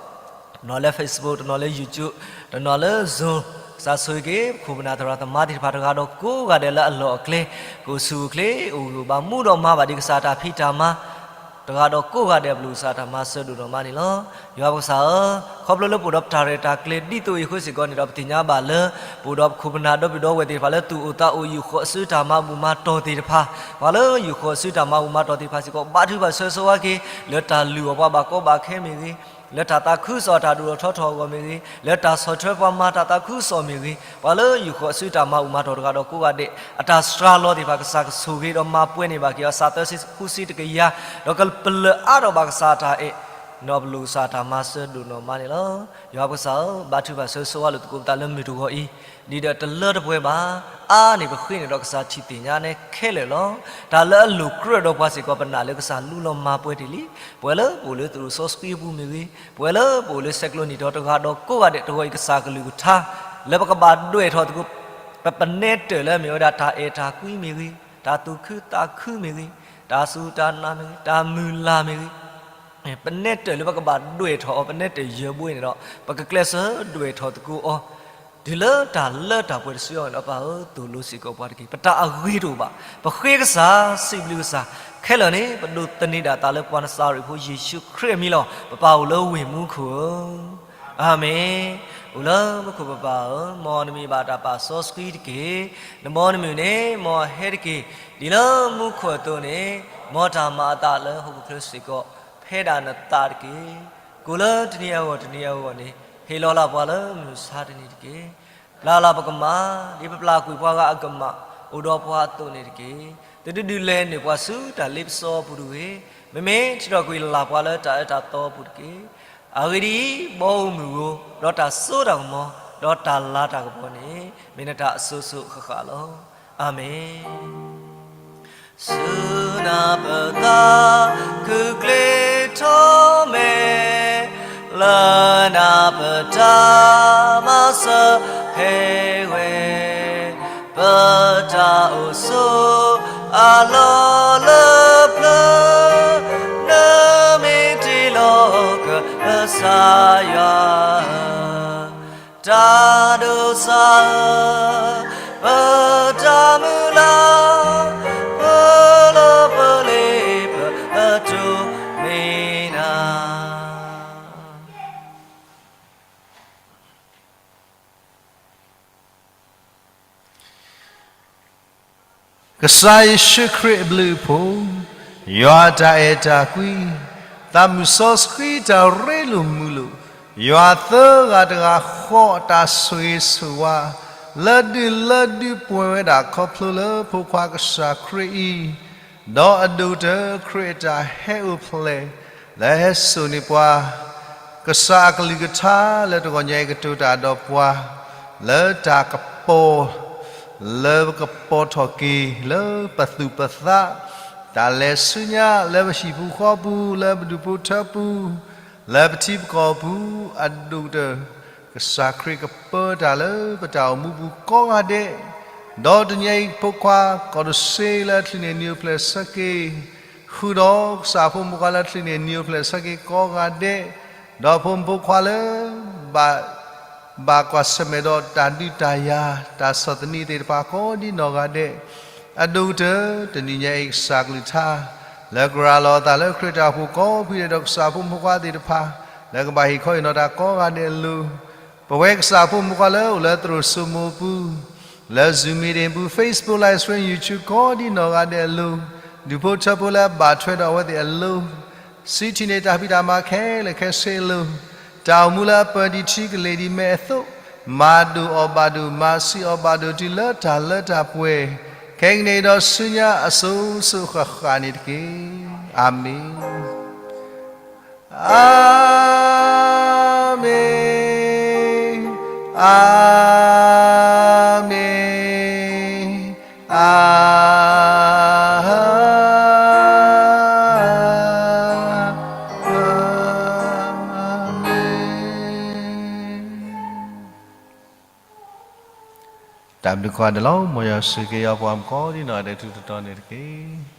တနီၤလၢ Facebook, တနီၤလၢ YouTube, တနီၤလၢ Zoom, ကစၢ်ဆိၣ်ဂ့ၤက့ၤ ပခိၣ်ပနၢ်သရၣ်သမါသ့ၣ်တဖၣ်တဂၤဒီးကိးဂၤဒဲးလၢအလီၢ်အကျဲ, ကအိၣ်ဆူၣ်အိၣ်ချ့, အိၣ်ဂံၢ်အိၣ်ဘါမူဒီးမၤဘၣ်ဒံးကစၢ်တၢ်ဖံးတၢ်မၤ တဂၤဒီးကိးဂၤဒဲး ပျုၢ်ကစၢ်တၢ်မၤစၢၤဒိၣ်နီၢ်မးန့ၣ်လီၤ. ယွၤပကစၢ်ဧၢ, ခီဖျိလၢပအိၣ်ဒီးပတၢ်ရဲၣ်တၢ်ကျဲၤဒ်သိးအံၤအဃိစ့ၢ်ကီးန့ၣ်ဒီး ပသ့ၣ်ညါဘၣ်လၢ ပအိၣ်ဒီးပခိၣ်ပနၢ်ဒီပုၢ်ဒီဝဲၢ်သ့ၣ်တဖၣ်လၢသူၣ်အိၣ်သးအိၣ် ယူာ်ဃီၤအစုတၢ်မၤဘူၣ်မၤတီၢ်သ့ၣ်တဖၣ်, ပှၤလၢယူာ်ဃီၤအစုတၢ်မၤဘူၣ်မၤတီၢ်သ့ၣ်တဖၣ်စ့ၢ်ကီး ဘါထုကဖၣ်ဆၢဂ့ၤဆၢဝါက့ၤ လၢတၢ်လုၢ်အီၣ်ပှၤဘၣ်ကီဘၣ်ခဲမ့ၢ်ဂ့ၤ, လၢတၢ်သးခုကစီၣ်တၢ်ဒိၣ်ထီၣ်ထီထီၣ်အဂီၢ်မ့ၢ်ဂ့ၤ, လၢတၢ်ဆီၣ်ထွဲပှၤမၤတၢ်သးခုကစီၣ်မ့ၢ်ဂ့ၤ, ပှၤလၢယူာ်ဃီၤအစုတၢ်မၤဘူၣ်မၤတီၢ်တဂၤဒီးကိးဂၤဒဲး အတၢ်စှၤလီၤသ့ၣ်တဖၣ် ကစၢ်ကဆိၣ်ဂ့ၤဒီးမၤပှဲၤန့ၢ်ဘၣ်က့ၤအီၤ စးသၢဆံဃုဆံတကယၤ, ဒီးကပလၢၢ်အါထီၣ်ဘၣ်ကစၢ်အတၢ်အဲၣ်, ဒီးပျုၢ်ကစၢ်တၢ်မၤစၢၤဒိၣ်နီၢ်မးန့ၣ်လီၤ. ယွၤပကစၢ်ဧၢ, ဘါထုကဖၣ်ဆၢဂ့ၤဆၢဝါလိာ်သကိးပသးလၢမုၢ်တဂီၤအံၤ, ဒ်ဒီးတလၢတပှဲၤဘၣ်, အါန့ၢ်ပဃ့န့ၢ်ဒီးကစၢ်ထံၣ်သ့ၣ်ညါနဲခဲလၢာ်လီၤ. တၢ်လၢအလိၤကြၢးဒီးပှၤစ့ၢ်ကီး ပနာ်လၢကစၢ်လူလီၤမၤပှဲၤတ့ၢ်လံ. ပဝဲလၢပအိၣ်လၢသရိာ်စီဆှံအပူၤမ့ၢ်ဂ့ၤ, ပဝဲလၢပအိၣ်လၢဆဲးကျိးနံၣ်တီၤတဂၤဒီးကိးဂၤဒဲး တဂီၤအံၤကစၢ်ကလုၢ်ကထါ လၢပကဘၣ်ဒွဲၣ်ထီၣ်သကိး ပပနဲတၢၢ်လၢအမ့ၢ်ဝဲဒၣ်တၢ်အဲၣ်တၢ်ကွံမ့ၢ်ဂ့ၤ, တၢ်သူၣ်ခုသးခုမ့ၢ်ဂ့ၤ, တၢ်စူၢ်တၢ်နာ်မ့ၢ်ဂ့ၤ, တၢ်မုၢ်လၢ်မ့ၢ်ဂ့ၤ, ပနဲတၢၢ်လၢပကဘၣ်ဒွဲၣ်ထီၣ်အီၤ ပနဲတၢၢ်ယၢၤဘိအံၤန့ၣ်ဒီး ပကကျဲးစၢးဒွဲၣ်ထီၣ်သကိးအီၤ တုၤလၢတၢ်လၢတၢ်ပှဲၤတစုအဂီၢ်န့ၣ်ဒီး ပၢ်ဧၢ သိၣ်လိစ့ၢ်ကီးပှၤတက့ၢ်. ပတၢ်အဂ့ၤတအိၣ်ဘၣ်. ပဃ့ကစၢ်, စံးဘျုးကစၢ်, ခဲလၢာ်န့ၣ် ပဒိးသန့ၤဒၣ်သးလၢပှၤနစၤရ့းဖိယ့ၣ်ၡူးခရံာ်အမံၤလီၤ. ပပၢ်အိၣ်လၢဝ့ၢ်မူခိၣ်ဧၢ, အၤမ့ၣ်. အိၣ်လၢမူခိၣ်ပပၢ်ဧၢ, မ်နမံၤဘၣ်တၢ်ပာ်စီဆှံတက့ၢ်. နဘီနမုၢ်န့ၣ် မ်အဟဲတက့ၢ်. ဒ်လၢမူခိၣ်အသိးန့ၣ်, မ်တၢ်မၤအသးလၢဟီၣ်ခိၣ်ချၢစ့ၢ်ကီး ဖဲဒၣ်နသးတက့ၢ်. ကိးလၢတနံၤအဂီၢ်တနံၤအဂီၢ်န့ၣ်, ဟ့ၣ်လီၤလၢပှၤလၢမုၢ်ဆါတနံၤတက့ၢ်. ပျၢ်လၢပကမၣ်, ဒ်ပပျၢ်ကွံာ်ပှၤဂၤအကမၣ်, အိၣ်ဒီးပှၤအသိးန့ၣ်တက့ၢ်. သုတဒုးလဲၤနုာ်ပှၤဆူတၢ်လ့ပစီအပူၤတဂ့ၤ. မ့မ့ၢ်ထံၣ်ထီၣ်ကွံာ်လၢ်ပှၤလၢတၢ်အၢတၢ်သီအပူၤတက့ၢ်. အဂ့ၢ်ဒ်အံၤ, ဘီဧိၤမုၢ်ဧိၤ, ဒီးတၢ်စိတၢ်ကမီၤ, ဒီးတၢ်လၤတၢ်ကပီၤန့ၣ်, မ့ၢ်နတၢ်အစိၤစိၤအဃၣ်ဃၣ်လီၤ. အၤမ့ၣ်. ဆူနၢ်ပသးခုကျ့ထီၣ်မဲာ်, လၢနၢ်ပတၢ်မၤစၢၤဟဲဝဲ, ပတၢ်အိၣ်ဆိးအလီၢ်လၢပျၢၤ, နမ့ၢ်တ့လီၤကကစၢ်ယွၤဧၢ, တၢ်ဒိးစၢ်ဧၢ, ပတၢ်မုၢ်လၢ်, ပလီၢ်ပလ့ပတိၢ်မ့ၢ်နၤ. ကစၢ်ယ့ၣ်ၡူးခရံာ်အဘျုးအဖှိၣ်, ယွၤအတၢ်အဲၣ်တၢ်ကွံ, သးမုၢ်စီဆှံတၢ်ရ့လိာ်မုာ်လိာ်, ယွၤသၢဂၤတဂၤဃီအတၢ်ဆိၣ်ဂ့ၤဆိၣ်ဝါ, လၢဒုၣ်လၢဒုၣ်ပှဲၤဝဲဒၣ်ခီဖျိလၢဖိခွါကစၢ်ခရံာ်အံၤ, ဒီးအဒိၣ်ကတၢၢ်ခရံာ်အတၢ်ဟဲအိၣ်ဖျဲၣ် လၢဟဲစိာ်န့ၢ်ပှၤ, ကစၢ်အကလုၢ်ကထါလၢတဂီၤညါအံၤကတိၤတၢ်ဒီးပှၤ, လၢတၢ်ကပီၤ လၢပကပီၤထီၣ်က့ၤ လၢပသူၣ်ပသး, တၢ်လဲၤဆူညါလၢပဟံၣ်ပူၤဃီပူၤ လၢပဒူၣ်ဖိထၢပူၤ, လၢပထံပကီၢ်ပူၤ, အဒိၣ်ကတၢၢ် ကစၢ်ခရံာ်ကပၢတၢ်လၢပတၢ်အိၣ်မူပူၤကိးဂၤဒဲး, ဒီးတနံၤအံၤဖိခွါ ကီၢ်တစ့လၢအချုးန့ၢ်နံၣ်အိၣ်ဖျဲၣ်ဆၢက့ၤ, ဃုာ်ဒီးကစၢ်ဖိမုၣ်ဖိခွါလၢအချုးန့ၢ်နံၣ်အိၣ်ဖျဲၣ်ဆၢက့ၤကိးဂၤဒဲး, ဒီးဖိမုၣ်ဖိခွါလၢ ဘၣ်ကွၢ်ဆၢၣ်မဲာ်ဒီးတၢ်ဒုးတၢ်ယၤ တၢ်ဆီၣ်သနံးသ့ၣ်တဖၣ်ကိးဒ်နီၢ်ဂၤဒဲး, အဒိၣ်ကတၢၢ် တနံၤညါအံၤကစၢ်ကလုၢ်ကထါ လၢကရၤလီၤအသးလၢခရံာ်တၢ်အိၣ်ဖှိၣ်ကိးဖုဒဲးဒီးကစၢ်ဖိမုၣ်ဖိခွါသ့ၣ်တဖၣ် လၢကဘၣ်ဟ့ၣ်ခီဟ့ၣ်နီၤတၢ်ကိးဂၤဒဲးအလိၤ, ပဝဲကစၢ်ဖိမုၣ်ဖိခွါလၢအိၣ်လၢသရိာ်စိမိၤပူၤ လၢ Zoom meeting ပူၤ Facebook live stream YouTube ကိးဒ်နီၢ်ဂၤဒဲးအလိၤ, ဒူၣ်ဖိထၢဖိလၢအဘၣ်ထွဲဒီးအဝဲသ့ၣ်အလိၤ, စုထံၣ်န့ၢ်တၢ်ဖံးတၢ်မၤခဲလၢာ်ခဲဆ့အလိၤ, တၢ်အိၣ်မူလၢအပၢၤဒံးထံကလ့ၢ်ဒံးမဲအသိး, မၤဒိၣ်အီၣ်ဘၣ်ဒိၣ် မၤဆံးအီၣ်ဘၣ်ဒိၣ်တုၤလၢတၢ်လၢတၢ်ပှဲၤ, ခဲကနံၣ်အံၤဒီးဆူညါအစိၤစိၤဃၣ်ဃၣ်န့ၣ်တက့ၢ်. အၤမ့ၣ်. အၤမ့ၣ်, အၤမ့ၣ်, အၤမ့ၣ်. တၢ်ဘျုးကိးဂၤဒဲးလီၤ. မ်ယွၤဆိၣ်ဂ့ၤက့ၤယွၤပှၤကိးဒ်နီၢ်ဂၤဒဲးထူးထူးတီၤတီၤန့ၣ်တက့ၢ်.